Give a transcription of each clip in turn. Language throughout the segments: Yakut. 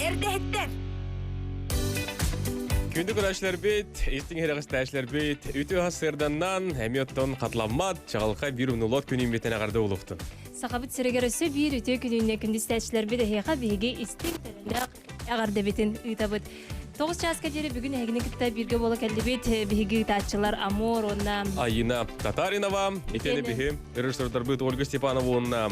Эрдэһиттэр! Күндү көрөөччүлэрбит, истиҥ иһирэҕистээччилэрбит, үтүө сырданнан, эмиэ оттон хатыламмат, чаҕылхай биир умнуллубат күнүн бүтэн эҕэрдэ улуктун. Сахабыт сиригэр өссө биир үтүө күнүннэ күндүстээччилэрбит эһиэхэ биһиги истиҥ төлөннөөх эҕэрдэбитин ыытабыт. 9 чааска диэри бүгүн эһигини кытта бииргэ буола кэллибит. Биһиги ыытааччылар Амур уонна Айина Татаринова, итиэнэ биһи режиссердарбыт Ольга Степанова уонна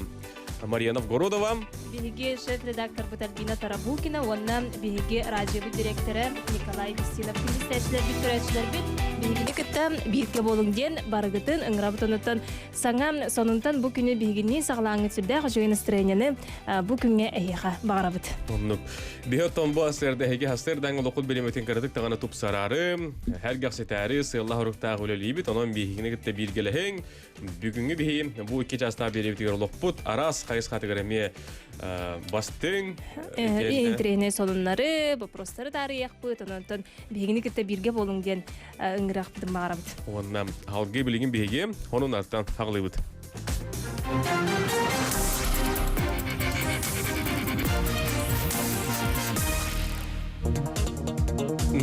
Мария Новгородова. Биһиги шеф-редакторбыт Альбина Тарабукина уонна биһиги радиобыт дириэктэрэ Николай Устинов күндүстээччилэрбит, көрөөччүлэрбит биһигини кытта бииргэ буолуҥ диэн барыгытын ыҥырабыт онуттан саҥа сонунтан бу күнү биһигинниин саҕалааҥҥыт сүрдээх үчүгэй настроениены бу күҥҥэ эһиэхэ баҕарабыт. Оннук. Биһи оттон бу астыарда эһиги астыардаҥ олоххут билимитин кыратык даҕаны тупсараары, сэргэхситээри сыаллаах-соруктаах үлэлиибит. Онон биһигини кытта бииргэлэһиҥ, Бүгүҥҥү биһи бу икки чаастаах биэриибитигэр олохпут араас хайысхатыгар эмиэ бастыҥ интэриэһинэй сонуннары, вопростары таарыйыахпыт, онон биһигини кытта бииргэ буолуҥ диэн ыҥырыахпытын баҕарабыт. Уонна алгыы билигин биһиги сонуннартан хаҕылыыбыт.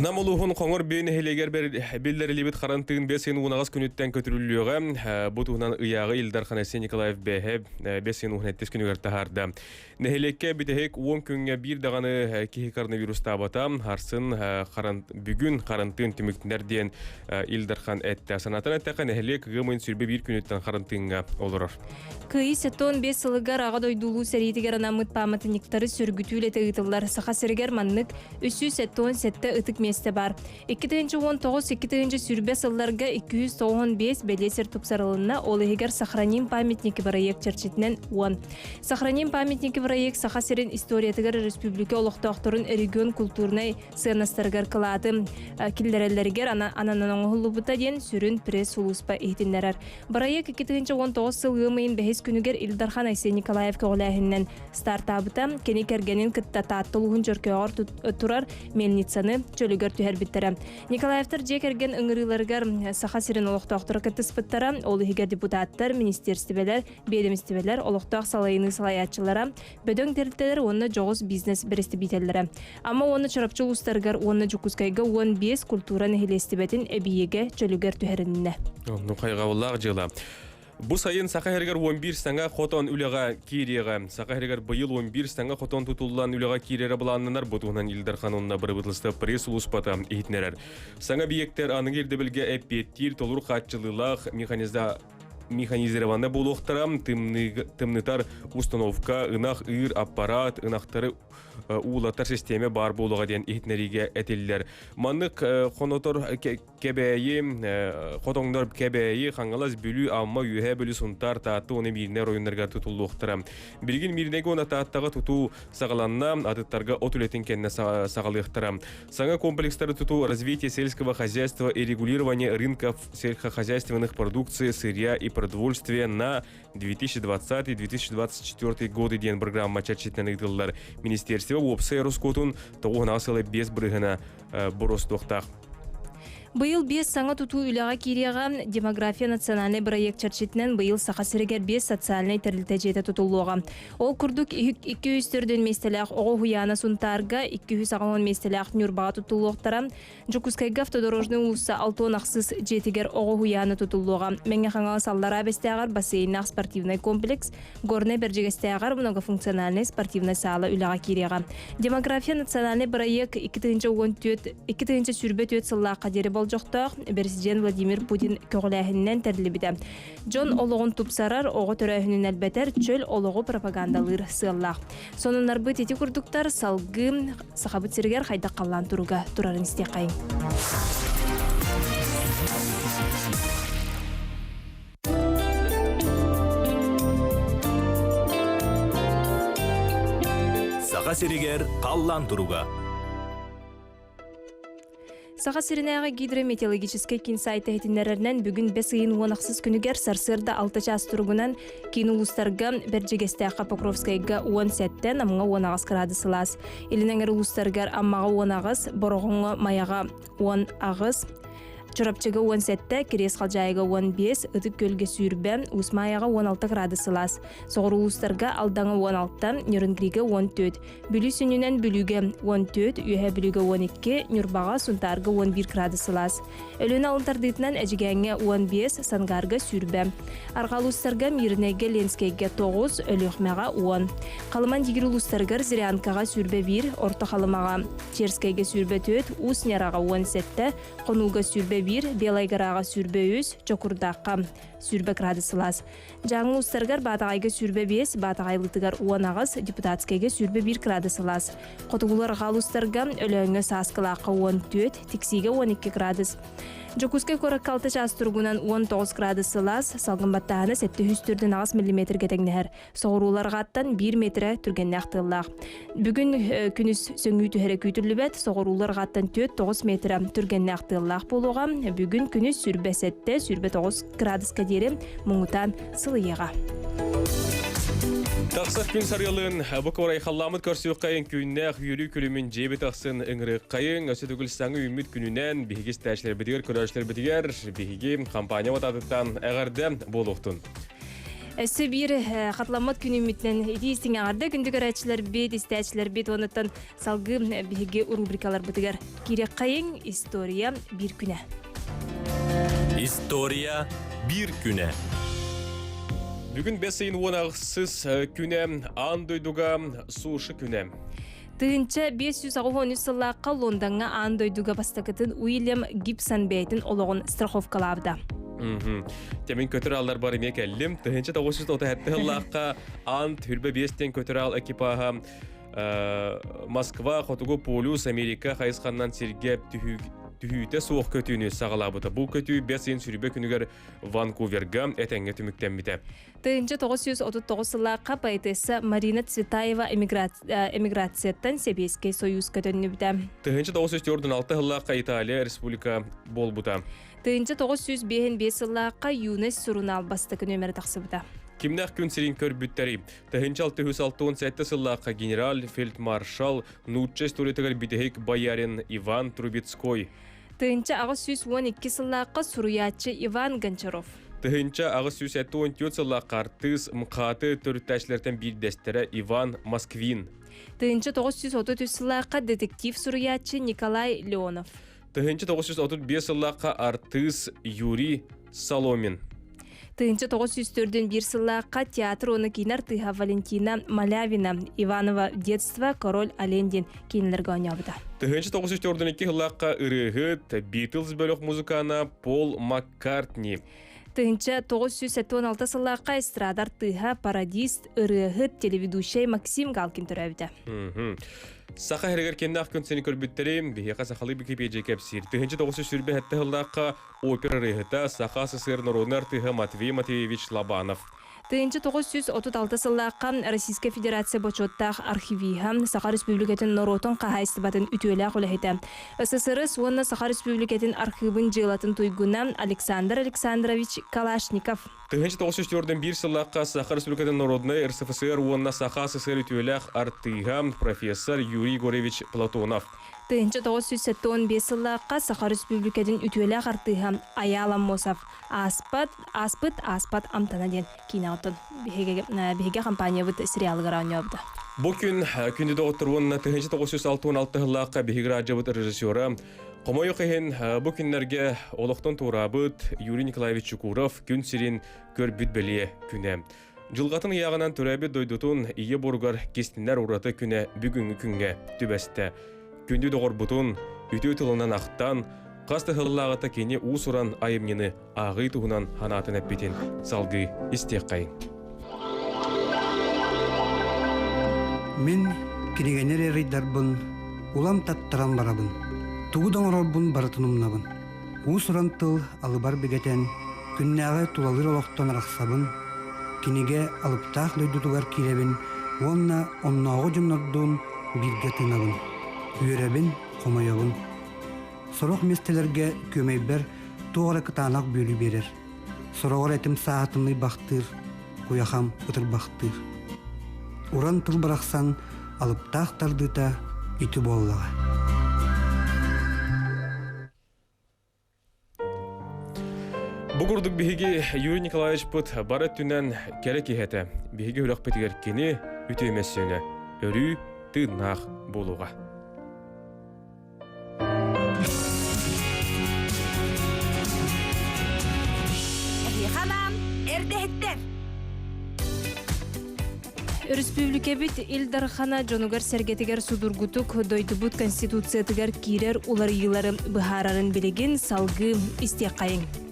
Нам улууһун Хоҥор Биэ нэһилиэгэр биллэриллибит харантыын бэс ыйын уон аҕыс күнүттэн көтүрүллүөҕэ. Бу туһунан ыйааҕы Ил Дархан Айсен Николаев бэһэ бэс ыйын уон сэттис күнүгэр таһаарда. Нэһилиэккэ бүтэһик уон күҥҥэ биир даҕаны киһи коронавирустаабата. Арсын бүгүн харантыын түмүктэнэр диэн Ил Дархан эттэ. Санатан эттэххэ, нэһилиэк ыам ыйын 21 күнүттэн харантыыҥҥа олорор. Кыайыы 75 сылыгар Аҕа дойду Улуу сэриитигэр анаммыт пааматынньыктары сөргүтүү үлэтэ ыытыллар. Саха сиригэр маннык 377 ытык миэстэ баар. 2019-2020 сылларга 295 бэлиэ сир тупсарылынна, ол иһигэр «Сохраним памятники» бырайыак чэрчитинэн 10. «Сохраним памятники» бырайыак Саха сирин историятыгар республика олохтоохторун регион культурнай сыаннастарыгар кылааты киллэрэллэригэр ананан оҥоһуллубута диэн сүрүн пресс-сулууспа иһитиннэрэр. Бырайыак 2019 сыл ыам ыйын бэһис күнүгэр Ил Дархан Айсен Николаев көҕүлээһининэн стартаабыта. Кини кэргэнин кытта Таатта улууһун Чөркөөҕөр турар мельницаны чөлүгэр түһэрбиттэрэ. Николаевтар дьиэ кэргэн ыҥырыыларыгар Саха сирин олохтоохторо кыттыспыттара. Ол иһигэр депутаттар, министиэрстибэлэр, биэдэмистибэлэр, олохтоох салайыныы салайааччылара, бөдөҥ тэрилтэлэр уонна дьоҕус бизнес бэрэстэбиитэллэрэ. Амма уонна Чурапчы улуустарыгар уонна Дьокуускайга 15 культура нэһилиэстибэтин эбийиэгэ чөлүгэр түһэриннэ. Ну, хайҕабыллаах дьыала. Бу сайын Саха сиригэр 11 саҥа хотон үлэҕэ киириэҕэ. Саха сиригэр быйыл 11 саҥа хотон тутуллан үлэҕэ киирэрэ былааннанар. Бу туһунан Ил Дархан уонна бырабыыталыстыба пресс-сулууспата иһитиннэрэр. Саҥа объектэр аныгы ирдэбилгэ эппиэттиир толору хааччылыылаах механизированнай буолуохтара, тымнытар установка, ынах ыыр аппарат, ынахтары уулатар систиэмэ баар буолуоҕа диэн иһитиннэриигэ этиллэр. Маннык хонотор Кэбээйи, хотоҥнор Кэбээйи, Хаҥалас, Бүлүү, Амма, Үөһээ Бүлүү, Сунтаар, Таатта уонна Мииринэй оройуоннарыгар тутуллуохтара. Билигин Мииринэйгэ уонна Тааттаҕа тутуу саҕаланна, атыттарга от үлэтин кэннэ саҕалыахтара. Саҥа комплекстары тутуу развитие сельского хозяйства и регулирование рынков сельскохозяйственных продукции, сырья и продовольствия на 2020-2024 годы диэн программа чэрчитинэн ыытыллар. Министерство уопсай ороскуотун тоҕуһунаҕа сыла 5 бырыһына боростуохтаах. Быйыл биэс саҥа тутуу үлэҕэ киириэҕэ. Демография национальнай бырайыак чэрчитинэн быйыл Саха сиригэр биэс социальнай тэрилтэ дьиэтэ тутуллуоҕа. Ол курдук, 204 миэстэлээх оҕо уһуйаана Сунтаарга, 280 миэстэлээх Ньурбаҕа тутуллуохтара. Дьокуускайга Автодорожнай уулусса 66 дьиэтигэр оҕо уһуйаана тутуллуоҕа. Мэҥэ Хаҥалас Аллараа Бэстээҕэр бассейннаах спортивнай комплекс, Горнай Бэрдьигэстээҕэр многофункциональнай спортивнай саала үлэҕэ киириэҕэ. Демография национальнай бырайыак 2014 2024 сыллаахха диэри болдьохтоох Бэрэсидьиэн Владимир Путин көҕүлээһининэн тэриллибитэ. Дьон олоҕун тупсарар, оҕо төрөөһүнүн элбэтэр, чөл олоҕу пропагандалыыр сыаллаах. Сонуннарбыт ити курдуктар салгыы Сахабыт сиригэр хайдах халлаан туруга турарын истиэххэйиҥ. Саха сиригэр халлаан туруга. Саха сиринээҕи гидрометеорологическай киин сайта иһитиннэрэринэн бүгүн бэс ыйын уон ахсыс күнүгэр сарсыарда алта чаас туругунан киин улуустарга Бэрдьигэстээххэ Покровскайга 17, Намҥа 18 кыраадыс сылаас. Илин эҥэр улуустарыгар Аммаҕа 18, Бороҕоҥҥо Майаҕа 18. Чурапчыга 17, Кириэс Халдьаайыга 15, Ытык Күөлгэ сүүрбэ, Уус Маайаҕа 16 градус сылаас. Соҕуруу улуустарга Алдаҥа 16, Нерюнгригэ 14, Бүлүү сүнньүнэн Бүлүүгэ 14, Үөһээ Бүлүүгэ 12, Ньурбаҕа, Сунтаарга 11 градус сылаас. Өлүөнэ алын тардыытынан Эдьигээҥҥэ 15, Сангаарга 20. Арҕаа улуустарга Мииринэйгэ, Ленскэйгэ 9, Өлүөхүмэҕэ 10. Халыма Индигир улуустарыгар Зырянкаҕа 21, Орто Халымаҕа, Черскэйгэ 24, Уус Ньараҕа 17, Хонууга 21, Белай Гораҕа 23, Чокурдаахха 20 градус сылаас. Дьааҥы улуустарыгар Баатаҕайга 25, Баатаҕайлытыгар 18, Депутатскайга 21 градус сылаас. Хотугулар арҕаа улуустарга Өлөөҥҥө Сааскылаахха 14, Тиксиигэ 12 градус. Дьокуускай куоракка 6 чаас туругунан 19 градус сылаас, салгын баттааһына 748 миллиметргэ тэҥнэһэр. Соҕурууларҕаттан 1 метрэ түргэннээх тыаллаах. Бүгүн күнүс сөҥүү түһэрэ күүтүллүбэт, соҕурууларҕаттан 4-9 метрэ түргэннээх тыаллаах буолуоҕа. Бүгүн күнүс 27-29 градуска диэри муҥутаан сылыйыаҕа. Тахсар күн сарыалын бу куорай халламмыт көрсүөххэйин күннээх үөрүү күлүмүн дьиэбит ахсын ыҥырыаххайыҥ өссө төгүл саҥа үүммүт күнүнэн биһиги истээччилэрбитигэр көрөөччүлэрбитигэр биһиги компания атыттан эҕэрдэ буолуохтун. Өссө биир хатыламмат күнүммүтүнэн итии истиҥ эҕэрдэ күндү көрөөччүлэрбит, истээччилэрбит уонуттан салгыы биһиги рубрикаларбытыгар киириэххэйиҥ история биир күнэ. История биир күнэ. Бүгүн бэс ыйын уон ахсыс күнэ аан дойдуга суши күнэ. 1583 сыллаахха Лондоҥҥа аан дойдуга бастакытын Уильям Гибсон бэйэтин олоҕун страховкалаабыта. Тэмин көтөр ааллар бар эмиэ кэллим. 1937 сыллаахха Ан түрбэ биэстен көтөр аал экипаһа Москва Хотугу полюс Америка хайысханнан сиргэ түһүүтэ суох көтүүнү саҕалаабыта. Бу көтүү бэс ыйын сүрүбэ күнүгэр Ванкуверга этэҥҥэ түмүктэммитэ. 1939 сыллаахха поэтесса Марина Цветаева эмиграцияттан Сэбиэскэй Союзка төннүбүтэ. 1946 сыллаахха Италия Республика буолбута. 1955 сыллаахха Юность сурунаал бастакы нүөмэрэ тахсыбыта. Кимнээх күн сирин көрбүттэри? 1667 сыллаахха генерал-фельдмаршал нуучча историятыгар бүтэһик боярин Иван Трубецкой. 1812 сыллаахха суруйааччы Иван Гончаров. 1874 сыллаахха артыыс МХАТы төрүттээччилэртэн биирдэстэрэ Иван Москвин. 1933 сыллаахха детектив суруйааччы Николай Леонов. 1935 сыллаахха артыыс Юрий Соломин. 1904 сыллаахха театр уонна киинэ артыыһа Валентина Малявина Иванова «Детство. Король олень» диэн киинэлэргэ оонньообута. 1942 сыллаахха ырыаһыт Битлз бөлөх музыкана Пол Маккартни. 1976 сыллаахха эстрада артыыһа, пародист, ырыаһыт, телеведущай Максим Галкин төрөөбүтэ. Саха сиригэр кимнээх күн сирин көрбүттэрин биһиэхэ сахалыы Википедия кэпсиир. 1927 сыллаахха опера ырыаһыта, Саха СССР народнай артыыһа Матвей Матвеевич Лобанов. 1936 сыллаахха Российскай Федерация бочуоттаах архивиһа, Саха Республикатын норуотун хаһаайыстыбатын үтүөлээх үлэһитэ, СССР уонна Саха Республикатын архыыбын дьыалатын туйгуна Александр Александрович Калашников. 1904 сыллаахха Саха Республикатын народнай РСФСР уонна Саха СССР үтүөлээх артыыһа профессор Юрий Егорович Платонов. 1975 сыллаахха Саха Республикатын үтүөлээх артыыһа Айаал Аммосов ааспат ааспыт ааспат амтана диэн киинэ оттон биһиги компаниябыт сериалыгар оонньообута. Бу күн күндү доҕоттор уонна 1966 сыллаахха биһиги радиобыт режиссера Хомойуох иһин бу күннэргэ олохтон туораабыт Юрий Николаевич Чукуров күн сирин көрбүт бэлиэ күнэ. Дьылҕатын ыйааҕынан төрөөбүт дойдутун ийэ буоругар кистэнэр ураты күнэ бүгүҥҥү күҥҥэ түбэстэ. Күндү доҕорбутун үтүө тылынан ахтан, хас да сыллааҕыта кини уус-уран айымньыны ааҕыы туһунан санаатын эппитин салгыы истиэххэйиҥ. Мин кинигэни эрийдарбын улам таттаран барабын. Тугу да оҥорорбун барытын умнабын. Уус-уран тыл алыбар бигэтэн, күннээҕи тулалыыр олохтон арахсабын, кинигэ алыптаах дойдутугар киирэбин уонна оннооҕу дьоннордуун бииргэ тыынабын. Үөрэбин, хомойобун. Сорох миэстэлэргэ күөмэйбэр туох эрэ кытаанах бүөлүү биэрэр. Сороҕор этим сааһытыныы бахтыыр, куйахам ытырбахтыыр. Уран тыл барахсан алыптаах тардыыта ити буоллаҕа. Бу курдук биһиги Юрий Николаевичпыт бары өттүнэн кэрэ киһи этэ. Биһиги үрөхпүтүгэр кини үтүө мөссүөнэ өрүү тыыннаах буолуоҕа. Эһиэхэ анаан эрдэһиттэр! Өрөспүүбүлүкэбит Ил Дархана дьонугар-сэргэтигэр судургутук дойдубут Конституциятыгар киирэр уларыйыылары быһаарарын билигин салгыы истиэххэйиҥ.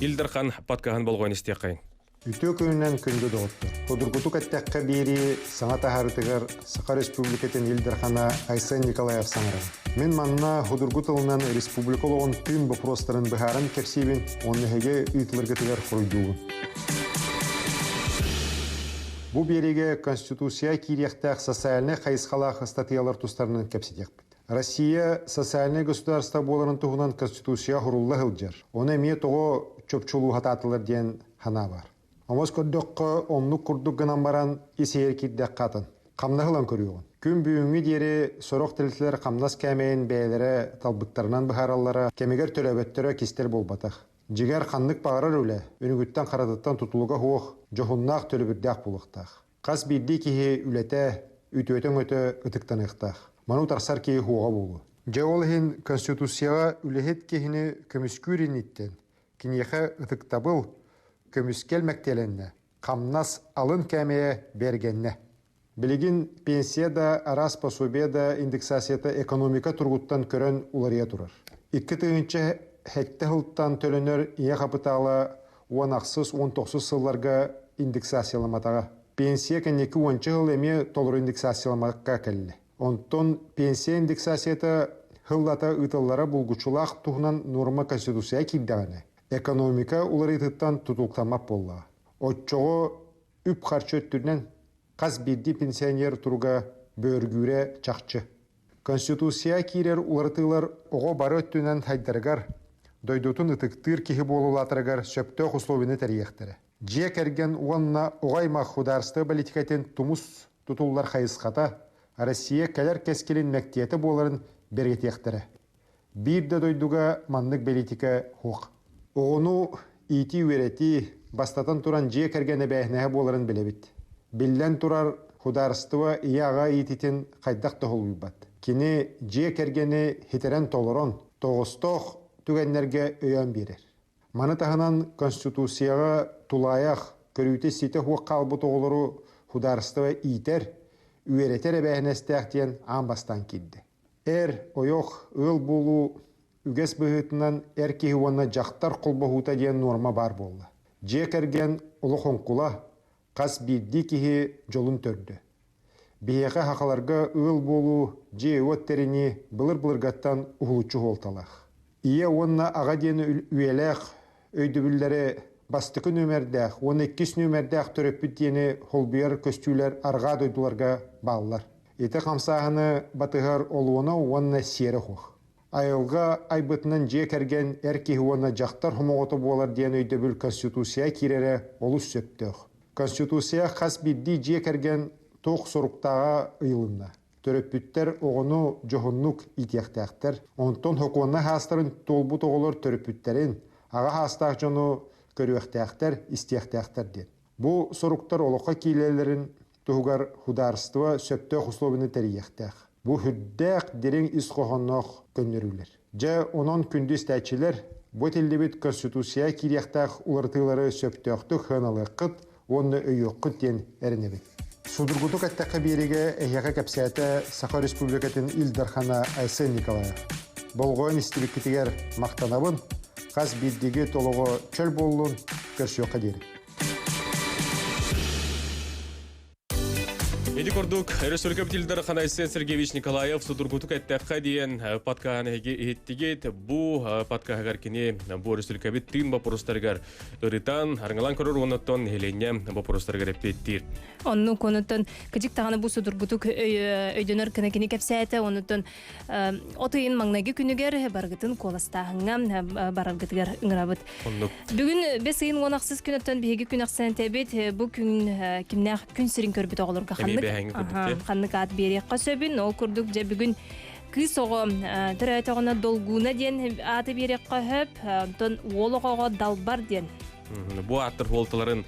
Ил Дархан подкаһын болҕойон истиэххэйиҥ. Үтүө күнүнэн күндү доҕоттор! Судургутук эттэххэ биэрии саҥа таһаарытыгар Саха Республикатын Ил Дархана Айсен Николаев саҥарар. Мин манна судургу тылынан республика олоҕун тыын боппуруостарын быһааран кэпсиибин уонна эһиги ыытыларгытыгар хоруйдуубун. Бу биэриигэ Конституция киириэхтээх социальнай хайысхалаах ыстатыйалар тустарынан кэпсэтиэхпит. Россия социальнай государство буоларын туһунан Конституция хурулла сылдьар. Ону эмиэ тоҕо чопчулуу сатаатылар диэн санаа баар. Омос көрдөххө, оннук курдук гынан баран ис иһэр киирдэххэ атын. Хамнас ылан көрүөҕүн. Күн бүгүҥҥү диэри сорох тэрилтэлэр хамнас кээмэйин бэйэлэрэ талбыттарынан быһаараллара, кэмигэр төлөөбөттөрө кистэл буолбатах. Дьиҥэр, ханнык баҕарар үлэ үнүгүттэн-харатыттан тутулуга суох, дьоһуннаах төлөбүрдээх буолуохтаах. Хас биирдии киһи үлэтэ, үтүөтэ-өҥөтө ытыктаныахтаах. Маны утарсар киһи суоҕа буолуо. Дьэ ол иһин Конституцияҕа үлэһит киһини көмүскүүр инниттэн киниэхэ ытыктабыл, көмүскэл мэктиэлэннэ, хамнас алын кээмэйэ бэргэннэ. Билигин пенсия да, араас пособие да индексацията экономика туругуттан көрөн уларыйа турар. 2007 сылтан төлөнөр ийэ хапытаала 10 19 сылларга индексацияламатаҕа. Пенсия кэнники уонча сыл эмиэ толору индексацияламакка кэллэ. Онтон пенсия индексацията сыллата ыытыллара булгуччулаах туһунан нуорма Конституция киирдэҕинэ, экономика уларыйыытыттан тутулуктаммат буоллаҕа. Оччоҕо үп-харчы өттүнэн хас биирдии пенсионер туруга бөөргүүрэ чахчы. Конституция киирэр уларытыылар оҕо бары өттүнэн сайдарыгар, дойдутун ытыктыыр киһи буолулаатарыгар сөптөөх условияны тэрийиэхтэрэ. Дьиэ кэргэн уонна оҕо аймах судаарыстыба бэлитикэтин тумус тутуллар хайысхата Россия кэлэр кэскилин мэктиэтэ буоларын бэргэтиэхтэрэ. Биир да дойдуга маннык бэлиитикэ суох. Оҕону иитии-үөрэтии, бастатан туран дьиэ кэргэн эбээһинэһэ буоларын билэбит. Биллэн турар, судаарыстыба ийэ-аҕа иитиитин хайдах да холуйбат. Кини дьиэ кэргэни ситэрэн-толорон, тоҕостоох түгэннэргэ өйөөн биэрэр. Маны таһынан Конституцияҕа тулаайах, көрүүтэ-истиитэ суох хаалбыт оҕолору судаарыстыба иитэр, үөрэтэр эбээһинэстээх диэн аан бастаан киирдэ. Эр, ойох, ыал буолуу үгэс быһыытынан эр киһи уонна дьахтар холбоһуута диэн нуорма баар буолла. Дьиэ кэргэн олох оҥкула, хас биирдии киһи дьолун төрдө. Биһиэхэ сахаларга ыал буолуу, дьиэ-уот тэринии былыр-былыргаттан уһулуччу суолталаах. Ийэ уонна аҕа диэн үйэлээх өйдөбүллэри бастакы нүөмэрдээх уонна иккис нүөмэрдээх төрөппүт диэни холбуйар көстүүлэр арҕаа дойдуларга бааллар. Ити хамсааһыны батыһар олуона уонна сиэрэ суох. Айылҕа айбытынан дьиэ кэргэн эр киһи уонна дьахтар хомоҕото буолар диэн өйдөбүл Конституция киирэрэ олус сөптөөх. Конституция хас биирдии дьиэ кэргэн туох соруктааҕа ыйылынна. Төрөппүттэр оҕону дьоһуннук иитиэхтээхтэр. Онтон сокуоннай хаастарын туолбут оҕолор төрөппүттэрин, аҕа хаастаах дьону көрүөхтээхтэр, истиэхтээхтэр диэн. Бу соруктар олоххо киирэллэрин туһугар судаарыстыба сөптөөх условияны тэрийиэхтээх. Бу сүрдээх дириҥ ис хоһоонноох көннөрүүлэр. Дьэ, онон күндү истээччилэр, бу этиллибит Конституция киириэхтээх уларытыылары сөптөөхтүк сыаналыаххыт уонна өйүөххүт диэн эрэнэбин. Судургутук эттэххэ биэриигэ эһиэхэ кэпсээтэ Саха Республикатын Ил Дархана Айсен Николаев. Болҕойон истибиккитигэр махтанабын. Хас биирдиги толоҕо чөл буоллун, көрсүөххэ диэри. Ити курдук, Өрөспүүбүлүкэ Ил Дархан Айсен Сергеевич Николаев судургутук эттэххэ диэн подкаһын эһиги иһиттигит. Бу подкаһыгар кини бу өрөспүүбүлүкэбит тыын боппуруостарыгар ырытан, арыҥалаан көрөр уонна нэһилиэнньэ боппуруостарыгар эппиэттиир. Оннук, онуттан кыдьык даҕаны бу судургутук өйдөнөр гына кини кэпсээтэ, онуттан от ыйын маҥнайгы күнүгэр барыгытын куоластааһыҥҥа бараргытыгар ыҥырабыт. Оннук. Бүгүн бэс ыйын уон ахсыс күнүттэн биһиги күн ахсын этэбит. Бу күн кимнээх күн сирин көрбүт оҕолорго ханнык ханнык аат биэриэххэ сөбүн. Ол курдук дьэ бүгүн. Кыыс оҕо төрөөтөҕүнэ Долгууна диэн ааты биэриэххэ сөп, онтон уол оҕоҕо Далбар диэн. Бу ааттар суолталарын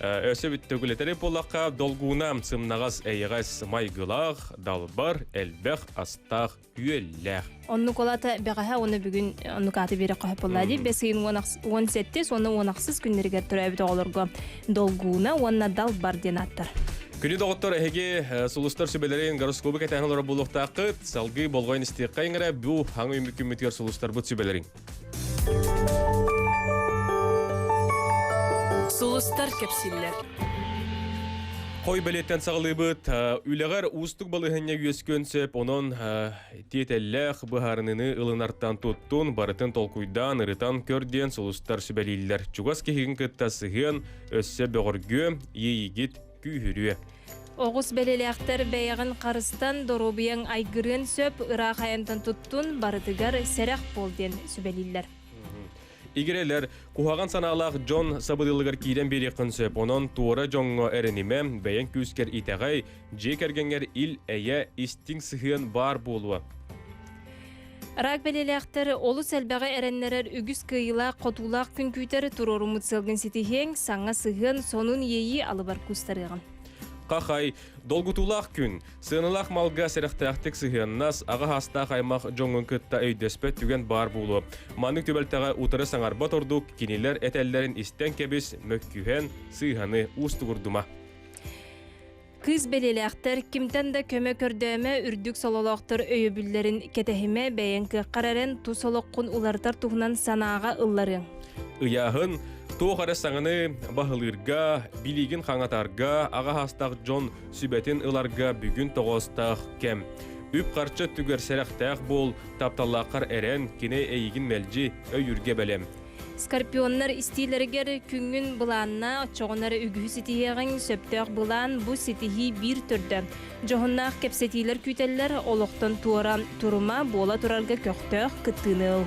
өссө бүттөгүлэтэри буоллахха, Долгууна сымнаҕас эйэҕэс майгылаах, Далбар элбэх астаах үөллээх. Оннук олата бэҕэһээ уонна бүгүн оннук ааты биэриэххэ сөп буолла дии. Бэс ыйын 17 уонна 16 күннэригэр төрөөбүт оҕолорго Долгууна уонна Далбар диэн ааттар. Күнү доҕоттор эһиги сулустар сүбэлэрин гороскобу кэтээн олорор буолуохтааххыт. Салгыы болҕойон истиэххэ иҥэрэ бу хаҥ күммүтүгэр сулустарбыт сүбэлэрин. Сулустар кэпсииллэр. Хой бэлиэттэн саҕалыыбыт. Үлэҕэр уустук балаһыанньа үөскүөн сөп, онон тиэтэллээх быһаарыныыны ылынартан туттун, барытын толкуйдаан, ырытан көр диэн сулустар сүбэлииллэр. Чугас киһигин кытта сыһыан өссө бөҕөргүө, иэйигит күүһүрүө. Оҕус бэлэлээхтэр бэйэҕин харыстан, доруобуйаҥ айгырыан сөп, ыраах айантан туттун, барытыгар сэрэх буол диэн сүбэлииллэр. Игирэлэр, куһаҕан санаалаах дьон сабыдыалыгар киирэн биэриэххин сөп, онон туора дьоҥҥо эрэнимэ, бэйэҥ күүскэр итэҕэй, дьиэ кэргэҥҥэр ил-эйэ, истиҥ сыһыан баар буолуо. Рак бэлиэлээхтэр олус элбэҕи эрэннэрэр үгүс кыайыылаах хотуулаах күн күүтэр туруоруммут сыалгын ситиһиэҥ, саҥа сыһыан, сонун иэйии алыбар куустарыаҕын. Хахай, долгутуулаах күн. Сыаналаах малга сэрэхтээхтик сыһыаннас, аҕа саастаах аймах дьоҥҥун кытта өйдөспөт түгэн баар буолуо. Маннык түбэлтэҕэ утары саҥарбат ордук, кинилэр этэллэрин истэн кэбис, мөккүһэн, сыыһаны уустугурдума. Кыыс бэлиэлээхтэр кимтэн да көмө көрдөөмө, үрдүк сололоохтор өйөбүллэрин кэтэһимэ, бэйэҥ кыаххар эрэн, тус олоххун уларытар туһунан санааҕа ылларыаҥ. Ыйааһын туох эрэ саҥаны баһылыырга, билиигин хаҥатарга, аҕа саастаах дьон сүбэтин ыларга бүгүн тоҕоостоох кэм. Үп-харчы өттүгэр сэрэхтээх буол, тапталлааххар эрэн, кини эйигин мэлдьи өйүүргэ бэлэм. Скорпионнар истиилэригэр күҥҥүн былаанна, оччоҕуна эрэ үгүһү ситиһиэҕиҥ, сөптөөх былаан бу ситиһии биир төрдө. Дьоһуннаах кэпсэтиилэр күүтэллэр, олохтон туора турума, буола турарга көхтөөх кыттыыны ыл.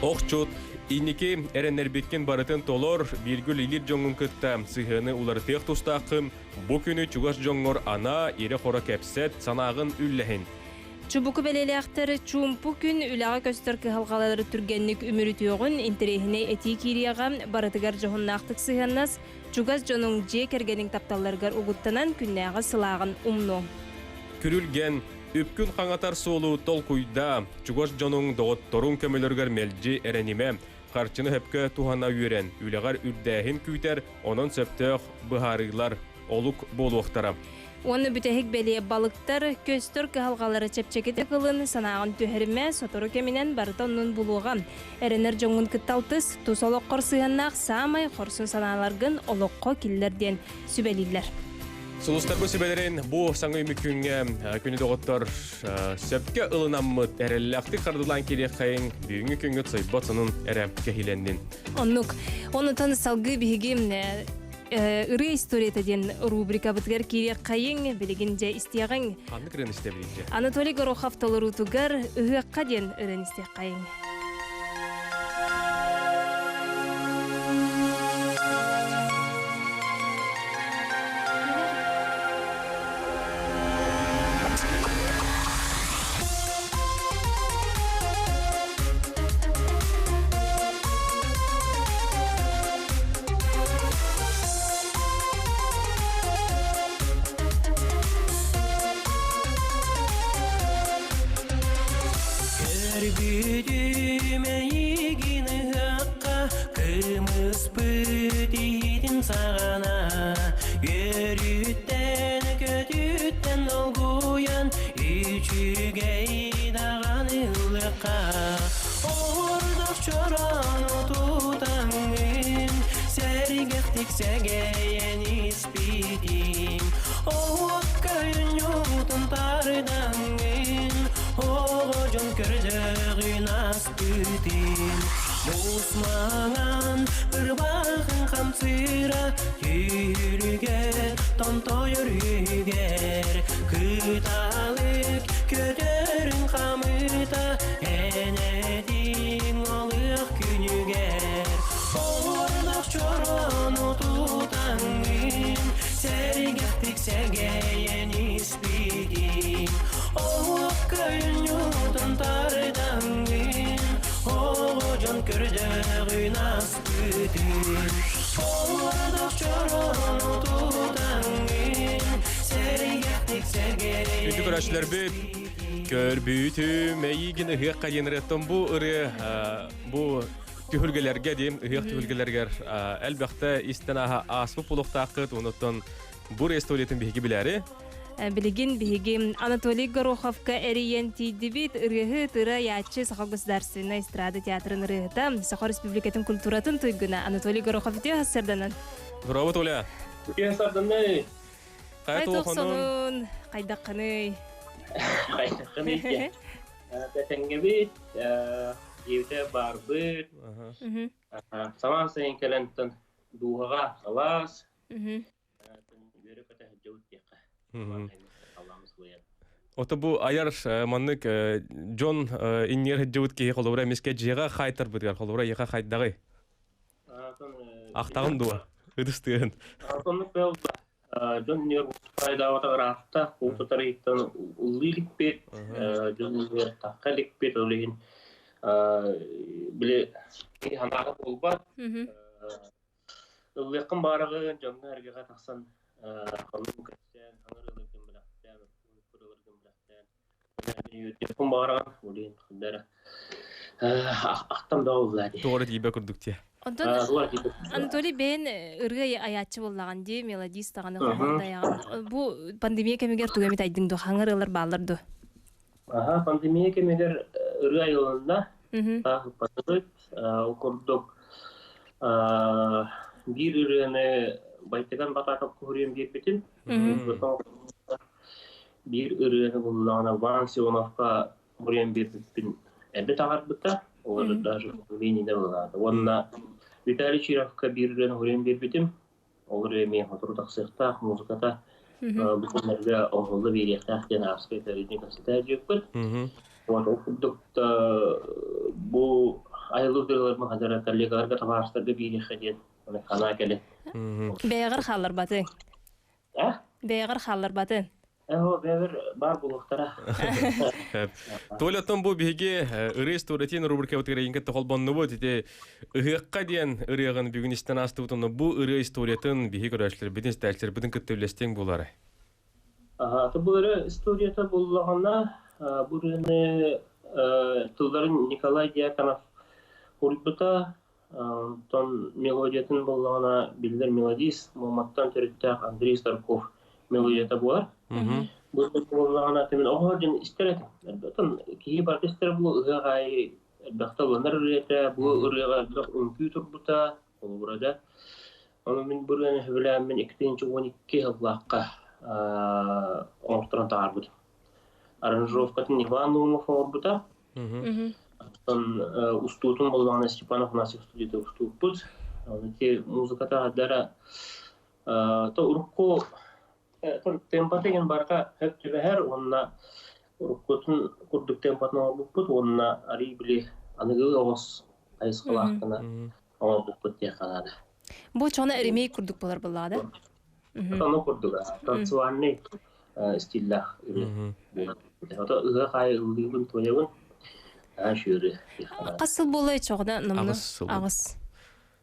Охчут, инники эрэннэрбиккин барытын толор, бииргэ үлэлиир дьоҥҥун кытта сыһыаны уларытыах тустааххын, бу күнү чугас дьоҥҥор анаа, ирэ-хоро кэпсэт, санааҕын үллэһин. Чубуку бэлиэлээхтэр чуумпу күн үлэҕэ көстөр кыһалҕалары түргэнник үмүрүтүөҕүн, интэриэһинэй этии киириэҕэ, барытыгар дьоһуннаахтык сыһыаннас, чугас дьонуҥ, дьиэ кэргэниҥ тапталларыгар угуттанан күннээҕи сылааҕын умнуо. Күрүлгэн, үпкүн хаҥатар суолу толкуйдаа, чугас дьонуҥ, доҕотторуҥ көмөлөрүгэр мэлдьи эрэнимэ, харчыны сөпкө туһана үөрэн, үлэҕэр үрдээһин күүтэр, онон сөптөөх быһаарыылар олук буолуохтара. Уонна бүтэһик бэлиэ балыктар көстөр кыһалҕалары чэпчэкитик ылын, санааҕын түһэримэ, сотору кэминэн барыта оннун булуоҕа. Эрэнэр дьоҥҥун кытта алтыс, тус олоххор сыһыаннаах саамай хорсун санааларгын олоххо киллэр диэн сүбэлииллэр. Сулустарбыт сүбэлэрин бу саҥа үмүк күҥҥэ күнү доҕоттор сөпкө ылынаммыт эрэллээхтик хардылаан кириэххэйиҥ бүгүҥҥү күҥҥүт сойбот сонун эрэ кэһиилэннин. Оннук. Онутан салгыы биһиги Ырыа историята диэн рубрикабытыгар киириэххэйиҥ, билигин дьэ истиэҕиҥ. Ханнык ырыаны истэбит дьэ? Анатолий Горохов толоруутугар Ыһыахха диэн ырыаны истиэххэйиҥ. Көрбүтүм эйигин ыһыахха кымыспыт иһитин саҕана Үөрүүттэн көтүүттэн долгуйан үчүгэй даҕаны ылыахха Оһордох чорону тутаҥҥын сэргэхтик сэгэйэн испитиҥ Оһуокка үнньуутун тардаҥҥын оҕо дьон көрдөҕүн аспытын Муус маҥан ырбаахын хамсыыра Түүрүгэр томтойор үһүгэр Кыталык көтөрүн хамыта Энэтиҥ олуох күнүгэр Оҕурдах чорону тутаҥҥын Сэргэхтик сэгэйэн испитиҥ Оһуох көйньү Күндү көрөөччүлэрбит, көрбүтүм эйигин ыһыахха диэн ырыаттан бу ырыа бу түһүлгэлэргэ диэн ыһыах түһүлгэлэригэр элбэхтэ истэн ааһа ааспыт буолуохтааххыт онуттан бу историятын биһиги билээри Билигин биһиги Анатолий Гороховка эрийэн тиийдибит. Ырыаһыт, ырыа Саха государственнай эстрада театрын ырыаһыта, Саха Республикатын культуратын туйгуна Анатолий Горохов үтүө сарданан. Здорово, Толя. Үтүө сарданай. Хайа туохсонун, хайдаххыный? Хайдаххыный диэн. Тэтэҥҥэбит, диэбитэ баарбыт. Самаан сайын кэлэн дууһаҕа сылаас, Ото бу айар маннык дьон иннигэр сылдьыбыт киһи холобура эмискэ дьиэҕэ хаайтарбытыгар холобура эйиэхэ хайдаҕый? Ахтаҕын дуо? Ытыстыгын. Оннук дьон иннигэр хайдаабата ыраатта, уутутар иһиттэн ыллыы иликпит, дьон иннигэр тахха иликпит, ол иһин били санааҕа буолбат. Ыллыаххын баараҕын, дьоҥҥо-сэргэҕэ тахсан хонуу кэпсээн, хаҥыр ыларгын бэлэхтээн, урукку ыларгын бэлэхтээн, үөрдүөххүн баҕараҕын, ол иһин ханна эрэ ахтан бөҕө буолла дии. Туора тиийбэ курдук дии. Онтон Анатолий бэйэн ырыа айааччы буоллаҕын дии, мелодист даҕаны, хоһоон да айаҕын. Бу пандемия кэмигэр тугу эмит айдыҥ дуо, хаҥыр ырыалар бааллар дуо? Аха, пандемия кэмигэр ырыа айылынна, ыппатыбыт. Ол курдук биир ырыаны Байтыган Батаакап куһуруйан биэрбитим. Биир ырыаны буллаҕына Ван Сионовка буруйан биэрбиппин эрдэ таҕарбыта. Ол даже Ленинэ былаата. Уонна Виталий Чировка биир ырыаны хуруйан биэрбитим. Ол ырыа эмиэ сотору тахсыахтаах музыката бу күннэргэ оҥоһулла биэриэхтээх диэн ааспыт этэрини кэпсэтэ диэппит. Вот ол курдук бу айыллыбыт ырыаларбын хадара коллегаларга табаарыстарга биэриэххэ диэн санаа кэлин. Бэйэҕэр хаалларбатыҥ. А? Бэйэҕэр хаалларбатыҥ. Эһо бэйэбэр баар буолуохтара. Толя оттон бу биһиги ырыа историятын рубрикабытыгар эйигин кытта холбоннубут. Ити ыһыахха диэн ырыаҕын бүгүн истэн аастыбыт онно бу ырыа историятын биһиги көрөөччүлэрбитин, истээччилэрбитин кытта үллэстиэҥ буолаарай? Аха, бу ырыа историята буоллаҕына, бу ырыаны тылларын Николай Дьяконов уруйбута, Онтон мелодиятын буоллаҕына биллэр мелодист Муоматтан төрүттээх Андрей Старков мелодията буолар. Бу буоллаҕына мин оҕо диэн истэр этим. Оттон киһи барыта истэр бу ыһыах аайы элбэхтэ ылынар ырыата, бу ырыаҕа элбэх үҥкүү турбута, холобура да. Ону мин бу ырыаны сөбүлээммин 2012 сыллаахха оҥорторон таһаарбытым. Аранжировкатын Иван Наумов оҥорбута. Оттон устуутун буоллаҕына Степан Афанасьев студията устууппут. Ити музыката хардара то урукку темпата диэн барыта сөп түбэһэр уонна уруккутун курдук темпатын оҥорбуппут уонна арый били аныгы оҕус хайысхалаах гына оҥорбуппут диэххэ наада. Бу чоно ремейк курдук болар буоллаҕа да? Ону курдук танцевальный стиллээх ырыа. Ото ыһыах аайы ыллыыбын, туойабын. Аа шүөрү. Хас сыл буолла чоҕуна номну? Аҕыс.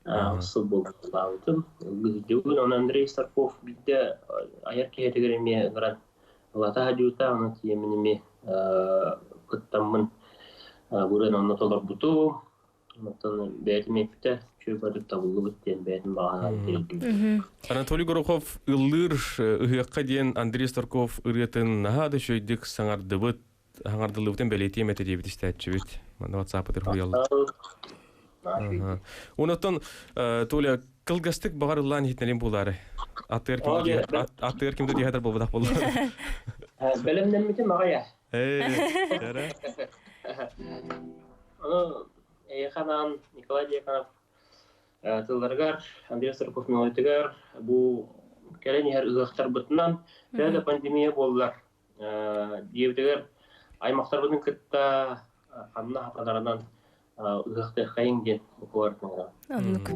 Аҕыс сыл буоллаабытым. Ыллыыбын. Оны Андрей Старков биирдэ айар киһитигэр эмиэ ыҥыран ылата хадьыыта, оны тиийэммин эмиэ кыттаммын бу онно толорбутум. Оттон бэйэтин эппитэ, үчүгэй бардык табыллыбыт диэн бэйэтин баҕаһынан тиэрдибит. Анатолий Горохов ыллыыр ыһыахха диэн Андрей Старков ырыатын наһаа да үчүгэйдик саҥардыбыт, саҥардыллыбытын бэлиэтиэм этэ диэбит истээччибит. Манна WhatsApp-ытыр хуйаллар. Онотон Толя кылгастык баҕар ыллаан иһитинэрин буолаары. Аттыгар ким аттыгар ким да диэхэтэр буолбатах буолла. Бэлэмнэммитим аҕай. Ону эйиэхэ анаан Николай Дьяконов тылларыгар, Андрей Струков мелодиятыгар бу кэлэн иһэр ыһыахтарбытынан төһө да пандемия буоллар диэбитигэр аймахтарбытын кытта ханна хатанарынан ыһыахтыаххайыҥ диэн букварытын Оннук.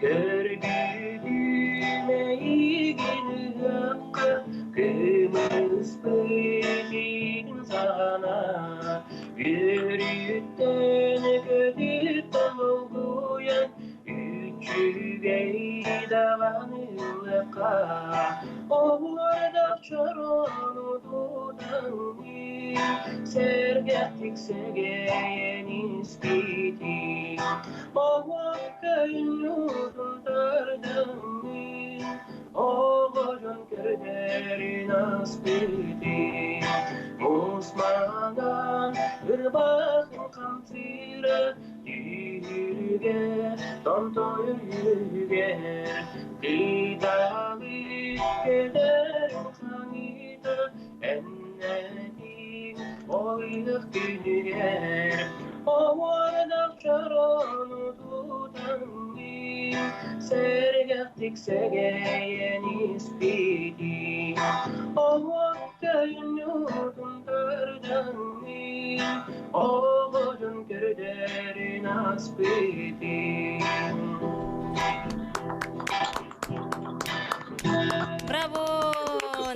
Көрбүтүм эйигин ыһыахха кымыспытын саҕана үөрүүттэн көтүттэн долгуйан үчүгэй. даҕаны ыллыахха, Оҕуордах чорону тутаҥҥын, Сэргэхтик сэгэйэн испитиҥ. Оҕуох көйнүүтүн тардаҥҥын, Оҕо дьон көрдөрүн аспытыҥ. Муус маҥан ырбаахын хамсыыра Түүрүгэ, томтойун үһүгэр, Тыытаҕы кэлэрин хаҥыыта, Эннэтин ол ыһыах күнүгэр, Оһуордах чорону тутаҥҥын, Сэргэхтик сэгэйэн испитиҥ. Оһуох көйнүүтүн тардаҥҥын, Оҕо дьон көрдөрүн аспытын. Браво!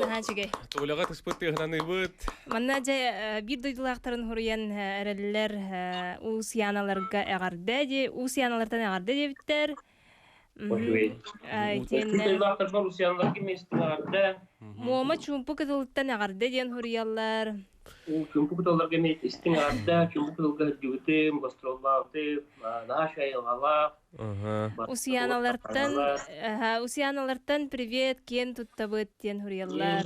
Наһаа үчүгэй. Толяга тыспыт тыаһынаныбыт. Манна дьэ биир дойдулаахтарын хуруйан эрэллэр Уус Яналарга эҕэрдэ дии Уус Яналартан эҕэрдэ диэбиттэр. Дойдулаахтарбар Уус Яналарга миэстэлэҕэрдэ. Муома чуумпу кытылыттан эҕэрдэ диэн хуруйаллар. Чуумпу кытылларга эмиэ истиҥ эҕэрдэ, чуумпу кытылга сылдьыбытым, гастроллаабытым, наһаа үчүгэй айылҕалаах. Усуйаналартан Усуйаналартан привет, киэн туттабыт диэн хуруйаллар.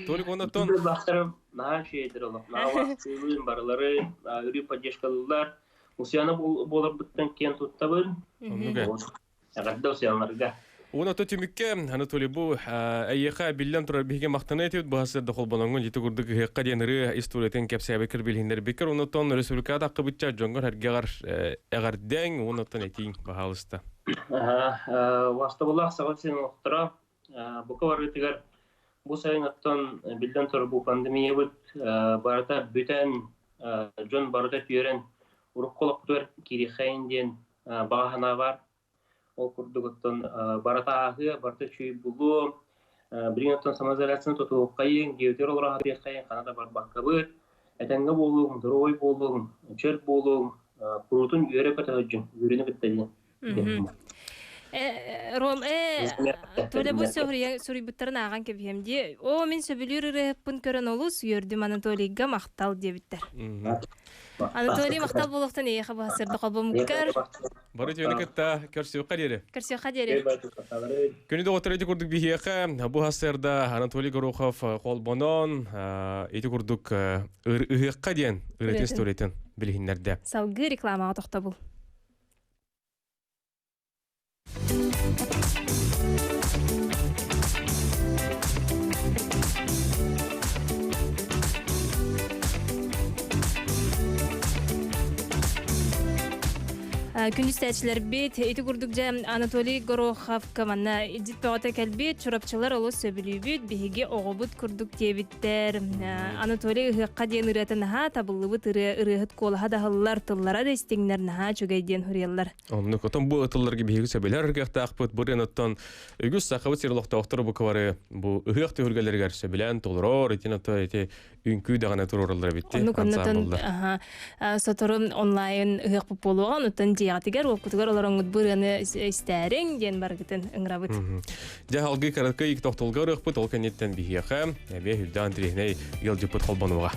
Толик онотон Дойдулаахтарым наһаа үчүгэйдэр олох, наһаа убаастыыбын, барылары өрүү поддержкалыыллар. Усуйана буоларбыттан киэн туттабын. Эҕэрдэ Усуйаналарга. Уон ото түмүккэ Анатолий бу эйиэхэ биллэн турар биһиги махтана этибит быһасы да холбоноҥҥун дьити курдук ыһыахха диэн ырыа историятын кэпсээбиккэр билиһиннэрбиккэр оннуттан республикаҕа таххыбычча дьоҥҥор эргэҕэр эҕэрдэҥ уоннаттан этииҥ баһаалыста. Убаастабыллаах Саха сирин олохторо бука барытыгар бу сайын оттон биллэн турар бу пандемиябыт барыта бүтэн дьон барыта түөрэн урукку олохпутугар киириэххэйин диэн баҕа санаа баар. Ол курдук оттон барыта ааһыа, барыта үчүгэй булуо. Билигин оттон самоизоляцияны тутуһуоххайыҥ, дьиэбитигэр олоро сатыаххайыҥ, ханна да барбаккабыт. Этэҥҥэ буолуҥ, доруобай буолуҥ, чөл буолуҥ, куруутун үөрэ-көтө сылдьыҥ, үөрүүнү кытта диэн. Ром, Толя бу суруйбуттарын ааҕан кэбиһиэм дии. Оо, мин сөбүлүүр ырыаһыппын көрөн олус үөрдүм Анатолийга махтал диэбиттэр. Анатолий махтал буолуохтан эйиэхэ баһасырда холбомуккар. Бары үтүөнү кытта көрсүөххэ диэри. Көрсүөххэ диэри. Күнү доҕоттор ити курдук биһиэхэ бу сарсыарда Анатолий Горохов холбонон ити курдук ыһыахха диэн ырыатын историятын билиһиннэрдэ. Салгыы рекламаҕа тохтобул. Күнүстээчилэрбит ити курдук дьэ Анатолий Гороховка манна илдьит бөҕөтө кэлбит чурапчылар олус сөбүлүүбүт биһиги оҕобут курдук диэбиттэр Анатолий ыһыахха диэн ырыата наһаа табыллыбыт ырыа ырыаһыт куолаһа да аһыллар тыллара да истиҥнэр наһаа үчүгэй диэн суруйаллар Оннук. Отон бу ытылларга биһиги сөбүлэр ырыахтаахпыт. Бу ырыаныттан үгүс сахабыт сир олохтоохторо бу кыбары бу ыһыах түһүлгэлэригэр сөбүлээн толорор, итин ото ити үҥкүү даҕаны туруораллар эбитти. Оннук оннотон сотору онлайн ыһыахпыт буолуоҕа, онуттан дьиэҕитигэр, уоппутугар олороҥҥут бу ырыаны истээриҥ диэн барыгытын ыҥырабыт. Дьэ алгыы кыракый тохтолго ырыахпыт, ол кэнниттэн биһиэхэ эбиэ үрдээн интэриэһинэй ыалдьыппыт холбонуоҕа.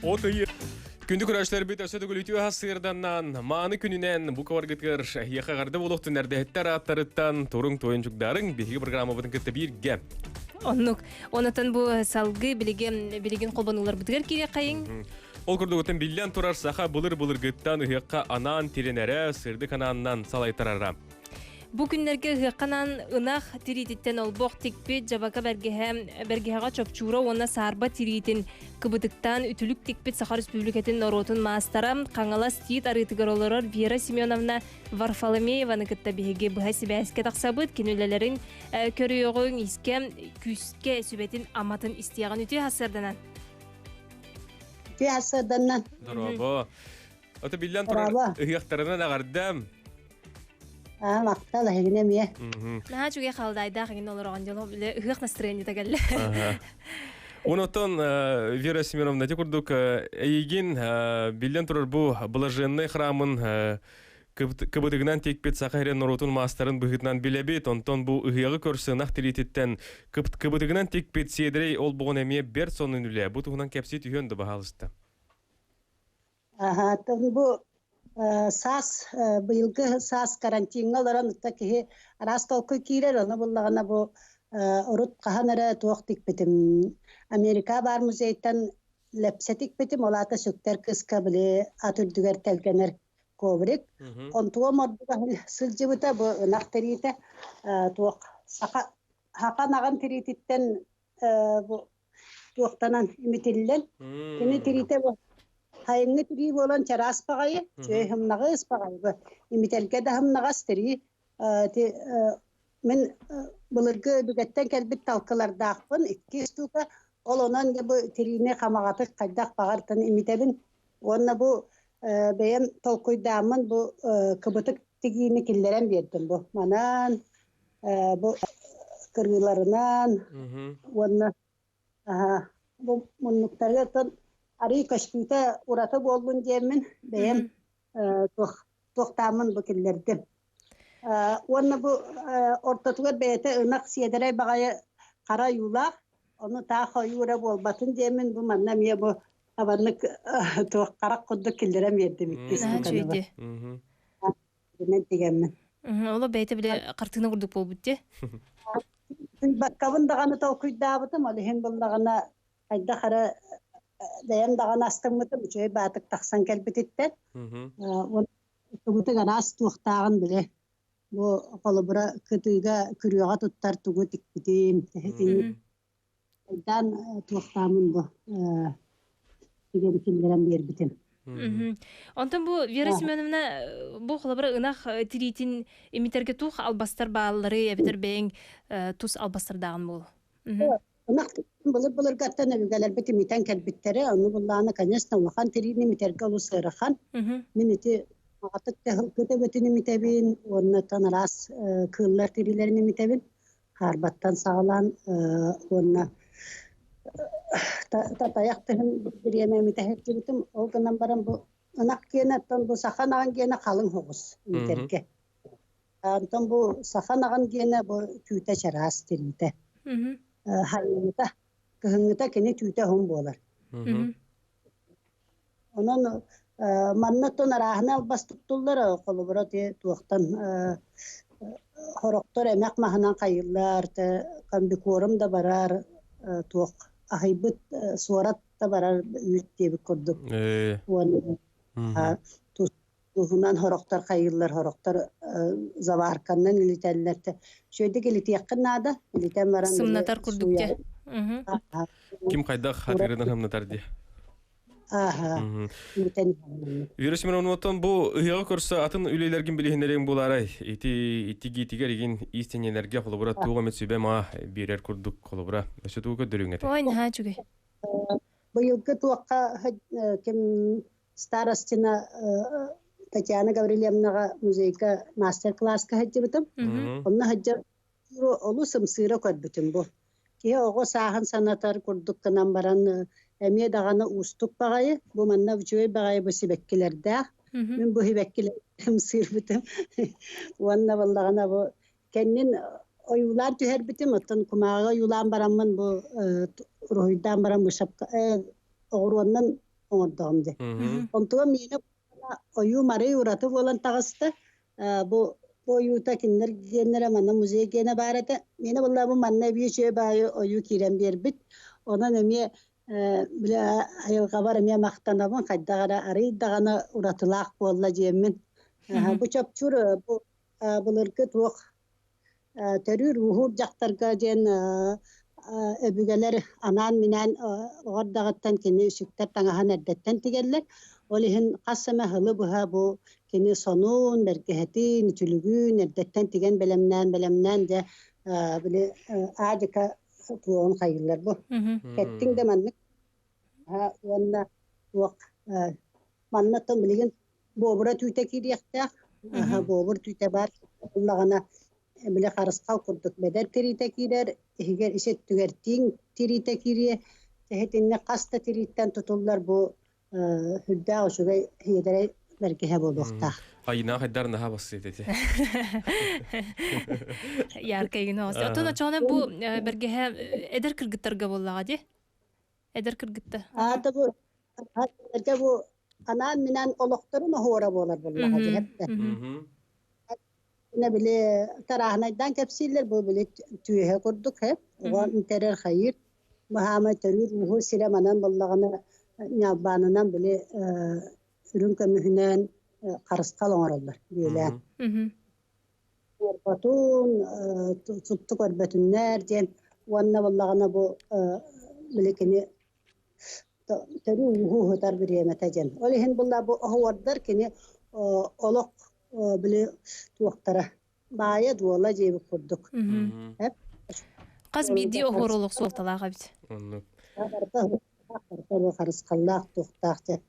От ыйы Күндү көрөөччүлэрбит өссө төгүл үтүө сырданнан мааны күнүнэн бу кыбаргытыгар эһиэхэ эҕэрдэ буолуохтун эрдэһиттэр ааттарыттан туруҥ туойун чугдаарыҥ биһиги программабытын кытта бииргэ. Оннук. Онотон бу салгыы билигин билигин холбонууларбытыгар киириэххэйиҥ. Ол курдугуттан биллэн турар саха былыр-былыргыттан ыһыахха анаан тирэнэрэ, сырдык анааннан салайтарара. Бу күннэргэ ыһыахханан ынах тириититтэн олбох тикпит дьабака бэргэһэ, бэргэһэҕэ чопчуура уонна саарба тириитин кыбытыктаан үтүлүк тикпит Саха Республикатын норуотун маастара Хаҥалас Тиит арыытыгар олорор Вера Семеновна Варфоломееваны кытта биһиги быһа сибээскэ тахсабыт. Кини үлэлэрин көрүөҕүҥ, искэ, күүскэ сүбэтин аматын истиэҕин үтүө сарсыарданан. Үтүө сарсыарданан. Дорообо. Ото биллэн турар ыһыахтарынан аҕардаам. Аа, махтал эһигинэ эмиэ. Наһаа үчүгэй халдайдаах эҥин олороҕун дьоло ыһыах настроениета кэллэ. Онотон Вера Семеновна ити курдук эйигин биллэн турар бу блаженный храмын кыбытыгынан тикпит саха сирин норуотун маастарын быһыытынан билэбит. Онтон бу ыһыаҕы көрсө ынах тириититтэн кыбытыгынан тикпит сиэдэрэй олбоҕун эмиэ бэрт сонун үлэ. Бу туһунан кэпсии түһүөн да баһаалыста. Бу саас быйылгы саас карантиҥҥа олорон ытта киһи араас толкуй киирэр, ону буллаҕына бу урут хаһан эрэ туох тикпитим Америка баар музейтан лэпсэ тикпитим, ол аата сүктэр кыска били ат үрдүгэр тэлгэнэр коврик. Онтуом ордуга сылдьыбыта бу ынах тириитэ туох саха хака наҕын тириититтэн бу туохтанан имитиллэн кини тириитэ бу хайыҥҥы тирии буолан чараас баҕайы үчүгэй һымнаҕыс баҕайы бу имитэргэ да һымнаҕас тирии мин былыргы өбүгэттэн кэлбит талкылардаахпын икки штука ол онон бу тириини хамаҕатык хайдах баҕартан имитэбин уонна бу бэйэм толкуйдааммын бу кыбытык тигиини киллэрэн биэрдим бу манан бу кырыыларынан уонна бу муннуктарга оттон арыы көстүүтэ ураты буоллун диэммин бэйэм туох туохтааммын бу киллэрдим. Уонна бу ортотугар бэйэтэ ынах сиэдэрэй баҕайы хара ойуулаах, ону таах ойуу эрэ буолбатын диэммин бу манна эмиэ бу абаннык туох харах курдук киллэрэн биэрдим иккис Үчүгэй. Тигэммин. Оло бэйэтэ бile хартыына курдук буолбут дии. Баккабын даҕаны толкуйдаабытым, ол иһин буллаҕына хайдах эрэ бэйэм даҕаны астыммытым, үчүгэй баатык тахсан кэлбититтэн. Тугутук араас туохтааҕын биле. Бу холобура кытыыга күрүөҕэ туттар тугу тикпитим, Айдаан туохтаамын бу тигэн киллэрэн биэрбитим. Онтон бу Вера Семеновна бу холобура ынах тириитин имитэргэ туох албастар бааллары эбэтэр бэйэҥ тус албастардааҕын буолу. Ынах былыр-былыргаттан өбүгэлэрбит имитэн кэлбиттэрэ, ону буллаана, конечно, улахан тириини имитэргэ олус ыарахан. Мин ити аҕатык кыта бөтүн имитэбин, уонна араас кыыллар тириилэрин имитэбин. Хаарбаттан саҕалаан уонна татайах тыһын бириэмэ эмитэһэрдибитим. Ол гынан баран бу ынах гиэнэ оттон бу саха ынаҕын гиэнэ халыҥ соҕус имитэргэ. Онтон бу саха ынаҕын гиэнэ бу түүтэ чараас тириитэ. Хайыҥҥыта, кыһыҥҥыта кини түүтэ уһун буолар. Онон манна оттон арааһына албас туттуллар, холобура туохтан хорохтор эмэх маһынан хайыллар, комбикорм да барар, туох аһыйбыт суорат да барар үүт диэбит курдук. Уонна туһунан хорохтор хайыыллар, хорохтор заварканнан илитэллэр. Үчүгэйдик илитиэххин наада, илитэн баран Сымнатар курдук дьэ. Ким хайдах хатырынан хамнатар дии. Вера Семеновна, оттон бу ыһыаҕы көрсө атын үлэлэргин билиһиннэриэҥ буолаарай? Ити итигиитигэр игин иистэнньэнэргэ холобура туох эмит сүбэ-ма биэрэр курдук холобура. Өссө тугу көрдөрүөҥ этэй? Ой, наһаа үчүгэй. Быйылгы туохха ким Старостина Татьяна Гаврильевнаҕа музейга мастер-класска сылдьыбытым. Онно сылдьар олус ымсыыра көрбүтүм бу. Киһи оҕо сааһын санатар курдук гынан баран эмиэ даҕаны уустук баҕайы. Бу манна үчүгэй баҕайы бу сибэккилэрдээх. Мин бу сибэккилэрдээх ымсыырбытым. Уонна буоллаҕына бу кэннин ойуулаан түһэрбитим, оттон кумааҕыга ойуулаан бараммын бу уруһуйдаан баран бышапка оҕуруоннан оҥордоҕум дии. Онтуга миэнэ ойуу марый ураты буолан таҕыста. Бу ойуута кинилэр гиэннэрэ манна музей гиэнэ баар этэ. Миэнэ буолла бу манна эбии үчүгэй баайы ойуу киирэн биэрбит. Онон эмиэ бile айылҕабар эмиэ махтанабын хайдах эрэ арый даҕаны уратылаах буолла диэммин. Бу чопчур бу былыргы туох төрүүр-ууһуур дьахтарга диэн өбүгэлэр анаан-минээн оҕо эрдэҕиттэн кини сүктэр таҥаһын эрдэттэн тигэллэр. Ол иһин хас эмэ сылы быһа бу кини сонун, бэргэһэтин, үтүлүгүн эрдэттэн тигэн бэлэмнээн-бэлэмнээн дьэ били аадьыка туоҕун хайыыллар бу. Кэттиҥ да маннык уонна туох манна оттон билигин буобура түүтэ киириэхтээх. Буобур түүтэ баар буоллаҕына били харысхал курдук бэдэр тириитэ киирэр, иһигэр ис өттүгэр тииҥ тириитэ киириэ. Тэһитинне хас да тирииттэн тутуллар бу үрдээх үчүгэй иэдэрэй бэргэһэ буолуохтаах. Айына хайдар наһаа бассыт эти. Яркай гына оҕус. Оттон очоҕуна бу бэргэһэ эдэр кыргыттарга буоллаҕа дии. Эдэр кыргытта. Аата бу эргэ бу анаан-минээн олохторун оһуора буолар буоллаҕа дии хэптэ. Били тарааһынайдаан кэпсииллэр бу били түөһэ курдук хэп оҕо интерер хайыыр баһаамай төрүүр ууһу сирэ манан буоллаҕына ньалбаанынан били үрүҥ көмүһүнэн харысхал оҥороллор бүөлээн Орботун супту көрбөтүннэр диэн уонна буоллаҕына бу били кини төрүү ууһу уһутар бириэмэтэ диэн. Ол иһин булла бу оһуордар кини олох били туохтара баайа дуола диэбит курдук. Хас биирдии оһуор олох суолталаах эбит. Оннук. Харысхаллаах туохтаах диэн.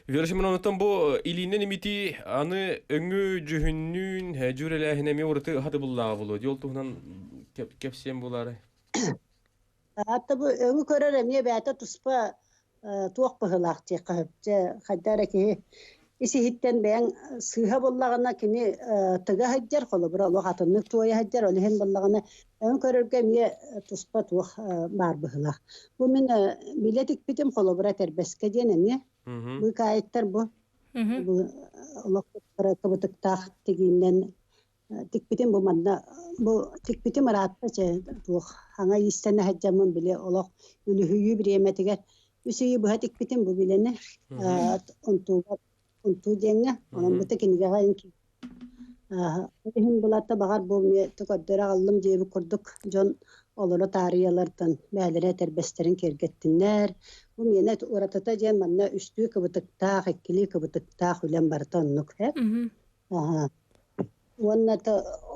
Вера Семеновнаттан бу илиинэн имитии аны өҥү дьүһүннүүн дьүрэлээһин эмиэ ураты хатыбыллааҕа буолуо. Дьол туһунан кэпсиэм буолаарай? Аата бу өҥү көрөр эмиэ бэйэтэ туспа туох быһыылаах диэххэ сөп. Дьэ, хайда эрэ киһи ис-иһиттэн бэйэҥ сыыһа буллаҕына кини тыга сылдьар, холобура олох атыннык туойа сылдьар, ол иһин буллаҕына өҥ көрөргө эмиэ туспа туох баар быһыылаах. Бу мин билэ тикпитим холобура этэрбэскэ диэн эмиэ быыкаайыттар бу бу олох кыбытыктаах тигиинэн Тикпитим бу манна бу тикпитим ыраатта чэ туох хаҥа иистэнэ сылдьаммын били олох үлүһүйүү бириэмэтигэр үс ыйы быһа тикпитим бу билэни унтууга унтуу диэҥҥэ онон бу кинигэҕэ иһин булатта баҕар бу эмиэ көрдөрө аҕаллым диэбит курдук дьон олоро таарыйалартан бээлэрэ этэрбэстэрин киэргэттиннэр бу миэнэ уратыта диэн манна үстүү кыбытыктаах иккилии кыбытыктаах үлэм барыта оннук э Уонна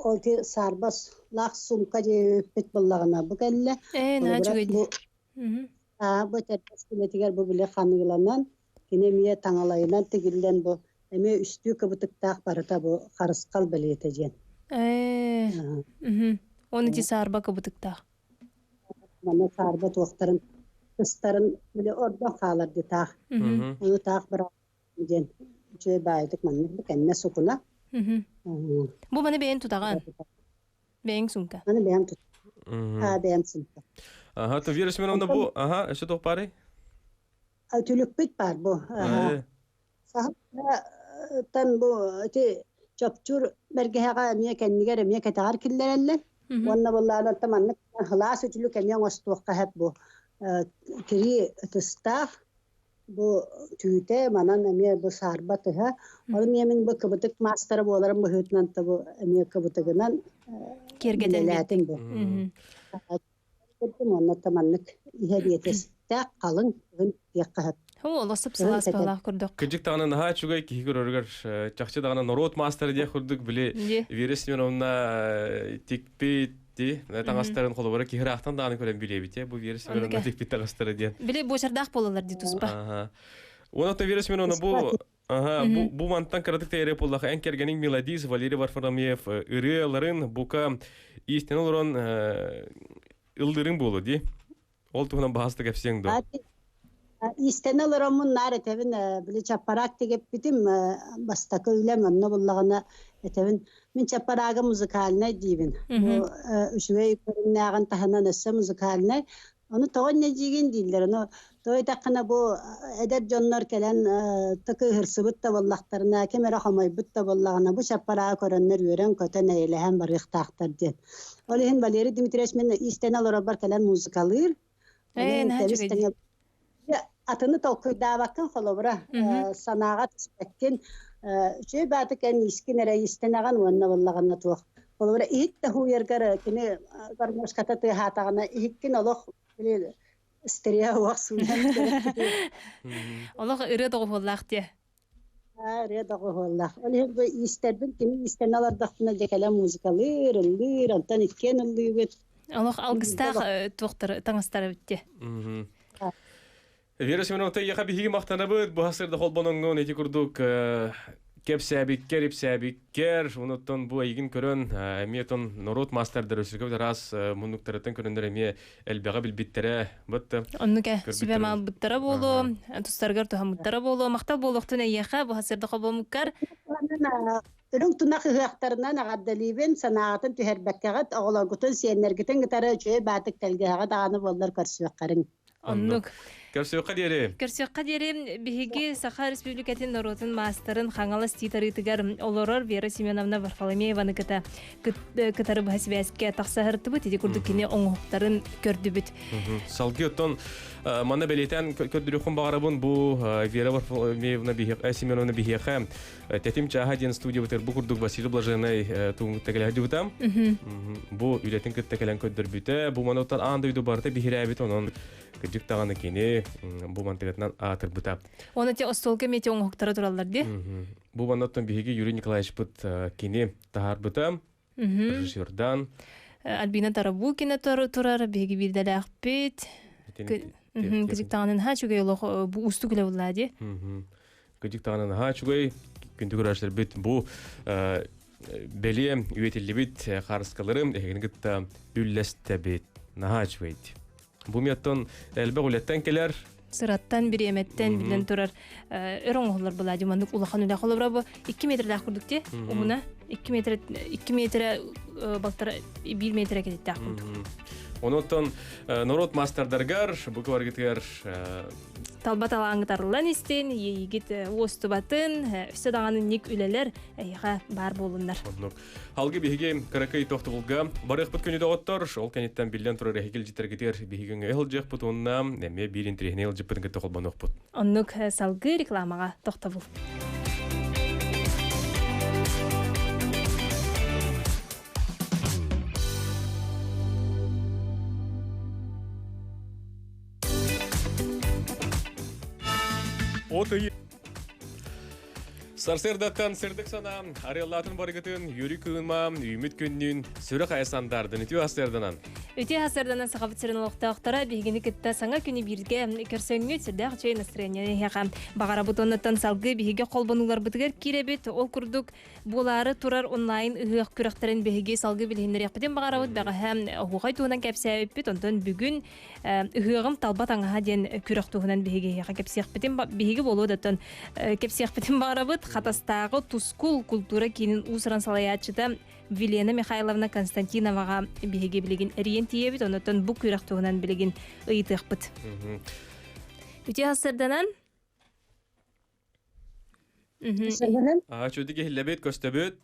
ол ити саарбас лаах сумка диэбиппит буоллаҕына бу кэллэ. Ээ, наһаа Холобура үчүгэй бу дии. бу этэрбэс килэтигэр бу били ханыыланан, кини эмиэ таҥалайынан тигиллэн бу эмиэ үстүү кыбытыктаах барыта бу харысхал бэлиэтэ диэн. Ээ, Оны ити саарба кыбытыктаах. Манна саарба туохтарын тыстарын били ордон хаалар дии таах. Ону таах быраҕан диэн үчүгэй баайытык маннык бу кэннэ сукуна. Бу маны бэйэн тутаҕын. Бэйэҥ сумка. Маны бэйэм тут. Аа бэйэм сумка. Аха, то Вера Семеновна бу, аха, өссө туох баарый? Түлүкпүт баар бу. Саха бу ити чопчур бэргэһэҕэ эмиэ кэннигэр эмиэ кэтэҕэр киллэрэллэр. Уонна буоллаанатта маннык хылаас үтүлүк эмиэ оҥостуохха сөп бу. Тирии ытыстаах Бу түүтэ манан эмиэ бу саарба тыһа. Ол эмиэ мин бу кыбытык маастара буоларым быһыытынан да бу эмиэ кыбытыгынан Киэргэтэн үлэлээтим бу. Уонна да маннык иһэ биэтэстээх халыҥ кыһын диэххэ сөп. Хо, олосуп Кыһын сылаас кэтэр. баалаах курдук. Кыдьык даҕаны наһаа үчүгэй киһи көрөрүгэр чахчы даҕаны норуот маастара диэх курдук били Вера Семеновна тикпит Ти, таҥастарын холобура киһи ыраахтан даҕаны көрөн билиэбит бу Вера Семеновна тикпит таҥастара диэн. Били буочардаах буолаллар дии туспа. Аха. Уонна Вера Семеновна бу Аха, бу, бу мантан кыратык тэйэрэ буоллаха эн кэргэниҥ мелодист Валерий Варфоломеев ырыаларын бука иистэн олорон ыллыырыҥ буолуо дии. Ол туһунан баһаста кэпсиэҥ дуо? Иистэнэ олороммун наар этэбин, били чаппараак тигиппитим бастакы үлэм онно буллаҕына этэбин мин чаппараага музыкальнай диибин. Бу үчүгэй көрүҥнээҕин таһынан өссө музыкальнай. Ону тоҕо инньэ диигин дииллэр. Ону тоҕо диэтэххинэ бу эдэр дьоннор кэлэн тыкыһырсыбыт да буоллахтарына, ким эрэ хомойбут да буоллаҕына бу чаппарааҕы көрөннөр үөрэн-көтөн эйэлэһэн барыахтаахтар диэн. Ол иһин Валерий Дмитриевич мин иистэнэ олорорбор кэлэн музыкалыыр. Ээ, наһаа Тэбис үчүгэй тэҥэ атыны толкуйдаабаккын холобура санааҕа түспэккин үчүгэй бааты кэн иискин эрэ иистэнэҕин уонна буоллаҕына туох холобура иһит да һууйаргар кини гармошката тыаһаатаҕына иһиккин олох били стерео уох сууйан Олох ырыа доҕуһуоллаах диэ. Ырыа доҕуһуоллаах. Ол иһин бу иистэрбин кини иистэнэ олордохпуна дьэ кэлэн музыкалыыр, ыллыыр, онтон иккиэн ыллыыбыт. Олох алгыстаах туохтары таҥастара бүттэ. Вера Семеновна, эйиэхэ биһиги махтанабыт. Бу сырда холбоноҥҥун ити курдук. Кэпсээбиккэр, ипсээбиккэр, онуттан бу эйигин көрөн, эмиэ тон норуот маастардары өссө араас муннуктарыттан көрөннөр эмиэ элбэҕи билбиттэрэ. Бытты. Оннук сүбэ маалбыттара буолуо, тустаргар туһаммыттара буолуо. Махтал буолуохтун эйиэхэ, бу хасырда хобомуккар. Үрүҥ тунах ыһыахтарынан эҕэрдэлиибин, санааҕытын түһэрбэккэҕит, оҕолоргутун, сиэннэргитин кытары үчүгэй баатык тэлгэһэҕэ даҕаны буоллар көрсүөххэрин. Оннук. Көрсүөххэ диэри. Көрсүөххэ диэри биһиги Саха Республикатын норуотун маастарын Хаҥалас Тиит-Арыытыгар олорор Вера Семеновна Варфоломееваны кыта кытары быһа сибээскэ тахсаһыртыбыт. Ити курдук кини оҥоһуктарын көрдүбүт. Салгыы оттон манна бэлиэтээн көрдөрүөххүн баҕарабын бу Вера Варфоломеевна Семеновна биһиэхэ Тэтим чааһа диэн студиябытыгар бу курдук Василий Блаженный тугун кытта кэлэ сылдьыбыта. Бу үлэтин кытта кэлэн көрдөрбүтэ. Бу мануттан аан дойду барыта биһирээбит, онон кырдьык даҕаны кини бу мантыгатынан аатырбыта. Оны те остуолга эмиэ оҥоһуктара тураллар дии. Бу маннаттан биһиги Юрий Николаевичпыт кини таһаарбыта. Режиссердан. Альбина Тарабукина турар, биһиги биирдэлээхпит. Кыдьык таҕанын ха чугай олох бу устук үлэ булла дии. Кыдьык таҕанын ха чугай күндү көрөөччүлэрбит бу бэлиэ үйэтиллибит хаарыскалары эһигини кытта үллэстэбит. Наһаа үчүгэй. Бу миэттэн элбэх үлэттэн кэлэр. Сыраттан, бириэмэттэн билэн турар өр оҥоһуллар была маннык улахан үлэ холобура бу 2 метрдээх курдук те уһуна 2 метр 2 метрэ балтара 1 метрэ кетиттээх курдук. Онуттан норуот мастердаргар бу кыбаргытыгар талба талааҥытарыллан истин, иэйигит уостубатын, өссө даҕаны ник үлэлэр эйиэхэ баар буолуннар. Оннук. Алгы биһиги кыракый тохтобулга барыахпыт күнү доҕоттор, ол кэнниттэн биллэн турар эһиги илдьиттэргитигэр биһиги өҥө сылдьыахпыт уонна эмиэ биир интэриэһинэй илдьиппытын кытта холбонуохпут. Оннук салгыы рекламаҕа тохтобул. От ыйы Сарсыардаттан сырдык санаа, арыаллаатын барыгытын, юри кыынма, үүмүт күннүүн, сүрэх айа сандардын, үтүө сарсыарданан. Үтүө сарсыарданан сахабыт сирин олохтоохторо биһигини кытта саҥа күнү бииргэ көрсөҥҥүт сүрдээх үчүгэй настроение эһиэхэ баҕарабыт оннуттан салгыы биһиги холбонууларбытыгар киирэбит. Ол курдук буолаары турар онлайн ыһыах күрэхтэрин биһиги салгыы билиһиннэриэхпитин баҕарабыт. Бэҕэһээ оһуохай туһунан кэпсээбиппит. Онтон бүгүн ыһыаҕым талба таҥаһа диэн күрэх туһунан биһиги эһиэхэ кэпсиэхпитин биһиги буолуо даттан кэпсиэхпитин баҕарабыт. Хатастааҕы Тускул култуура киинин уус-уран салайааччыта Вилена Михайловна Константиноваҕа биһиги билигин эрийэн тиийэбит. Онтон бу күрэх туһунан билигин ыйытыахпыт. Үтүө сарсыарданан Аа, чүдүк иһиллэбит, көстөбүт.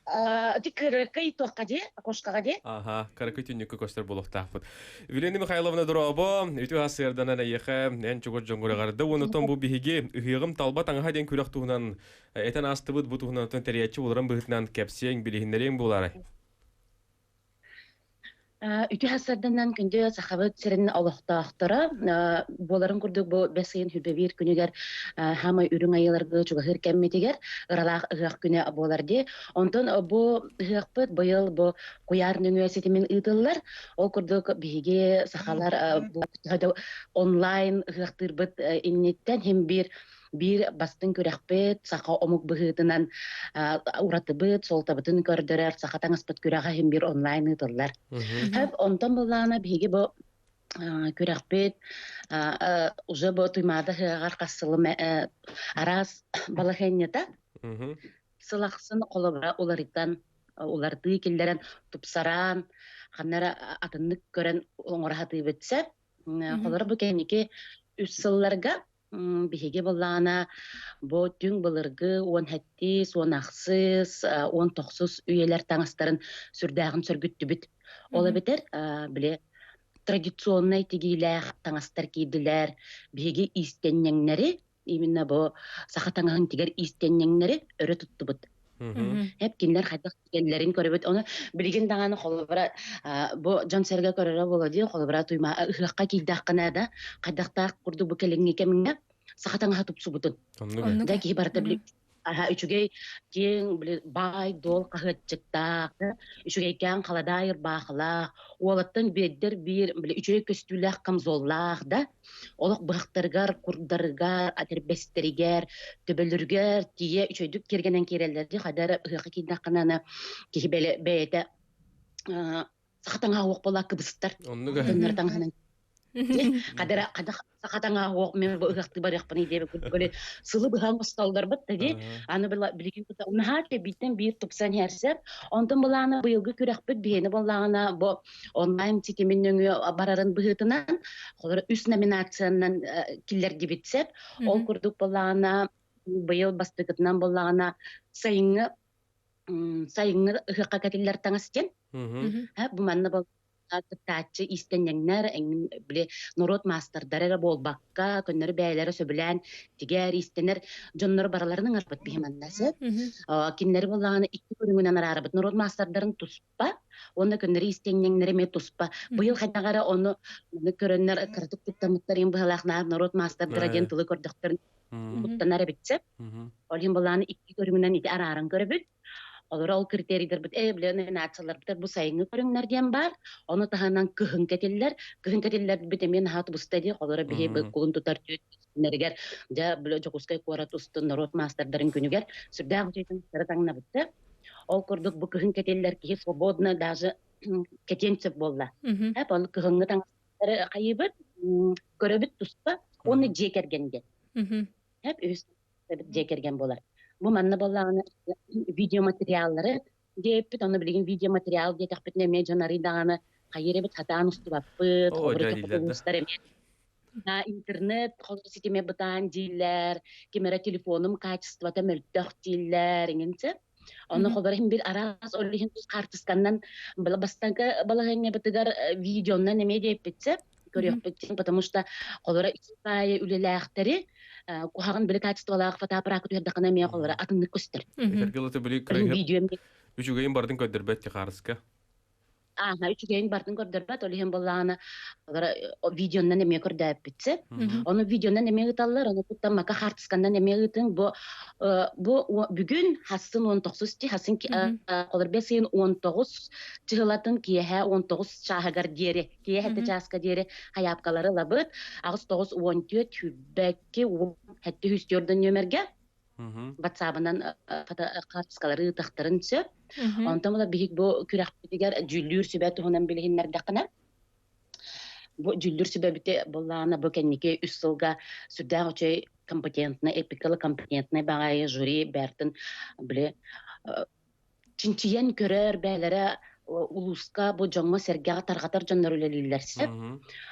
Ити кыракый туохха дии, окошкаҕа дии. Аха, кыракый түннүккэ көстөр буолуохтаахпыт. Вилена Михайловна дорообо, үтүө сарсыарданан эйиэхэ эн чугас дьоҥҥор уонутан бу биһиги ыһыаҕым талба таҥаһа диэн күрэх туһунан этэн аастыбыт бу туһунан тэрийээччи буоларын быһыытынан кэпсиэҥ, билиһиннэриэҥ буолаарай? Үтүө сарсыарданан күндү Сахабыт сирин олохтоохторо буоларын курдук бу бэс ыйын сүрбэбиир күнүгэр хаамай үрүҥ айыыларга чугаһыыр кэммитигэр ыралаах ыһыах күнэ буолар дии. Онтон бу ыһыахпыт быйыл бу куйаар нөҥүө ситимин ыытыллар. Ол курдук биһиги сахалар бу онлайн ыһыахтыырбыт инниттэн хим биир биир бастыҥ күрэхпит саха омук быһыытынан уратыбыт, суолтабытын көрдөрөр саха таҥаспыт күрэҕэ иһин биир онлайн ыытыллар. Хэп онтон былаана биһиги бу күрэхпит уже бу Туймаада ыһыаҕар хас сылым араас балаһыанньата сыл ахсын холобура уларытан улардыы киллэрэн тупсаран ханна атыннык көрөн оҥоро сатыыбыт сөп. Холобура бу кэнники үс сылларга Биһиги былаана бу түҥ былыргы уон сэттис, уон ахсыс, уон тохсус үйэлэр таҥастарын сүрдээҕин сөргүттүбүт. Ол эбэтэр, били традиционнай тигиилээх таҥастар киирдилэр. Биһиги иистэнньэҥнэри, именно бу саха таҥаһын тигэр иистэнньэҥнэри өрө туттубут. Эп кинилэр хайдах тигэллэрин көрөбүт. Ону билигин даҕаны холобура бу дьон-сэргэ көрөрө буолуо дии, холобура туйма ыһыахха киирдэххинэ да хайдахтаах курдук бу кэлиҥҥи кэмҥэ саха таҥаһа тупсубутун. Да киһи барыта били Аһа үчүгэй киэҥ били баай-дуол хаһыатчыктаах, үчүгэйкээн халадаай ырбаахылаах, уолаттан биэрдэр биир били үчүгэй көстүүлээх камзоллаах да, олох быһахтарыгар, курдарыгар, этэрбэстэригэр, төбөлөрүгэр тиийэ үчүгэйдик киэргэнэн киирэллэр дии хайда эрэ ыһыахха киирдэххинэ аны киһи бэйэтэ саха таҥаһа уох буолла кыбыстар. Оннук Төннөр таҥаһынан Хадара саха таҥаһа уох мен бу ыһыахтыы барыахпын диэбит курдук сылы быһа оҥостоллорбут да дии. Аны билигин наһаа бииртэн биир тупсан иһэрсэр. Онтон былаана быйылгы күрэхпит биһиэнэ буоллаҕына бу онлайн ситимин нөҥүө барарын быһыытынан холор үс номинациянан киллэрдибит сеп. Ол курдук буоллаҕына быйыл бастакытынан буоллаҕына сайыҥҥы сайыҥҥы ыһыахха кэтиллэр таҥас диэн. Бу манна кыттааччы иистэнньэҥнэр эҥин били норуот маастардара эрэ буолбакка, көннөрү бэйэлэрэ сөбүлээн тигэр, иистэнэр дьоннору барыларын ыҥырбыт биһи манна сөп. Кинилэри буоллаҕына икки көрүҥүнэн араарабыт. Норуот маастардарын туспа уонна көннөрү иистэнньэҥнэри эмиэ туспа. Быйыл хайдах эрэ ону көрөннөр кыратык туттаммыттар иһин быһалаах наар норуот маастардара диэн тылы көрдөхтөрүн куттанар эбитсэ. Ол иһин былааны икки көрүҥүнэн ити арааран көрөбүт. Олору ол критерийдэрбит э билэ номинацияларбыт бу сайыҥҥы көрүҥнэр диэн баар. Ону таһынан кыһын кэтиллэр. Кыһын кэтиллэрбит эмиэ наһаа тубуста дии. Олору биһи кулун тутар түүннэригэр дьэ били Дьокуускай куорат устун норуот маастардарын күнүгэр сүрдээх үчүгэй таҥнабытта. Ол курдук бу кыһын кэтиллэр киһи свободно даже кэтиэн сөп буолла. Ол кыһыҥҥы таҥастары хайыыбыт, көрөбүт туспа уонна дьиэ кэргэн диэн. Үһүс дьиэ кэргэн буолар. Бу манна буоллаҕына видеоматериаллары диэппит, онно билигин видеоматериал диэтэхпитинэ эмиэ дьон арый даҕаны хайыыр эбит хатаан устубаппыт, холобур эмиэ интернет ситимэ бытаан дииллэр, ким эрэ телефонум качествота мөлтөх дииллэр, иҥинчэ. Онно холобур иһин бир араас ол иһин хаартысканнан бастакы балаһыанньабытыгар видеоннан эмиэ диэппитсэ көрүөхпүт потому что холобура икки үлэлээхтэри куһаҕан били качестволаах фотоаппаракка түһэрдэххинэ эмиэ холобура атыннык көстөр. Видео үчүгэйин бардын көрдөрбөт ти Ааһа үчүгэйин бартын көрдөрбөт, ол иһин буоллаҕына видеоннан эмиэ көрдөөппүтсэ. Ону видеонан эмиэ ыыталлар, ону куттан мака хаартысканнан эмиэ ыытыҥ. Бу бу бүгүн хассын 19 ти хассын олор бес ыйын 19 чыһылатын киэһэ 19 чааһыгар диэри, киэһэ этэ чааска диэри хайаапкалары ылабыт. Аҕыс тоҕус уон түөрт сүүрбэкки сэттэ үс түөрдөн нүөмэргэ ватсабынан хаартыскалары ыытахтарын сөп. Онтон була биһик бу күрэхпитигэр дьүүллүүр сүбэ туһунан билиһиннэрдэххинэ, бу дьүүллүүр сүбэбити буллаана бу кэнники үс сылга сүрдээх үчүгэй компетентный, эпикалы компетентный баҕайы жюри бэртин били чинчийэн көрөр бээлэрэ улууска бу дьоҥҥо-сэргэҕэ тарҕатар дьоннор үлэлииллэр сөп.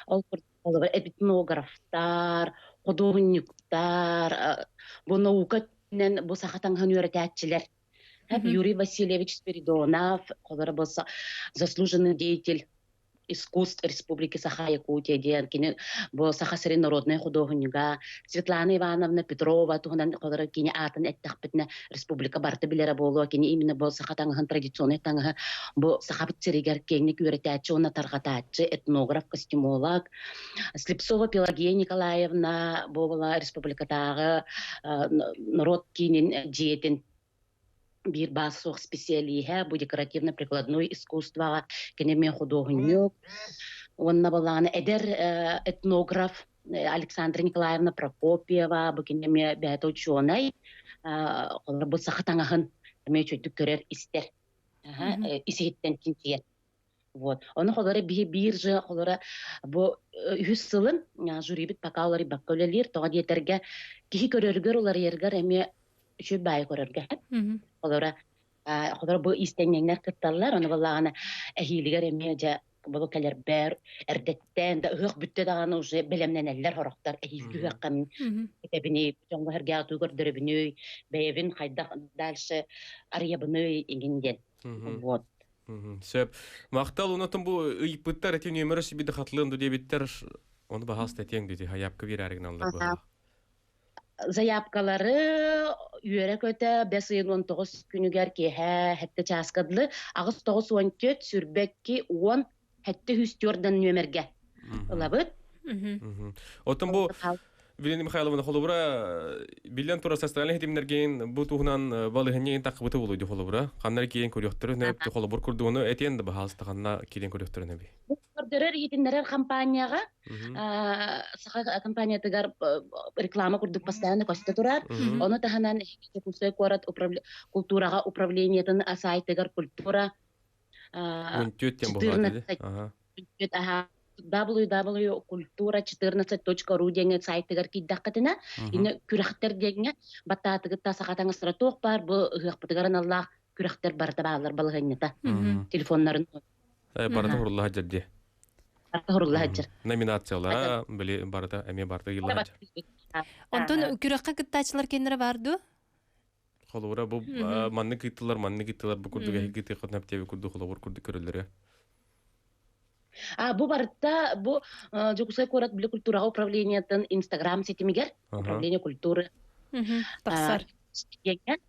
Ол курдук этнографтар, худуоһунньуктар, бу наука өттүнэн бу саха таҥаһын үөрэтээччилэр. Юрий Васильевич Спиридонов, холоро бу заслуженный деятель искусств Республики Саха-Якутия диэн кини бу Саха сирин народнай худуоһунньуга Светлана Ивановна Петрова туһунан холоро кини аатын эттэхпитинэ республика барыта билэрэ буолуо кини именно бу саха таҥаһын традиционнай таҥаһы бу сахабыт сиригэр киэҥник үөрэтээччи уонна тарҕатааччы этнограф костюмолог Слепцова Пелагея Николаевна бу була республикатааҕы норуот киинин дьиэтин биир баас суох специалиһэ бу декоративно-прикладной искусствоҕа кини эмиэ худуоһунньук уонна балаҕана эдэр этнограф Александра Николаевна Прокопьева бу кини эмиэ бэйэтэ учуонай олор бу саха таҥаһын эмиэ үчүгдүк көрөр истэр ис-иһиттэн чинчийэр Вот. Ону холоро биһи биир же холоро бу үһүс сылын жюрибит пока уларыйбакка үлэлиир. Тоҕо диэтэргэ киһи көрөрүгэр уларыйарыгар эмиэ үчүгэй баайы көрөргө. Холоро холоро бу иистэнньэҥнэр кытталлар. Ону баллаҕына эһиилигэр эмиэ дьэ бу кэлэрбэр эрдэттэн да ыһыах бүттэ даҕаны уже бэлэмнэнэллэр сорохтор эһиилги ыһыахха мин этэбиний дьоҥҥо сэргээх туу көрдөрөбүнүй бэйэбин хайдах дальше арыйабыный иҥин диэн вот Сөп. Махтал, онотон бу ыйыппыттар эти нүөмөрө сибиди хатлыам ду диэбиттэр. Ону баһаас тэтиэҥ дити хайапка биэрээригин аллар быһа. Заявкалары үөрэ-көтө бэс ыйын 19 күнүгэр киэһэ сэттэ чааска дылы 8 9 14 сүүрбэкки 10 7 104 нүөмэргэ ылабыт. Оттон бу. Вилена Михайловна холобура биллэн турар социальнай ситимнэргин бу туһунан балыһынньыгын таххыбыты болуйду холобура. Ханна киирэн көрүөхтөрүн өп холобур курдугуну этиэн да баһаалыста ханна киирэн көрүөхтөрүн эби. Көрдөрөр иһитиннэрэр компанияҕа саха компаниятыгар реклама курдук постоянно көстө турар. Ону таһынан Дьокуускай куорат культураҕа управлениетын сайтыгар культура 14 www.kultura14.ru диэҥҥэ сайтыгар киирдэххитинэ, инне күрэхтэр диэҥҥэ баттаатыгытта саха таҥастара туох баар бу ыһыахпытыгар аналлаах күрэхтэр барыта бааллар балаһыанньата телефоннарын барыта хурулла сылдьар дии барыта хурулла сылдьар номинациялара били барыта эмиэ барыта ыйылла сылдьар Онтон күрэххэ кыттааччылар кеннere бар дуо? Холобура бу маннык ыыттылар, маннык ыыттылар бу курдук эһиги тыаххытын эптиэби курдук холобур курдук көрөллөрө. А бу барыта бу Дьокуускай куорат били культураҕа управлениетын Инстаграм ситимигэр управление культуры тахсар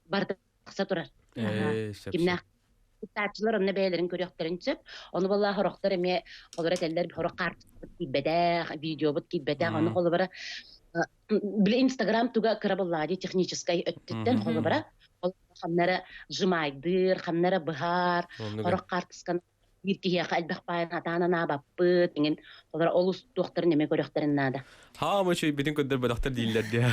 барыта тахса турар. Кимнээх кыттааччылар онно бэйэлэрин көрүөхтэрин сөп. Ону буолла хорохтор эмиэ холобура этэллэр хорох хаартыскабыт киирбэтэх, видеобут киирбэтэх. Ону холобура били Инстаграм туга кыра буллаҕа техническай өттүттэн холобура ханнара сжимайдыыр, ханнара быһаар, хорох хаартысканы биир киһиэхэ элбэх баайын атаан анаабаппыт, иҥин олор олус туохтарын эмэ көрүөхтэрин наада. Хаама үчүгэйбитин көрдөрбөтөхтөр дииллэр диэ.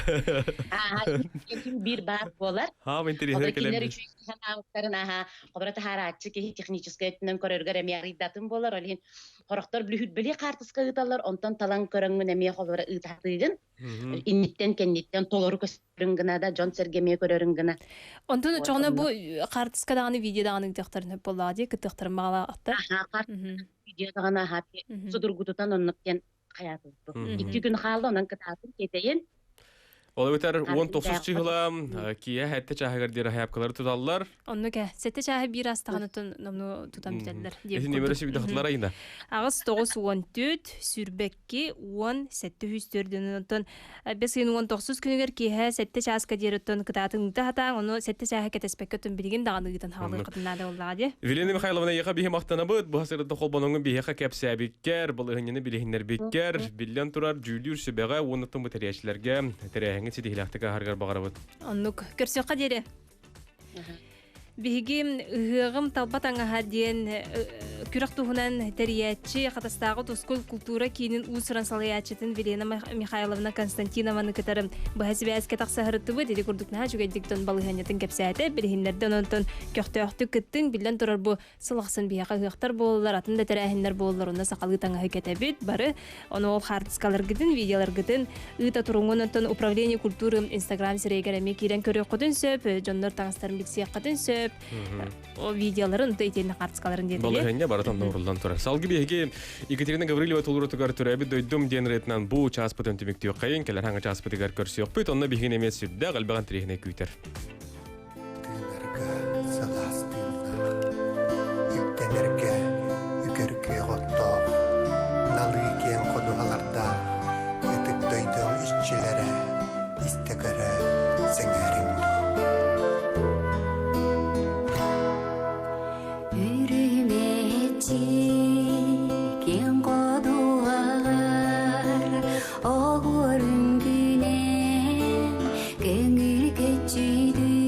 Ким биир баар буолар. Хаама интэриэһинэй кэлэр. Үчүгэй санаабыттарын аха, хобора таһаарааччы киһи техническэй өттүнэн көрөргөр эмиэ арыйдатын буолар. Ол иһин хорохтор бүлүһүрбэлии хаартыска ыыталлар, онтон талан көрөҥҥүн эмиэ холобура ыытатыыгын. Инниттэн кэнниттэн толору көстөрүн гына да, дьон-сэргэ эмиэ көрөрүн гына. Онтон очоҕуна бу хаартыска даҕаны видео даҕаны ыытыахтарын сөп буоллаҕа дии, кыттыахтарын баҕалаахтар. Видео даҕаны аһаа судургутутан оннук диэн хайаатыбыт. Икки күн хаалла, онон кытаатын тиэтэйин. Ол эбэтэр 19 чыһыла киэ сэттэ чааһыгар диэри хайапкалары туталлар. Оннук ээ. Сэттэ чааһы биир астаҕына номну тутан бүтэллэр. Ити нөмөрө сүбүдэхтилэр айына. Аҕыс тоҕус уон түт, сүрбэкки уон сэттэ үс төрдүн онтон бэс ыйын уон тохсус күнүгэр киэһэ сэттэ чааска диэри оттон кытаатын ыыта сатааҥ, ону сэттэ чааһы кэтэспэккэ оттон билигин даҕаны ыытан хаалыаххытын наада буоллаҕа дии. Елена Михайловна, эйиэхэ биһи махтанабыт. Бу сырытта холбоноҥҥун биһиэхэ кэпсээбиккэр, балаһыанньаны билиһиннэрбиккэр, биллэн турар, дьүүллүүр сүбэҕэ уонна тумбу тэрийээччилэргэ тэрээһиҥҥит ситиһиилээхтик ааһаргар баҕарабыт. Оннук. Көрсүөххэ диэри. Биһиги ыһыаҕым талба таҥаһа диэн күрэх туһунан тэрийээччи Хатастааҕы Тускул култуура киинин уус-уран салайааччытын Велена Михайловна Константинованы кытары быһа сибээскэ тахсаһырыттыбыт. Ити курдук наһаа үчүгэйдик дьон балаһыанньатын кэпсээтэ. Билиһиннэрдэ онон көхтөөхтүк кыттыҥ. Биллэн турар бу сыл ахсын биһиэхэ ыһыахтар буолаллар, атын да тэрээһиннэр буолаллар, онно сахалыы таҥаһы кэтэбит. Бары ону ол хаартыскаларгытын, видеоларгытын ыыта туруҥҥун оттон управление культуры инстаграм сирэйигэр эмиэ киирэн көрүөххүтүн сөп, дьоннор таҥастарын билсиэххитин сөп, о видеоларын, то итиэннэ хаартыскаларын диэтили. Балаһыанньа барытын уруллан турар. Салгы биһиги Екатерина Гаврилова толорутугар төрөөбүт дойдум диэн ырыатынан бу чааспытын түмүктүөххэйин, кэлэр хаҥа чааспытыгар көрсүөхпүт, онно биһигини эмиэ сүрдээх элбэх интэриэһинэй күүтэр. Тыынарга сылаас тыыннаах, үктэнэргэ үкэр күөх оттоох, налыы киэҥ ходуһалардаах ытык дойду иччилэрэ истэ-көрө сэҥээриҥ дуу. Үрүмэччи киэҥ ходуһаҕар оҕуор үҥкүүнэн көҥүл көччүйдүн.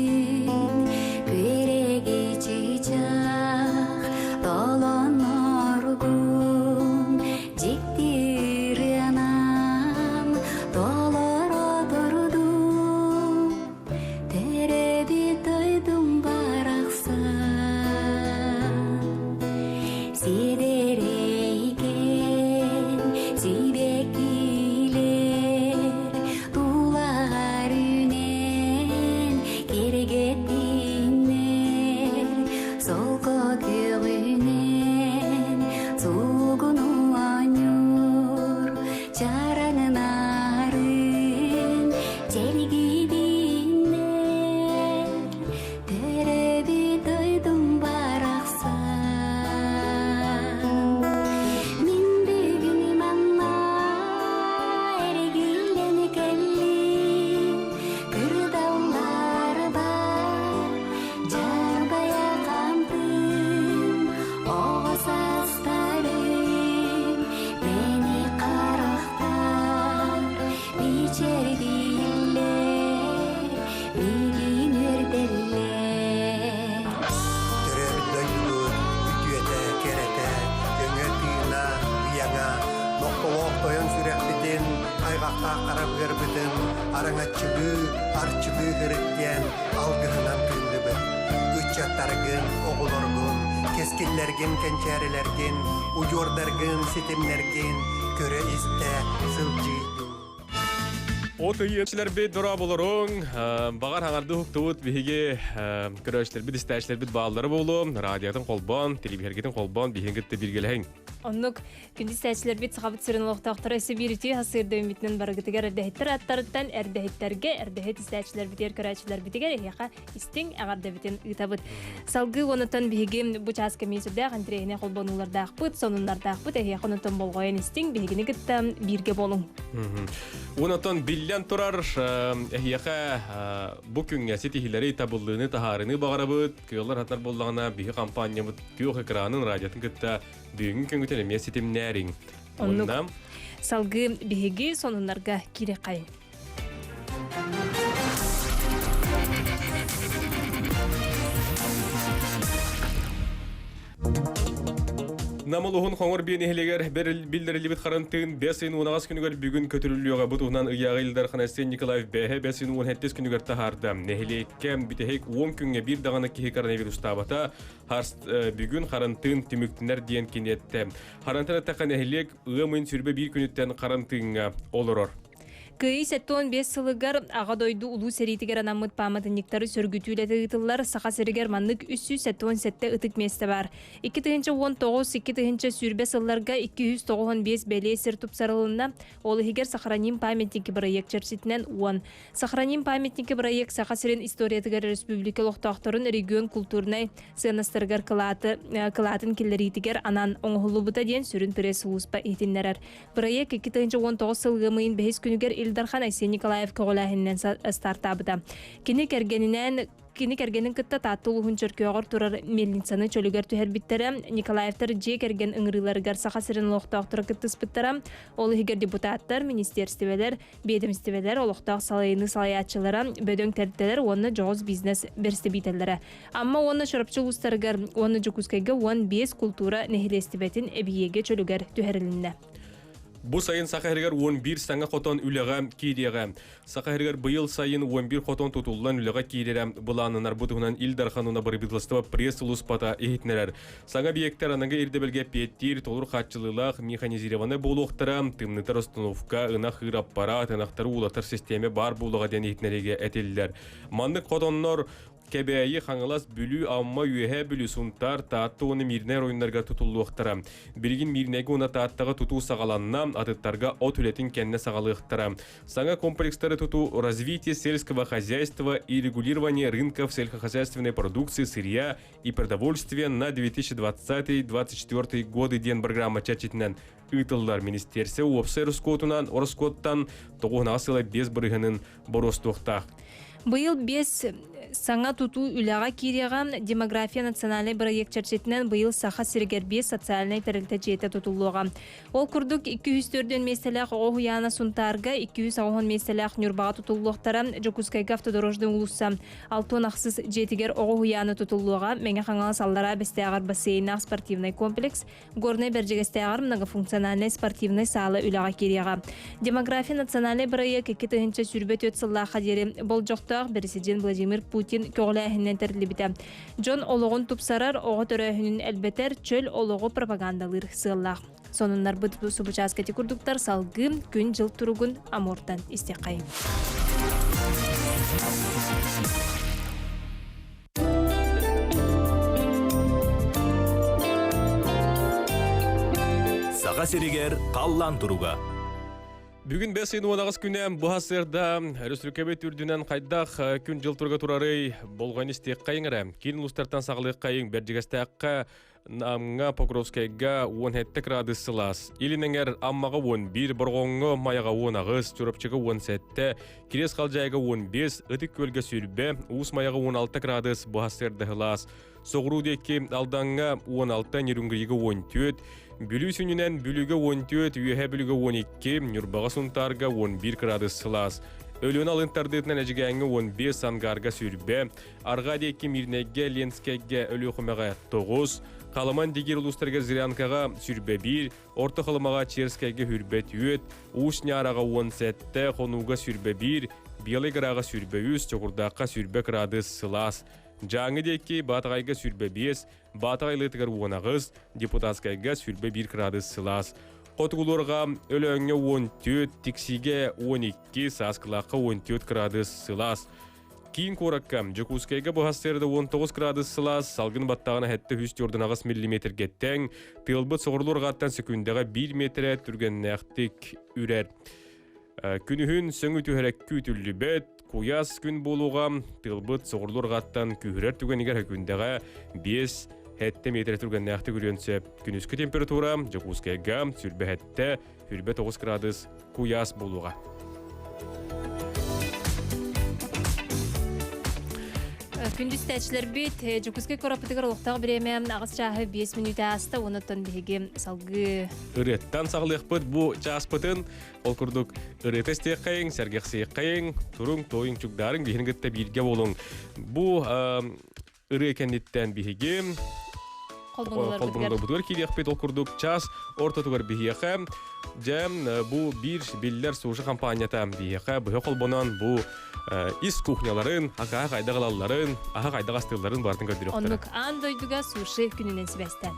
Мичээрдииллэр, миигин үөрдэллэр. Төрөөбүт дойдубут үтүөтэ, кэрэтэ, өҥө тыына, ыйаҥа, нохтолоох тойон сүрэхпитин, хайҕахтаах хара быарбытын араҥаччылыы, арчылыы һырыт диэн алгыһынан тыынныбыт. Ыччаттаргын, оҕолоргун, кэскиллэргин, кэнчээрилэргин, удьуордаргын, ситимнэргин көрө-истэ сылдьыйдуу. От ыйыаччыларбыт дорооболоруҥ, баҕар хаҥарды уһуктубут биһиги көрөөччүлэрбит, истээччилэрбит бааллара буолуо, радиотын холбоон, телевизоргитин холбоон биһигин кытта бииргэлэһиҥ. Оннук күндү истээччилэрбит Сахабыт сирин олохтоохторо өссө биир үтүө хасыырда үүммүтүнэн барыгытыгар эрдэһиттэр аттарыттан эрдэһиттэргэ, эрдэһит истээччилэрбитигэр, көрөөччүлэрбитигэр эһиэхэ истиҥ эҕэрдэбитин ыытабыт. Салгыы онутан биһиги бу чаас кэмиэ сүрдээх интэриэһинэй холбонуулардаахпыт, сонуннардаахпыт. Эһиэхэ онутан болҕойон истиҥ, биһигини кытта бииргэ буолуҥ. Онотон биллэн турар, эһиэхэ бу күҥҥэ ситиһиилэри, табыллыыны, таһаарыыны баҕарабыт. Кыаллар хатар буоллаҕына, биһи компаниябыт күөх экранын радиотын кытта бүгүҥҥү күҥҥүтүн эмиэ ситимнээриҥ. Оннук. Салгыы биһиги сонуннарга киириэххэйиҥ. Нам улуһун Хоҥор биэ нэһилиэгэр биллэриллибит харантыын бэс ыйын уонаҕас күнүгэр бүгүн көтүрүллүөҕэ. Бу туһунан ыйааҕы Ил Дархан Айсен Николаев бэһэ бэс ыйын уон сэттис күнүгэр таһаарда. Нэһилиэккэ бүтэһик 10 күҥҥэ биир даҕаны киһи коронавирустаабата. Бүгүн харантыын түмүктэнэр диэн кини эттэ. Харантыын эттэххэ нэһилиэк ыам ыйын сүрбэ биир күнүттэн харантыыҥҥа олорор. Кыайыы 75 сылыгар Аҕа дойду Улуу сэриитигэр анаммыт пааматынньыктары сөргүтүү үлэтэ ыытыллар. Саха сиригэр маннык 377 ытык миэстэ баар. 2019-2020 сылларга 295 бэлиэ сир тупсарылынна. Ол иһигэр «Сохраним памятники» бырайыак чэрчитинэн 10. «Сохраним памятники» бырайыак Саха сирин историятыгар республика олохтоохторун регион культурнай сыаннастарыгар кылааты, кылаатын киллэриитигэр анаан оҥоһуллубута диэн сүрүн пресс-сулууспа иһитиннэрэр. Бырайыак 2019 сыл ыам ыйын бэһис күнүгэр Ил Дархан Айсен Николаев көҕүлээһининэн стартаабыта. Кини кэргэнинээн кини кэргэнин кытта Таатта улууһун Чөркөөҕөр турар мельницаны чөлүгэр түһэрбиттэрэ. Николаевтар дьиэ кэргэн ыҥырыыларыгар Саха сирин олохтоохторо кыттыспыттара. Ол иһигэр депутаттар, министиэрстибэлэр, биэдэмистибэлэр, олохтоох салайыныы салайааччылара, бөдөҥ тэрилтэлэр уонна дьоҕус бизнес бэрэстэбиитэллэрэ. Амма уонна Чурапчы улуустарыгар уонна Дьокуускайга 15 култуура нэһилиэстибэтин эбийиэгэ чөлүгэр түһэрилиннэ. Бу сайын Саха сиригэр 11 саҥа хотон үлэҕэ киириэҕэ. Саха сиригэр быйыл сайын 11 хотон тутуллан үлэҕэ киирэрэ былааннанар. Бу туһунан Ил Дархан уонна Бырабыыталыстыба пресс-сулууспата иһитиннэрэр. Саҥа объектар аныгы ирдэбилгэ эппиэттиир толору хааччылыылаах механизированнай буолуохтара, тымнытар установка, ынах ыыр аппараат, ынахтары уулатар систиэмэ баар буолуоҕа диэн иһитиннэриигэ этиллэр. Маннык хотоннор Кэбээйи, Хаҥалас, Бүлүү, Амма, Үөһээ Бүлүү, Сунтаар, Таатта уонна Миирнэй оройуоннарыгар тутуллуохтара. Билигин Миирнэйгэ уонна Тааттаҕа тутуу саҕаланна, атыттарга от үлэтин кэннэ саҕалыахтара. Саҥа комплекстары тутуу «Развитие сельского хозяйства и регулирование рынков сельскохозяйственной продукции, сырья и продовольствия на 2020-2024 годы» диэн программа чэрчитинэн ыытыллар. Министиэрсэ уопсай ороскуотунан ороскуоттан тоҕуһунаҕа сыла 5 бырыһыанын боруостуохтаах. Быйыл биэс саҥа тутуу үлэҕэ киириэҕэ. Демография национальнай бырайыак чэрчитинэн быйыл Саха сиригэр биэс социальнай тэрилтэ дьиэтэ тутуллуоҕа. Ол курдук, 204 миэстэлээх оҕо уһуйаана Сунтаарга, 280 миэстэлээх Ньурбаҕа тутуллуохтара, Дьокуускайга автодорожный уулусса 66 дьиэтигэр оҕо уһуйаана тутуллуоҕа, Мэҥэ Хаҥалас Аллараа Бэстээҕэр бассейнаах спортивнай комплекс, Горнай Бэрдьигэстээҕэр многофункциональнай спортивнай саала үлэҕэ киириэҕэ. Демография национальнай бырайыак 2024 сыллаахха диэри болдьохтоох бэрэсидьиэн Владимир Путин көҕүлээһининэн тэриллибитэ. Дьон олоҕун тупсарар, оҕо төрөөһүнүн элбэтэр, чөл олоҕу пропагандалыыр сыаллаах. Сонуннарбыт субучааска ити курдуктар салгыы күн-дьыл туругун Амуртан истиэххэйиҥ. Саха сиригэр халлаан туруга. Бүгүн бэс ыйын уонаҕыс күнэ бу сырда өрөспүүбүлүкэбит үрдүнэн хайдах күн-дьыл туруга турарый болҕойон истиэххэйиҥ эрэ. Киин улуустартан саҕалыаххайыҥ Бэрдьигэстээххэ Намҥа, Покровскайга 17 градус сылаас, Илин эҥэр Аммаҕа 11, Борҕоҥҥо Майаҕа 18, Чурапчыга 17, Кириэс Халдьаайыга 15, Ытык Күөлгэ 20, Уус Майаҕа 16 градус буһа сырда сылаас. Соҕуруу диэки Алдаҥҥа 16, Нерюнгрига 14, Бүлүү сүнньүнэн Бүлүүгэ 14, Үөһээ Бүлүүгэ 12, Ньурбаҕа Сунтаарга 11 кыраадыс сылаас. Өлүөнэ алын тардыытынан Эдьигээҥҥэ 15, Сангаарга сүүрбэ, Арҕаа диэки Мирнэйгэ, Ленскэйгэ, Өлүөхүмэҕэ 9, Халыман Дигир улуустарыгар Зырянкаҕа сүүрбэ биир, Орто Халымаҕа Черскэйгэ сүүрбэ түөрт, Уус Ньаараҕа 17, Хонууга 21, Белай Гораҕа 23, Чокурдаахха 20 кыраадыс сылаас. Дьааҥы диэки Баатаҕайга 25, Баатаҕай ылыытыгар 18, Депутатскайга 21 кыраадыс сылаас. Хотугулуурга Өлөөҥҥө 14, Тиксиигэ 12, Сааскылаахха 14 кыраадыс сылаас. Киин куоракка Дьокуускайга бу сарсыарда 19 градус сылаас, салгын баттаҕына 748 миллиметргэ тэҥ, тыалбыт соҕуруулуу арҕааттан сөкүүндэҕэ 1 миэтэрэ түргэннээхтик үрэр. Күнүһүн сөҥү түһэрэ күүтүллүбэт, куйаас күн буолуоҕа, тыалбыт соҕуруулуу арҕааттан күүһүрэр түгэнигэр сөкүүндэҕэ 5 7 миэтэрэ түргэннээхтик үрүөн сөп. Күнүскү температура Дьокуускайга 27 29 градус куйаас буолуоҕа. Күндү истээччилэрбит, Дьокуускай куораппытыгар олохтоох бириэмэ аҕыс чааһы 5 мүнүүтэ ааста, онон биһиги салгыы ырыаттан саҕалыахпыт бу чааспытын. Ол курдук ырыата истиэххэйиҥ, сэргэхсиэххэйиҥ, туруҥ, туойуҥ, чугдаарыҥ, биһигини кытта бииргэ буолуҥ. Бу ырыа кэнниттэн биһиги холбонуларбытыгар киириэхпит. Ол курдук час ортотугар биһиэхэ дьэ бу биир биллэр суши компанията биһиэхэ быһа холбонон бу ис кухняларын, аха хайдах ылалларын, аха хайдах астыылларын барытын көрдөрүөхтэрэ. Оннук аан дойдуга суши күнүнэн сибээстээн.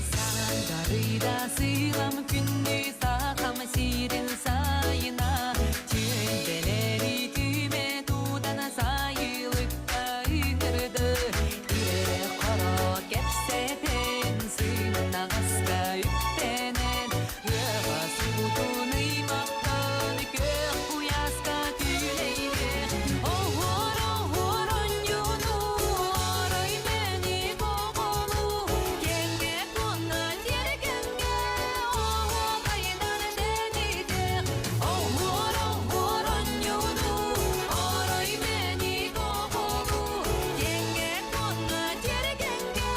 Сардарыйда сыылам күндү сахам сирин сайына Түөлбэлэри түмэ тутан сайылыкка ыҥырды Ирэ-хоро кэпсэтэн сымнаҕаска үктэнэн Ыаҕа субутун ыймахтан күөх куйааска түлэйдэх Оһуор оһуор онньууну орой мэник оҕолуу Кэҥҥэ куонна тиэргэҥҥэ оһуохайынан тэнитэх Оһуор оһуор онньууну орой мэник оҕолуу Кэҥҥэ куонна тиэргэҥҥэ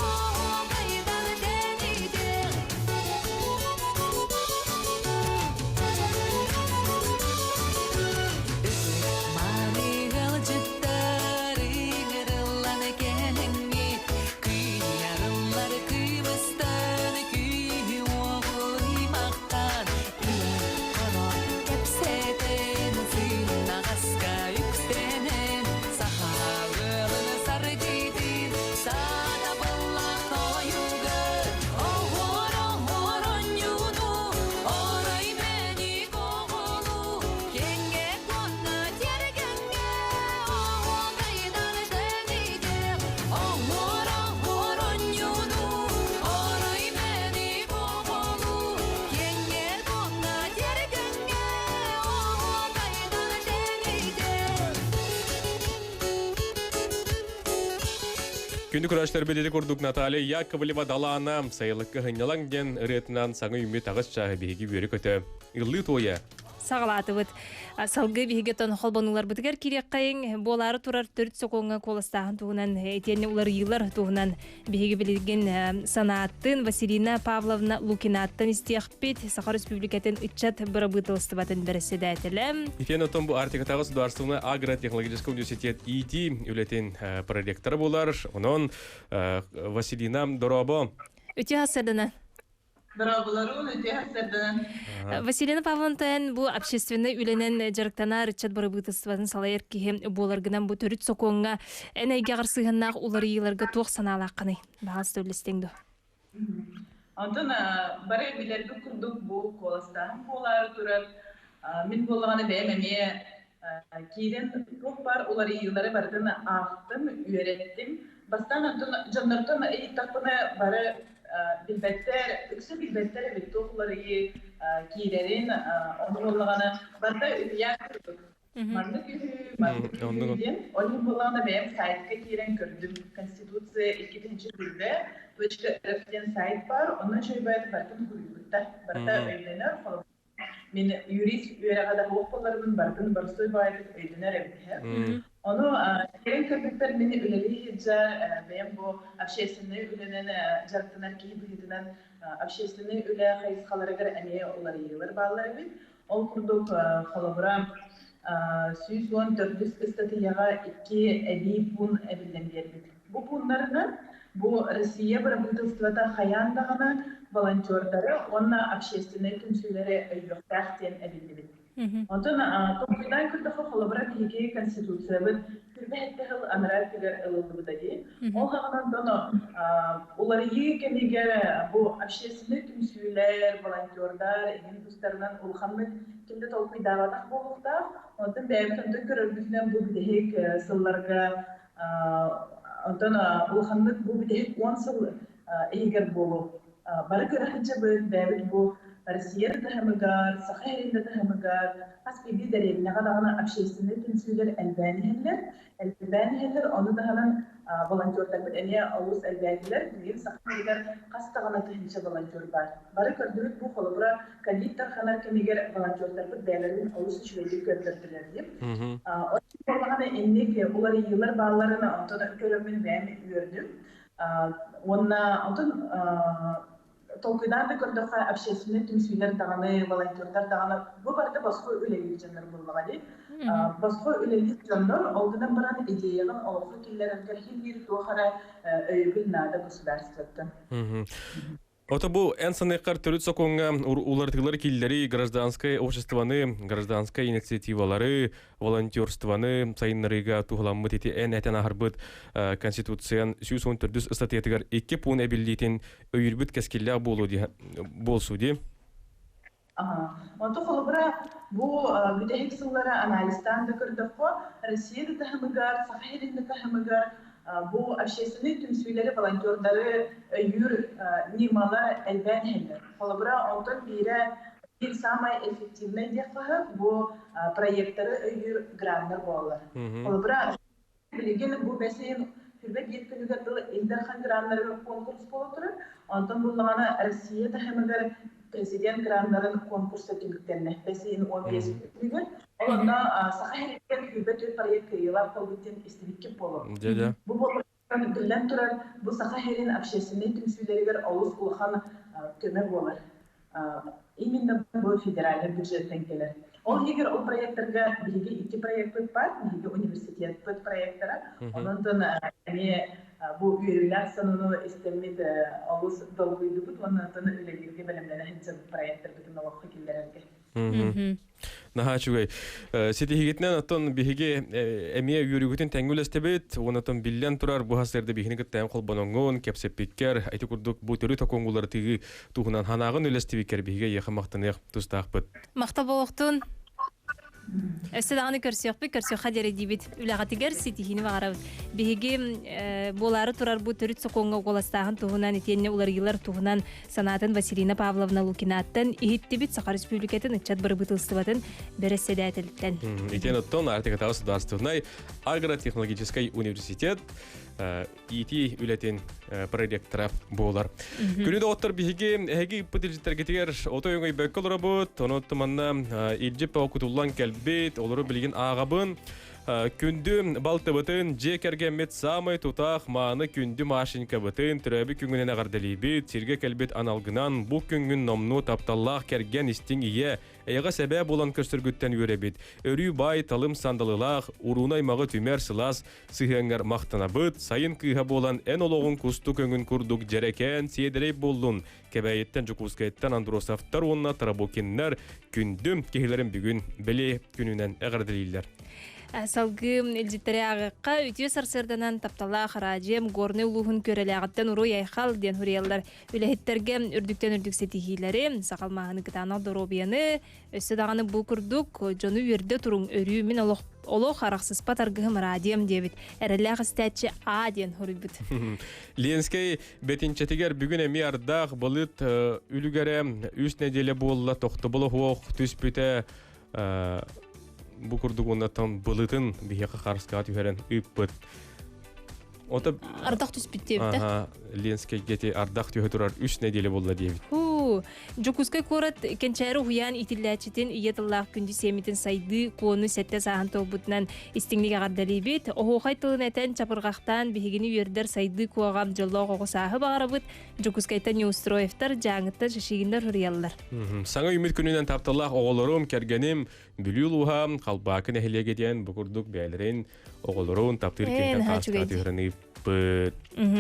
оһуохайынан тэнитэх Маныгалдьыттар ыҥырыллан кэлэҥҥит, Кыйарыллар кыбыстан күүһү-уоҕу ыймахтаан, Ыран-хоро кэпсэтэн, сымнаҕаска үксэнэн, Саха ыалын саргытын сатабыллаах тойугар Оһуор оһуор онньууну, орой мэник оҕолуу, Кэҥҥэ куонна тиэргэҥҥэ оһуокайынан тэнитэх Оһуор оһуор онньууну, орой мэник оҕолуу, Кэҥҥэ куонна тиэргэҥҥэ оһуокайынан тэнитэх Күндү көрөөччүлэр билири курдук Наталья Яковлева Далаана сайылыкка сынньалаҥ диэн ырыатынан саҥа үүммүт аҕыс чааһы биһиги үөрэ-көтө ыллыы туойа саҕалаатыбыт. Салгыы биһиги тон холбонууларбытыгар кириэххэйиҥ буолаары турар төрүт сокуоҥҥа куоластааһын туһунан итиэннэ уларыйыылар туһунан биһиги билигин санааттын Василина Павловна Лукинаттан истиэхпит Саха Республикатын ыччат бырабыыталыстыбатын бэрэссэдээтэлэ. Итиэн оттон бу Арктикатааҕы государственный агротехнологический университет ИТ үлэтин проректора буолар. Онон Василина дорообо. Үтүө сарсыардана. Дорооболорун, үтүө сарсыарданан. Василина Павловна бу общественнай үлэнэн дьарыктанар ыччат бырабыыталыстыбатын салайар киһи буоларгынан бу төрүт сокуоҥҥа эн эйгэҕэр сыһыаннаах уларыйыыларга туох санаалааххыный? Баҕас үллэстиҥ дуо? Онтон бары билэрбит курдук бу куоластааһын буолаары турар. Мин буоллаҕына бэйэм эмиэ киирэн туох баар уларыйыылары барытын аахтым, үөрэттим. Бастаан онтон дьоннортон ыйыттахпына бары билбэттэр, үксэ билбэттэр эбит туох уларыйыы киирэрин, ону буоллаҕына барыта үһүйээн курдук. Маннык үһү, маннык үһү диэн. Ол иһин буоллаҕына бэйэм сайтка киирэн көрдүм. Конституция 2-сүүрбэ точка рф диэн сайт баар, онно үчүгэй барытын суруйбуттар. Барыта өйдөнөр, холобур. Мин юрист үөрэҕэ да суох буолларбын барытын боростуой баҕайытык өйдөнөр эбит иһэ. Ону кэлин көрбүппэр мин үлэлии сылдьар бэйэм бу общественнай үлэнэн дьарыктанар киһи быһыытынан общественнай үлэ хайысхаларыгар эмиэ уларыйыылар бааллар эбит. Ол курдук, холобура, 114 ыстатыйаҕа икки эбии пуун эбиллэн биэрбит. Бу пууннарынан бу Россия бырабыыталыстыбата хайаан даҕаны волонтердары уонна общественнай түмсүүлэри өйүөхтээх диэн эбиллибит. Онтон толкуйдаан көрдөххө, холобура, биһиги Конституциябыт сүүрбэ сыл анараа өттүгэр ылыллыбыта дии. Ол даҕаны онтон уларыйыы кэмигэр бу общественнай түмсүүлэр, волонтердар иһин тустарынан улаханнык ким да толкуйдаабатах буолуохтаах. Онтон бэйэбит онтон көрөрбүтүнэн бу бүтэһик сылларга онтон улаханнык бу бүтэһик 10 сыл иһигэр буолуо. Бары көрө сылдьабыт, бэйэбит бу Россия да таһымыгар, Саха сирин да таһымыгар, хас биирдии дэриэбинэҕэ даҕаны общественнай түмсүүлэр элбээн иһэллэр. Элбээн иһэллэр, ону таһынан волонтердарбыт эмиэ олус элбээтилэр. Билигин Саха сиригэр хас даҕаны тыһыынча волонтер баар. Бары көрдүбүт бу холобура ковид тарҕанар кэмигэр волонтердарбыт бэйэлэрин олус үчүгэйдик көрдөрдүлэр диэн. Ол буоллаҕына инник уларыйыылар баалларын онтон көрөммүн бэйэм үөрдүм. Уонна онтон толкуйдаан да көрдөххө, общественнай түмсүүлэр даҕаны, волонтердар даҕаны бу барыта босхо үлэлиир дьоннор буоллаҕа дии. Босхо үлэлиир дьоннор ол гынан баран идеяҕын олоххо киллэрэргэр иһин биир туох эрэ өйөбүл наада государствоттан. Ото бу эн саныаххар төрүт сокуоҥҥа уларытыылар киллэрии гражданскай обществоны, гражданскай инициативалары, волонтерствоны сайыннарыыга туһуламмыт ити эн этэн аһарбыт Конституциян 114 ыстатыйатыгар икки пуун эбиллиитин өйүүрбүт кэскиллээх буолуо буолсу дии. Онто холобура бу бүтэһик сыллары анализтаан да көрдөххө, Россия да таһымыгар, Саха сирин да таһымыгар бу общественнай түмсүүлэри, волонтердары өйүүр ньымалар элбээн иһэллэр. Холобура, онтон биирэ биир саамай эффективнэй диэххэ бу проекттары өйүүр граннар буолаллар. Холобура, Билигин бу бэс ыйын 21 күнүгэр дылы Ил Дархан граннарыгар конкурс буола турар. Онтон буллаҕына Россия таһымыгар президент граннарын конкурса түмүктэннэ. Бэс ыйын 15 күнүгэр. Ол онно Саха сиригэр 24 проект кыайыылаах буолбут диэн истибиккит буолуо. Бу буоллаҕына биллэн турар, бу Саха сирин общественнай түмсүүлэригэр олус улахан көмө буолар. Именно бу федеральный бюджеттан кэлэр. Ол иһигэр ол проекттарга биһиги икки проекпыт бар, биһиги университетпыт проектара. Онон эмиэ бу үөрүүлээх сонуну истэммит олус долгуйдубут уонна онтон үлэлииргэ бэлэмнэнэ сылдьабыт проекттарбытын олоххо киллэрэргэ. Наһаа үчүгэй. Ситиһигитинэн оттон биһиги эмиэ үөрүүгүтүн тэҥҥэ үлэстэбит. Уонна биллэн турар бу сарсыарда биһини кытта холбоноҥҥун, кэпсэппиккэр, ити курдук бу төрүт окуоҥгулары туһунан ханаҕын үлэстибиккэр биһиги эйиэхэ махтаныах тустаахпыт. Махтал буолуохтун. Өссө даҕаны көрсүөхпүт, көрсүөххэ диэри диибит. Үлэҕитигэр ситиһиини баҕарабыт. Биһиги буолаары турар бу төрүт сокуоҥҥа куоластааһын туһунан итиэннэ уларыйыылар туһунан санаатын Василина Павловна Лукинаттан иһиттибит Саха Республикатын ыччат бырабыыталыстыбатын бэрэссэдээтэлиттэн. Итиэн оттон Арктикатааҕы государственнай агротехнологическай университет ИТ үлэтин проректора буолар. Күнү доҕоттор биһиги эһиги ыппыт илдьиттэргитигэр отой өҥөйбөккө олоробут, онон манна илдьип кутуллан кэлбит, олору билигин ааҕабын. Күндү балтыбытын, дьиэ кэргэммит саамай тутаах мааны күндү Машенькабытын төрөөбүт күҥҥүнэн эҕэрдэлиибит, сиргэ кэлбит аналгынан бу күҥҥүн номнуо тапталлаах кэргэн истиҥ ийэ, эйэҕэс эбээ буолан көрсөргүттэн үөрэбит. Өрүү баай талым сандалылаах, урууну аймаҕы түмэр сылаас сыһыаҥҥар махтанабыт, сайын кыыһа буолан эн олоҕуҥ кустук өҥүн курдук дьэрэкээн, сиэдэрэй буоллун. Кэбээйиттэн Дьокуускайтан Андросовтар уонна Тарабукиннар күндү киһилэрин бүгүн бэлиэ күнүнэн эҕэрдэлииллэр. Салгыы илдьиттэри ааҕыахха үтүө сарсыарданан тапталаах араадьыйам Горнай улууһун Күөрэлээҕиттэн уруй айхал диэн суруйаллар. Үлэһиттэргэ үрдүктэн үрдүк ситиһиилэри, сахал мааһыны кытаанах доруобуйаны, Өссө даҕаны бу курдук дьону үөрдэ туруҥ, өрүү мин олох олох арахсыспат аргыһым радиом диэбит. Эрэллээх истээччи А диэн хоруйбут. Ленскэй бэтинчэтигэр бүгүн эмиэ ардаах былыт үлүгэрэ үс нэдиэлэ буолла тохтобул оһуох түспүтэ бу курдук уоннаттан былытын биһиэхэ харыскаҕа түһэрэн ыыппыт. Ото ардах түспүт диэбит. Ленскэйгэ ардах түһэ турар үс нэдиэлэ буолла диэбит. Хуу. Уу, Дьокуускай куорат Кэнчээри уһуйаан иитиллээччитин ийэ тыллаах күндү сиэмитин сайдыы куону сэттэ сааһын туолбутунан истиҥник эҕэрдэлиибит. Оһуохай тылын этэн, чапырҕахтаан биһигини үөрдэр сайдыы куоҕа дьоллоох оҕо сааһы баҕарабыт. Дьокуускайтан Неустроевтар, Дьааҥыттан Шишигиннэр суруйаллар. Саҥа үүммүт күнүнэн тапталлаах оҕолорум, кэргэним Бүлүү улууһа Халбаакы нэһилиэгэ диэн бу курдук бэйэлэрин оҕолорун таптыыр киһитэн хааска түһэрэн ыыппыт.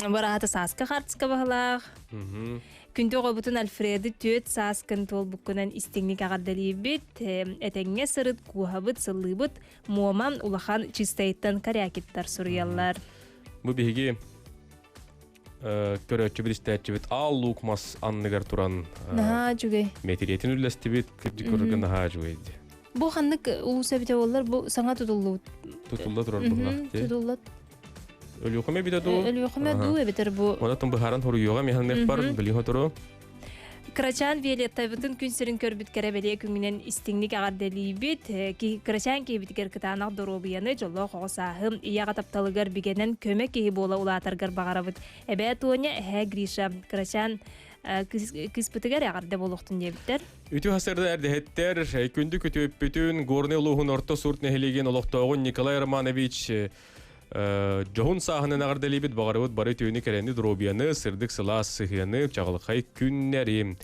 Быраата Сааска хартыска баһылаах. Күндү оҕобутун Альфреды түөт сааскын туолбуккунан истиҥник эҕэрдэлиибит. Этэҥҥэ сырыт, кууһабыт, сыллыыбыт. Муоман улахан чистайыттан Корякиттар суруйаллар. Бу биһиги көрөөччүбүт истээччибит аал луук мас анныгар туран наһаа үчүгэй мэтириэтин үллэстибит кырдьык көрөргө наһаа үчүгэй бу ханнык улуус эбитэ буоллар бу саҥа тутуллубут тутулла турар буоллар тутулла Өлүөхүмэ эбитэ дуу Өлүөхүмэ дуу эбитэр бу Онон быһааран хоруйуоҕа миһан мехпар билин хотору Кырачаан Виолеттабытын күн сирин көрбүт кэрэ бэлиэ күҥүнэн истиҥник эҕэрдэлиибит. Кырачаан киһибитигэр кытаанах доруобуйаны, дьоллоох оҕо сааһы, ийэҕэ тапталыгар бигэнэн көмө киһи буола улаатаргар баҕарабыт. Эбээ Тоня, эһээ Гриша, кырачаан кыыспытыгар эҕэрдэ буолуохтун диэбиттэр. Үтүө сарсыарда эрдэһиттэр, күндү күтүөппүтүн Горнай улууһун Орто Сурт нэһилиэгин олохтооҕун Николай Романович Дьоһун сааһынан эҕэрдэлиибит, баҕарабыт бары үтүөнү кэрэни, доруобуйаны, сырдык сылаас сыһыаны, чаҕылхай күннэри.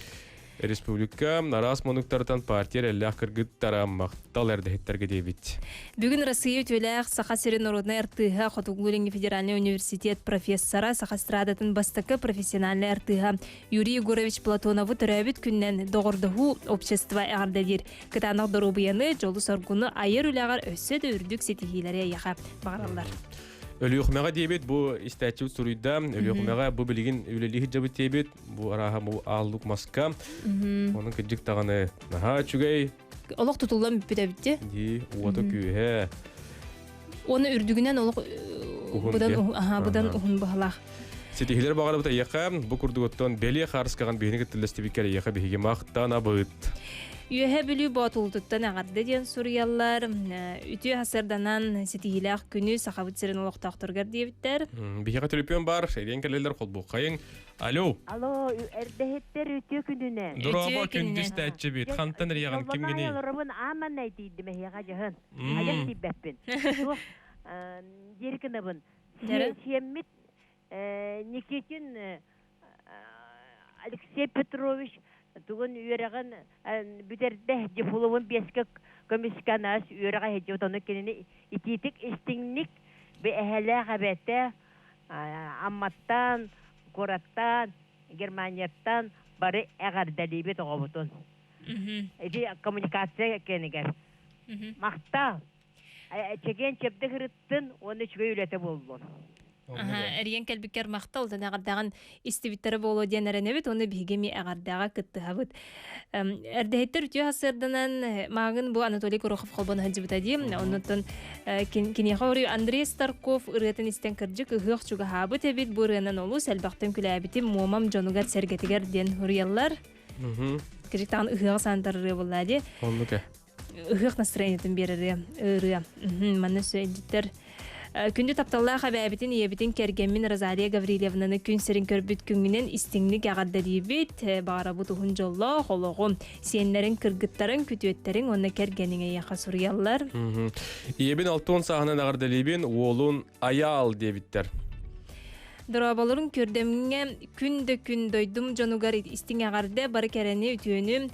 Республика араас муннуктарыттан партия эрэллээх кыргыттара махтал эрдэһиттэргэ диэбит. Бүгүн Россия үтүөлээх Саха сирин народнай артыыһа, Хотугулуу-Илиҥҥи федеральнай университет профессора, Саха эстрадатын бастакы профессиональнай артыыһа Юрий Егорович Платоновы төрөөбүт күнүнэн доҕордоһуу общество эҕэрдэлиир. Кытаанах доруобуйаны, дьолу-соргуну айар үлэҕэр өссө да үрдүк ситиһиилэри эйиэхэ баҕараллар. Өлүөхүмэҕэ диэбит бу истээччибит суруйда. Өлүөхүмэҕэ бу билигин үлэлии сылдьабыт диэбит. Бу арааһа бу ааллык маска. Онон кырдьык даҕаны наһаа үчүгэй. Олох тутуллан бүппүт эбит дии. Дии, уота күүһэ. Уонна үрдүгүнэн олох быдан аха быдан уһун баһылаах. Ситиһилер баҕарабыт эйиэхэ бу курдугуттан бэлиэ хаарыскаҕын биһини кыттылластыбиккэр эйиэхэ биһиги махтанабыт. Үөһэ Бүлүү Боотулутуттан эҕэрдэ диэн суруйаллар. Үтүө сарсыарданан ситиһиилээх күнү Сахабыт сирин олохтоохторугар диэбиттэр. Биһиэхэ төлөпүөн бар, эриэн кэлэллэр холбуоххайыҥ. Алло. Алло, эрдэһиттэр үтүө күнүнэн. Дорообо күндү истээччибит. Хантан эрийэҕин кимҥиний? Олоробун ааман тиийдим эһиэхэ дьаһын. Айах тиийбэппин. Суох, диэри гынабын. Сиэммит Никитин Алексей Петрович тугун үөрэҕин бүтэрдэ, дипломун биэскэ көмүскэ анаас үөрэҕэ иһдьибит, ону кинини итиитик истиҥник эһэлээх эбэтэ Амматтан, куораттан, Германияттан бары эҕэрдэлиибит оҕобутун. Ити коммуникация кэнигэр. Махтал! Чэгиэн чэбдик ырыттын уонна үчүгэй үлэтэ буоллун. Эрийэн кэлбиккэр махтал уонна эҕэрдэҕин истибиттэрэ буолуо диэн эрэнэбит уонна биһиги эмиэ эҕэрдэҕэ кыттыһабыт. Эрдэһиттэр үтүө сарсыарданан мааҕын бу Анатолий Горохов холбоно сылдьыбыта дии. Оннуттан киниэхэ орую Андрей Старков ырыатын истэн кырдьык ыһыах чугаһаабыт эбит. Бу ырыанан олус элбэхтэн күлээбитим Муомам дьонугар сэргэтигэр диэн суруйаллар. Кырдьык даҕаны ыһыаҕы саантар ырыа буолла дии. Оннук э. ыһыах настроениетын биэрэр ырыа. Манна өссө Күндү тапталлаах эбээбитин, ийэбитин, кэргэммин Розалия Гаврильевнаны күн сирин көрбүт күҥҥүнэн истиҥник эҕэрдэлиибит. Баҕарабыт уһун дьоллоох олоҕу, сиэннэриҥ, кыргыттарыҥ, күтүөттэриҥ уонна кэргэниҥ эйиэхэ суруйаллар. Ийэбин алтыон сааһынан эҕэрдэлиибин, уолун Айаал диэбиттэр. Дорооболорун көрдөмҥө күн да күн дойдум дьонугар истиҥ эҕэрдэ, бары кэрэни, үтүөнү,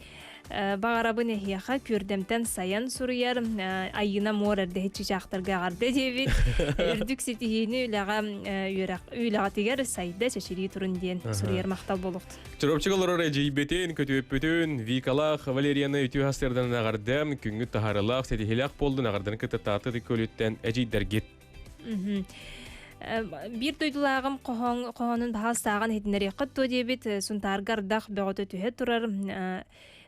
Баҕарабын эһиэхэ күөрдэмтэн сайан суруйар Айыына Муор эрдэһит чычаахтарга эҕэрдэ диэбит. Үрдүк ситиһиини үлэҕэ үөрэх үлэҕитигэр сайда чэчирии турун диэн суруйар махтал буолуохтун. Чурапчыга олорор эдьиийбитин, көтүөппүтүн, Викалаах Валерияны үтүө сарсыарданан эҕэрдэ, күҥҥүт таһаарыылаах, ситиһиилээх буоллун, эҕэрдэни кытта Таатта көлүттэн эдьиийдэргит. Биир дойдулааҕым хоһоон хоһоонун баһаалыстааҕын иһитиннэриэххит дуо диэбит Сунтаарга ардах бөҕөтө түһэ турар.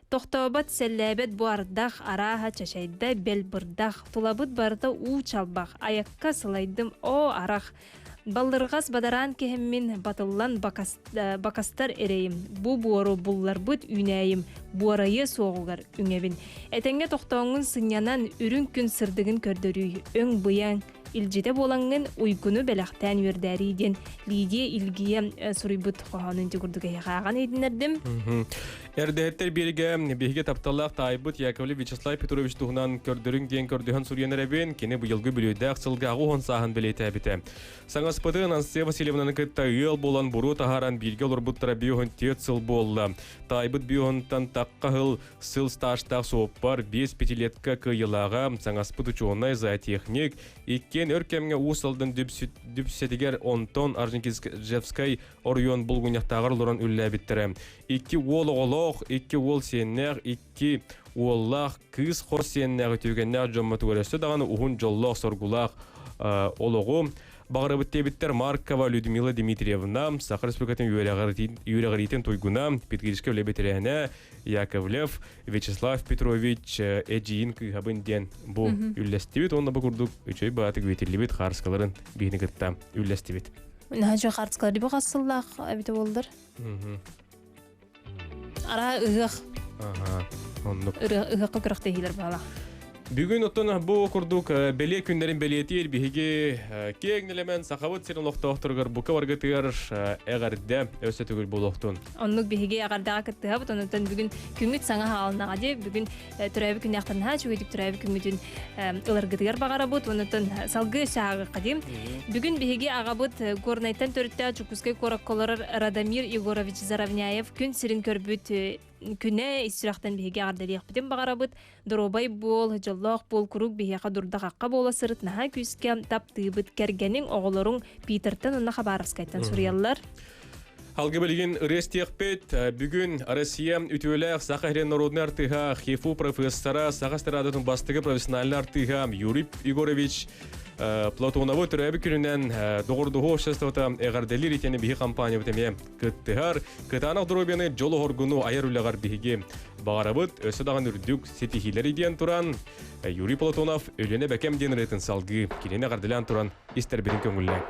Тохтообот, сэллээбэт бу ардах, арааһа чачайда, бэл бырдах. Тулабыт барыта уу чалбах, айакка сылайдым, оо, арах. Баллырҕас бадараан киһиммин, батыллан бакастар эрэйим. Бу буору булларбыт үүнээйим, буорайы суоҕугар үҥэбин. Этэҥҥэ тохтооҥҥун сынньанан, үрүҥ күн сырдыгын көрдөрүй, өҥ быйаҥ. илдьитэ буолаҥҥын уйгуну бэлэхтээн үөрдээрий диэн Лидия Илгийэ суруйбут хоһоонун ити курдук эһиэхэ ааҕан иһитиннэрдим. Эрдэһиттэр биэригэ биһиги тапталлаах таайбыт Яковлев Вячеслав Петрович туһунан көрдөрүҥ диэн көрдөһөн суруйан эрэбин. Кини быйылгы бүлүүдээх сылга 80 сааһын бэлиэтээбитэ. Саҥаспытын Анастасия Васильевнаны кытта ыал буолан буруо таһааран бииргэ олорбуттара 54 сыл буолла. Таайбыт биоһунтан тахха сыл сыл стажтаах суоппар, биэс пятилетка кыайыылааҕа, саҥаспыт учуонай, зоотехник, иккиэн өр кэмҥэ Уус Алдан Дүпсэтигэр, онтон Орджоникидзевскай оройуон Булгунньахтааҕар олорон үлэлээбиттэрэ. Икки уол оҕолоох, икки уол сиэннээх, икки уоллаах, кыыс хос сиэннээх үтүөкэннээх дьоммотугар өссө даҕаны уһун дьоллоох-соргулаах олоҕу баҕарабыт диэбиттэр Маркова Людмила Дмитриевна, Саха Республикатын үөрэҕириитин туйгуна, педагогическай үлэ бэтэрээнэ Яковлев Вячеслав Петрович эдьиийин кыыһабын диэн бу үллэстибит уонна бу курдук үчүгэй баатык үөтиллибит хаарыскаларын биһини кытта үллэстибит. Наһаа хаарыскалар бу хас сыллаах эбитэ буоллар. Ара ыһыах. Аха, оннук. Ыһыахха күрэхтэһиилэр баалаах. Бүгүн оттон бу курдук бэлиэ күннэрин бэлиэтиир биһиги киэҥ нэлэмэн Сахабыт сирин олохтоохторугар бука баргытыгар эҕэрдэ өссө төгүл буолуохтун. Оннук биһиги эҕэрдэҕэ кыттыһабыт. Онтон бүгүн күҥҥүт саҥа хаалынаҕа дии. Бүгүн төрөөбүт күннээхтэн наһаа үчүгэйдик төрөөбүт күҥҥүтүн ыларгытыгар баҕарабыт. Онтон салгыы сааҕыхха дии. Бүгүн биһиги аҕабыт Горнайтан төрүттээх Дьокуускай куоракка олорор Радомир Егорович Заровняев күн сирин көрбүт күнэ ис сүрэхтэн биһиги эҕэрдэлиэхпитин баҕарабыт. Доруобай буол, дьоллоох буол, куруук биһиэхэ дурда-хахха буола сырыт, наһаа күүскэ таптыыбыт кэргэниҥ, оҕолоруҥ Питертэн уонна Хабаровскайтан суруйаллар. Алгы билигин ырыа истиэхпит. Бүгүн Россия үтүөлээх Саха сирин народнай артыыһа, ХИФУ профессора, Саха эстрадатын бастакы профессиональнай артыыһа Юрий Егорович Платоновы төрөөбүт күнүнэн доҕордоһуу обществота эҕэрдэлиир итиэннэ биһи компаниябыт эмиэ кыттыһар. Кытаанах доруобуйаны дьол оһоргуну айар үлэҕэр биһиги баҕарабыт. Өссө даҕаны үрдүк ситиһиилэри диэн туран Юрий Платонов Өлүөнэ бэкэм диэн ырыатын салгыы кинини эҕэрдэлээн туран истэрбитин көҥүллээҥ.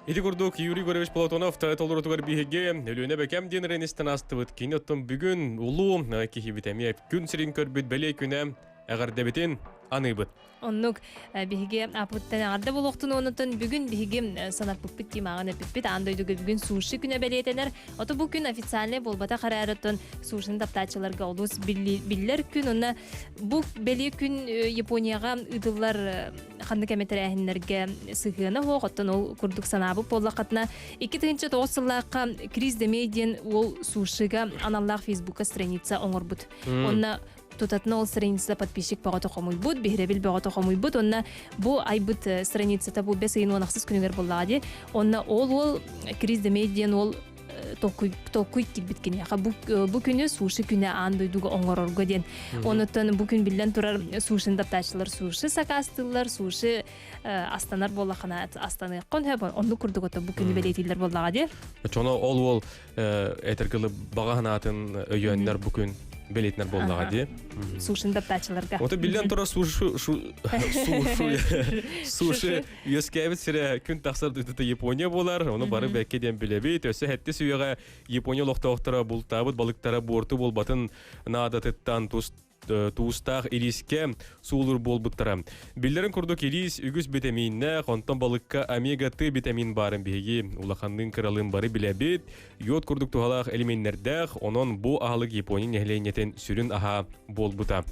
Ити курдук Юрий Егорович Платонов толорутугар биһиги Өлүөнэ бэкэм диэн ырыанистан астыбыт. Кини оттон бүгүн улуу киһибит эмиэ күн сирин көрбүт бэлиэ күнэ эҕэрдэбитин аныыбыт. Оннук биһиги аппыттан эҕэрдэ буолуохтун онутун бүгүн биһиги санаппыппыт тимаҕын эппиппит аан дойдуга бүгүн суши күнэ бэлиэтэнэр. Ото бу күн официальный буолбатах эрээри оттон сушины таптааччыларга олус биллэр күн. Онно бу бэлиэ күн Японияҕа ыытыллар ханнык эмэ тэрээһиннэргэ сыһыана суох. Оттон ол курдук санаабыт буоллаххытына 2009 сыллаахха Крис Демей диэн уол сушига аналлаах Фейсбукка страница оҥорбут. Онно тутатына ол страницата подписчик бөҕөтө хомуйбут, биһирэбил бөҕөтө хомуйбут. Онно бу айбыт страницата бу бэс ыйын 16 күнүгэр буоллаҕа дии. Онно ол уол Крис Демей диэн уол толкуй толкуй киирбит киниэхэ бу, бу күнү суши күнэ аан дойдуга оҥорорго диэн. Онуттан бу күн биллэн турар сушины таптааччылар суши сакаастыыллар, суши астанар буоллахына астаныаххын сөп. Оннук курдук ото бу күнү бэлиэтииллэр буоллаҕа дии. Чоно ол уол этэргылы баҕа санаатын өйөөннөр бу күн бэлиэтинэр буоллаҕа дии. Сушин таптааччыларга. Ото биллэн турар суши суши үөскээбит сирэ күн тахсар дойдута Япония буолар. Ону бары бэккэ диэн билэбит. Өссө сэттис үйэҕэ Япония олохтоохторо бултаабыт балыктара буорту буолбатын наадатыттан тус туустаах ириискэ суулуур буолбуттара. Биллэрин курдук ириис үгүс битэмииннээх, онтон балыкка омега-Т битэмиин баарын биһиги улаханныын кыралыын бары билэбит. Йод курдук туһалаах элеменнэрдээх, онон бу аһылык Япония нэһилиэнньэтин сүрүн аһа буолбута.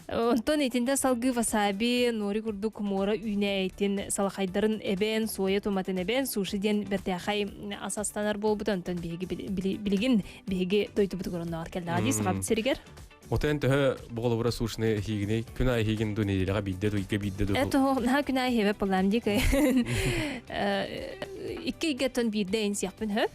Онтон итинтэ салгыы васаби, нори курдук муора үүнээйтин салахайдарын эбэн, соя туматын эбэн, суши диэн бэртээхэй ас астанар буолбут. Онтон биһиги билигин биһиги дойдубутугар онноҕор кэллэҕэ дии сахабыт сиригэр. Отон төһө боголобура сушны хигини күн аайы хигин ду неделяга биирдэ ду икки биирдэ ду. Это наһаа күн аайы хебе полам ди икки игеттон биирдэ ин сиэхпин хөп.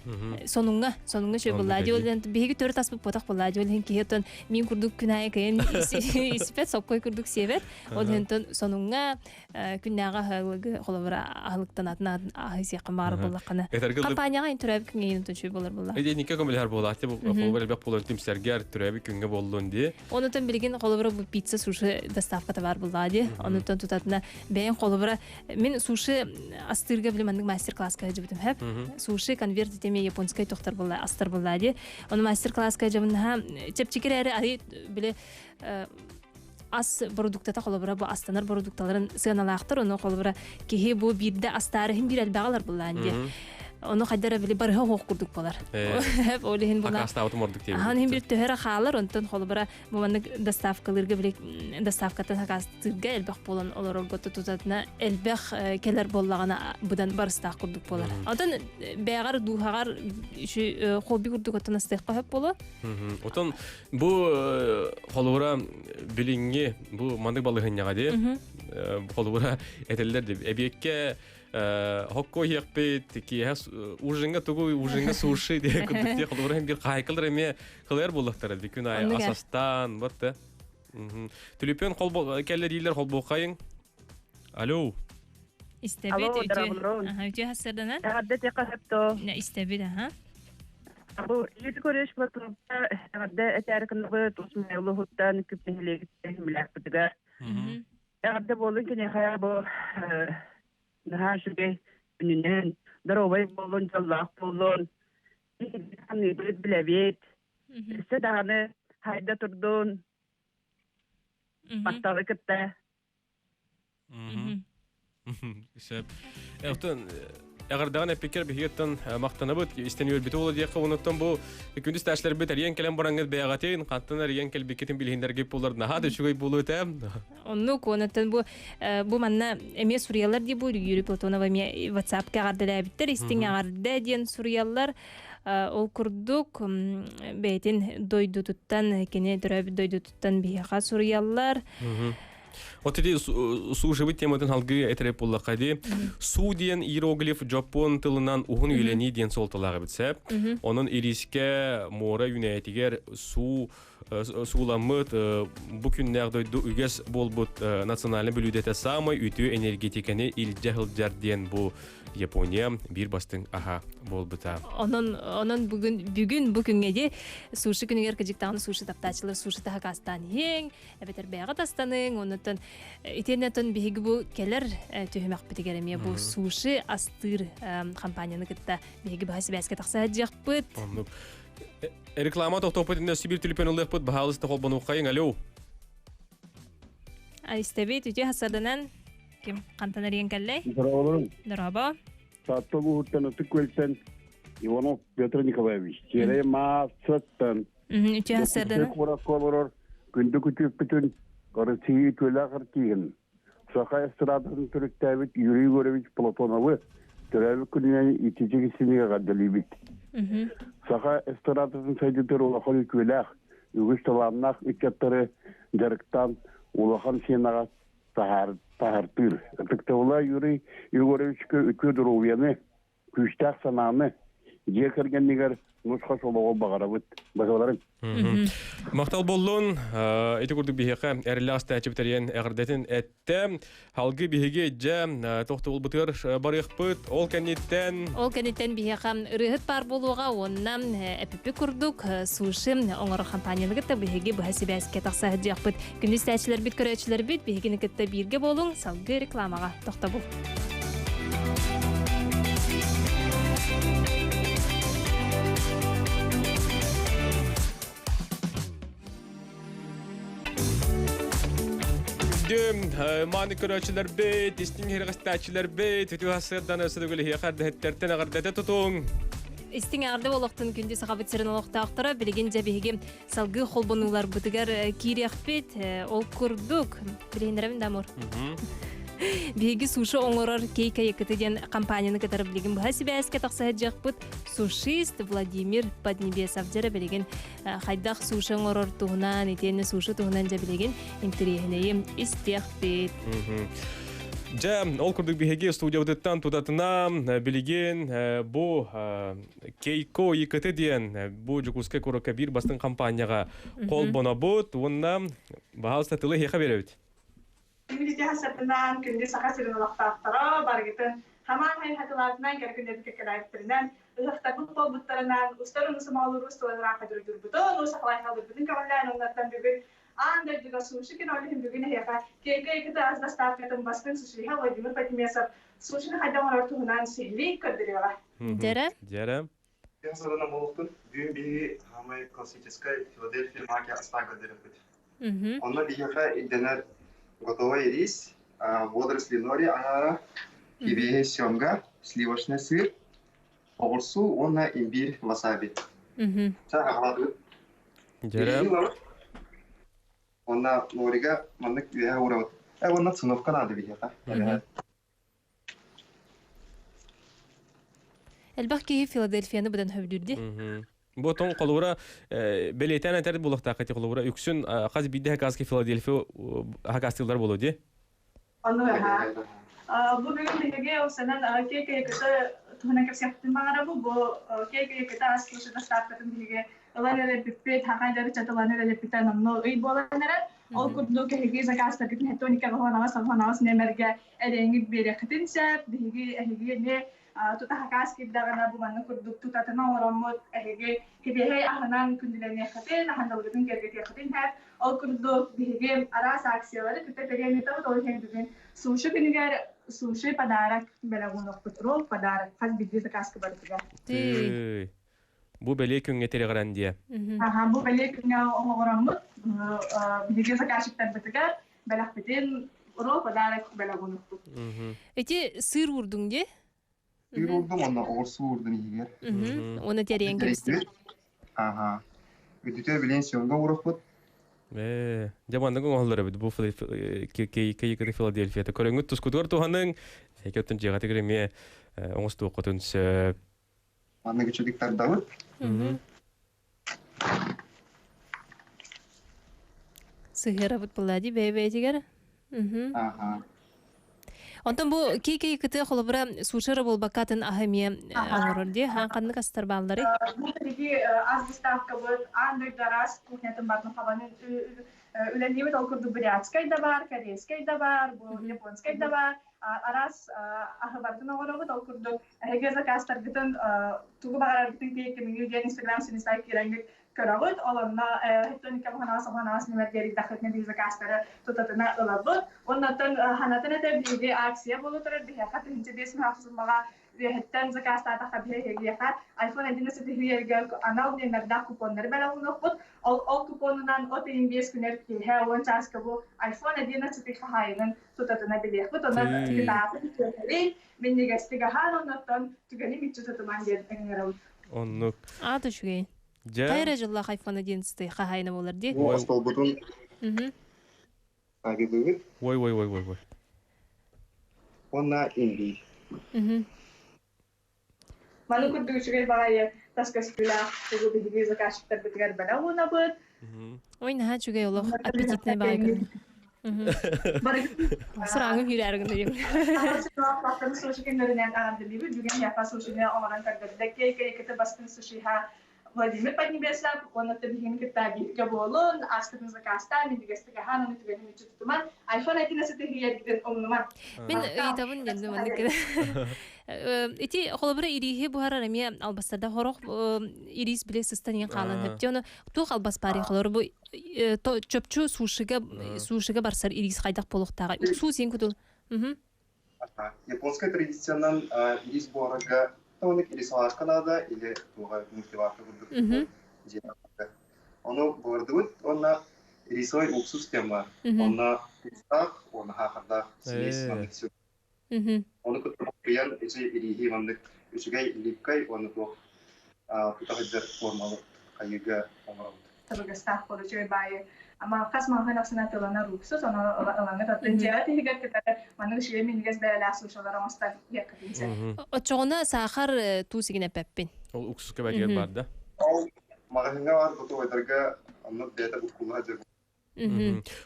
Сонуҥҥа, сонуҥҥа шөй булла ди ол биһиги төрүт аспыт ботах булла ди ол киһи оттон мин курдук күн аайы кыйын испэт соккой курдук сиэбэт. Ол иһин сонуҥҥа күннээҕи аһылыгы холобура аһылыктан атын аһы сиэххэ баар буоллаххына компанияҕа ин төрөөбүт күҥҥэ иин үчүгэй буолар буолла. Эдиникке көмөлөһөр буолааччы бу холобура элбэх буолан түмсэргэр төрөөбүт күҥҥэ буоллун дии. Онутан билигин холобура бу пицца суши доставката бар буолла дии. Онутан тутатына бэйэн холобура мин суши астыырга билим маннык мастер-класска сылдьыбытым хэп. Суши конверт теме японскай тохтор буолла астар буолла дии. Ону мастер-класска дьабыннаха чэпчэки эрээри аһы били ас продуктата холобура бу астанар продукталарын сыаналаахтар ону холобура киһи бу биирдэ астаары иһин биир элбэҕи ылар буллаан диye ону хайдара били барыһа оһох курдук болар ол иһин була Акаастаабытым ордук диэбит. Ахан иһин бир төһөрө хаалар онтон холобура бу маннык доставкалыырга били доставкаттан сакаастыырга элбэх буолан олорорго тутатына элбэх кэлэр буоллаҕына быдан барыстаах курдук буолар. Онтон бэйэҕэр дууһаҕар хобби курдук оттон астыахха сөп буолуо. Отон Бу холобура билиҥҥи бу маннык балыһынньаҕа дии холобура этэллэр дии эбиэккэ хокко иһиэхпит киэһэ ужиҥҥа тугу ужиҥҥа суши диye курдук дии холобура бир хаайкалар эмиэ кылайар буоллахтара ди күн аайы ас астаан батта түлүпүөн холбо кэллэ дииллэр холбуоххайыҥ алло Истэбит үтүө. Аха үтүө хассарданан. Эҕэрдэ тиэхэ сөптөө. Истэбит аха. Бу Юрий Егорович Платоновка эҕэрдэ этээри гынныбыт Усмай улууһуттан Күп нэһилиэгиттэн үмүлээхпитигэр. Эҕэрдэ буолун киниэхэ бу наһаа үчүгэй күнүнэн, доруобай буолун, дьоллоох буолун. Саныыбыт, билэбит. Өссө даҕаны хайда турдун. Махталы кытта. Сөп. Оттон эҕэрдэҕин эппиккэр биһигиттэн махтанабыт истэн үөрбүтэ буола диэххэ онуттан бу күндүс тээшлэрбит эрийэн кэлэн бараҥҥыт бэйэҕитин хантан эрийэн кэлбиккитин билиһиннэргит буолар наһаа да үчүгэй буолуо этэ. Оннук онуттан бу бу манна эмиэ суруйаллар дии бу Юрий Платонова эмиэ WhatsApp-ка эҕэрдэлээбиттэр истиҥ эҕэрдэ диэн суруйаллар. Ол курдук бэйэтин дойдутуттан кини төрөөбүт дойдутуттан биһиэхэ суруйаллар. Вот ити суу тематын халгыы этэрэ буоллахха дии. Суу диэн иероглиф дьоппуон тылынан уһун үйэлэнии диэн суолталаах эбит сэп. Онон ириискэ муора үүнээтигэр суу сууламмыт бу күннээх дойду үгэс буолбут национальный бүлүүдэтэ саамай үтүө энергетиканы илдьэ сылдьар диэн бу Япония биир бастыҥ аһа буолбута. Онон онон бүгүн бүгүн бу күҥҥэ ди суши күнүгэр кыдьыктаҕына суши таптааччылар суши таһакаастаан иһиҥ, эбэтэр бэйэҕит астаныҥ, оннуттан итиэннэтон биһиги бу кэлэр түһүмэхпитигэр эмиэ бу суши астыыр компанияны кытта биһиги баһа сибээскэ тахса сылдьыахпыт. Оннук. Реклама тохтоппут иннэ Сибир түлүпен ылыахпыт, баһаалыста холбонуоххайыҥ, алло. Истэбит, үтүө хасарданан ким хантан эрийэн кэллэй? Здорово. Здорово. Таатта улууһуттан Ытык Күөлтэн Иванов Петр Николаевич. Сиэрэй маассаттан Үтүө хасарданан. куоракка олорор күндү күтүөппүтүн Россия үтүөлээх артиһын, саха эстрадатын төрүттээбит Юрий Егорович Платоновы төрөөбүт күнүнэн итичик истинигэ эҕэрдэлиибит. Саха эстрадатын сайдыытыгар улахан үтүөлээх, үгүс талааннаах ыччаттары дьарыктаан улахан сыанаҕа таһаартыыр. Ытыктабыла Юрий Егоровичка үтүө доруобуйаны, күүстээх санааны, дьиэ кэргэнигэр нус-хас олоҕу баҕарабыт. Баһыларын. Махтал боллун. Ити курдук биһиэхэ эрэллээх астааччы бүтэрийэн эҕэрдэтин эттэ. Халгы биһиги дьэ тохтобулбутугар барыахпыт. Ол кэнниттэн... Ол кэнниттэн биһиэхэ ырыаһыт баар буолуоҕа уонна эпипи курдук суши оҥорор компанияны кытта биһиги быһа сибээскэ тахса сылдьыахпыт. Күндү истээччилэрбит, көрөөччүлэрбит биһигини кытта бииргэ буолуҥ, салгыы рекламаҕа тохтобул. Күндү мааны көрөөччүлэрбит, истиҥ иһирэҕэстээччилэрбит, үтүө сарсыардан өссө төгүл эһиэхэ эрдэһиттэртэн эҕэрдэтэ тутуҥ. Истиҥ эҕэрдэ олохтун күндү Сахабыт сирин олохтоохторо билигин дьэ биһиги салгыы холбонууларбытыгар киириэхпит. Ол курдук, билиһиннэрэбин да Амур? Биһиги суши оҥорор Кейка Якыты диэн компанияны кытары билигин быһа сибээскэ тахса сылдьыахпыт. Сушист Владимир Поднебесов дьэрэ билигин хайдах суши оҥорор туһунан, итиэннэ суши туһунан дьэ билигин интэриэһинэйи истиэхпит. Дьэ, ол курдук биһиги студиябытыттан тутатына билигин бу Кейко ИКТ диэн бу Дьокуускай куоракка биир бастыҥ компанияҕа холбонобут уонна баһаалыста тылы эһиэхэ биэрэбит. Күндү сатынан, күндү Саха сирин олохтоохторо барыгытын хамаан хайхатылаатынан кэргүнэбит кэккэлээбиттэринэн, ыһыахтарбыт буолбуттарынан, устар умусумаалыр устуолар аахадырдырбытын, уус сахалайхалдырбытын көҕүлээн оннуттан бүгүн аан дойдуга суши кинолиһин бүгүн эһиэхэ Кейко ИКТ ас доставкатын бастыҥ сушиһа Владимир Потемесов сушины хайдах оҥорор туһунан сиһилии көрдөрүөҕэ. Дьэрэ. Дьэрэ. Киэн сырына буолуохтун, бүгүн биһиги хаамай классическай Филадельфия магия астаан көрдөрүөхпүт. Онно биһиэхэ ирдэнэр готовый рис, водоросли нори аҥаара, кибиэһи семга, сливочный сыр, оҕурсу уонна имбирь васаби. Чэ, аҕалаатыбыт. Дьэрэ. Уонна норига маннык үөһэ уурабыт. Э, уонна циновка наада биһиэхэ. Элбэх киһи Филадельфияны быдан сөбүлүүрдэ. Бу тоҥ холобура бэлиэтээн этэр буолуохтаах ити холобура үксүн хас биирдэ хакаска Филадельфия хакастыыллар буолуо дии. Ону Бу бүгүн биһиги осанан кекекете туһунан кэпсиэхпитин баҕарабы. Бу кекекете ас слушай доставкатын биһиги ылан эрэрбиппит, хахайдары чатылан эрэрбиттэн онно ый буолан эрэр. Ол курдук эһиги заказтаргытын хеттоникка хонаҕас хонаҕас нэмэргэ эрэҥҥит биэриэххитин сөп. Биһиги эһиги эмиэ тута хакаас киирдэҕинэ бу манна курдук тутатына оҥороммут эһиги кибиэһэй аһынан күндүлэниэххитин, аһандалгытын киэргэтиэххитин сөп. Ол курдук биһиги араас акциялары кытта тэрийэн ыытабыт. Ол иһин бүгүн суши күнүгэр суши подарок бэлэх уунуохпут. Ролл подарок хас биирдии заказка барытыгар. Бу бэлиэ күҥҥэ тирэҕирэн диэ. Аха, бу бэлиэ күҥҥэ оҥороммут биһиги заказчиктарбытыгар бэлэхпитин ролл подарок бэлэх уунуохпут. Ити сыр уурдуҥ дии? Сыр уурдум уонна оҕурсу уурдум иһигэр. Уонна тэрийэн кэбистим. Аха. Үтүтэ билин съемка уурукпут. Ээ, дьэ маннык оҥоһуллар эбит бу Киикити Филадельфията. Көрөҥҥүт тускутугар туһаныҥ, эки оттон дьиэҕитигэр эмиэ оҥостуоххутун сөп. Маннык үчүгүк тардабыт. Сыһыарабыт буолла дии бэйэ-бэйэтигэр. Аха. Онтон бу кии кытыы холобура сушера буолбакка атын аһы эмиэ оҥорор дии. Хаан ханнык астар баалларый? Бу биһиги ас доставкабыт аан дойду араас кухнятын барын хабан үлэлиибит. Ол курдук бурятскай да бар, корейскай да бар, бу японскай да бар. Араас аһы барытын оҥоробут. Ол курдук эһиги заказтаргытын тугу баҕараргытын тиэйкэмиҥҥи диэн Инстаграм синисай киирэҥҥит көрөҕүт. Ол онно хеттон ханаас ханаас нүмердиэри ыйдаххытына биир заказтары тутатына ылабыт. Оннотон ханатын этэ биһиги акция буолу турар биһиэхэ 1500 суммаҕа үөһэттэн заказтаатахха биһиэхэ iPhone 11 үһүйэргэ анал нүөмэрдээх купоннары бэлэх уунуохпут. Ол ол купонунан от ыйын биэс күнэр киэһэ уон чааска бу iPhone 11 хаһаайынын тутатына билиэхпит. Онон кытаатын түөһэрин, минньигэстик аһаан оннуттан түгэни мүччү тутуман диэн ыҥырабыт. Оннук. Аата үчүгэй. Дьэ. Хайа дьыллаах iPhone 11 хаһаайына буолар дии? Бу остолбутун агыбыбыт. Ой, ой, ой, ой, ой. Уонна имбиир. Маны курдук үчүгэй баҕайы тас көстүүлээх тугу биһиги заказчиктарбытыгар бэлэх уунабыт. Ой, наһаа үчүгэй олох аппетитнай баҕайы көрүҥ. Сырааҥы күүрээр гына Бастыҥ суши күннэринэн аҕардылыыбыт. Бүгүн япа сушины оҥорон көрдөрдө. Кей-кейкете бастыҥ сушиха Владимир Поднебесов уонна биһигини кытта бииргэ буолун, ааспытын заказтаан, минньигэстик аһаан, аны түгэни мүччү тутуман, iPhone 11 тыһыйаргытын умнуман. Мин ыйытабын дьэннэ маннык Ити холобура ирииһи буһарар эмиэ албастарда хорох ириис биле сыстан иҥэн хаалан хөптө ону туох албас баарый холобура бу чопчу сушига сушига барсар ириис хайдах буолуохтааҕый уксуу син кутул Японскай традициянан ириис буһарарга тоник или салатка наада или туоха мультиварка курдук дьиэ. Ону буһардыбыт уонна. Рисовый уксус диэн баар. Онно туустаах уонна хаахардаах смесь маннык Ону кытта буккуйан ити ирииһи маннык үчүгэй липкай уонна туох тута сылдьар формалы хайыыга оҥоробут. Табыгастаах буолар үчүгэй баайы хас маҕаһыын ахсын атыыланар уксус, ону ылаҥҥыт оттон дьиэҕит иһигэр кытары маннык үчүгэй минньигэс бэйэлээх сушалары оҥостон иһиэххитин сөп. Оччоҕуна саахар туус игин эппэппин. Ол уксуска бэтигэр бар да? Ол маҕаһыыҥҥа баар готовайдарга оннук бэйэтэ буккулла сылдьар.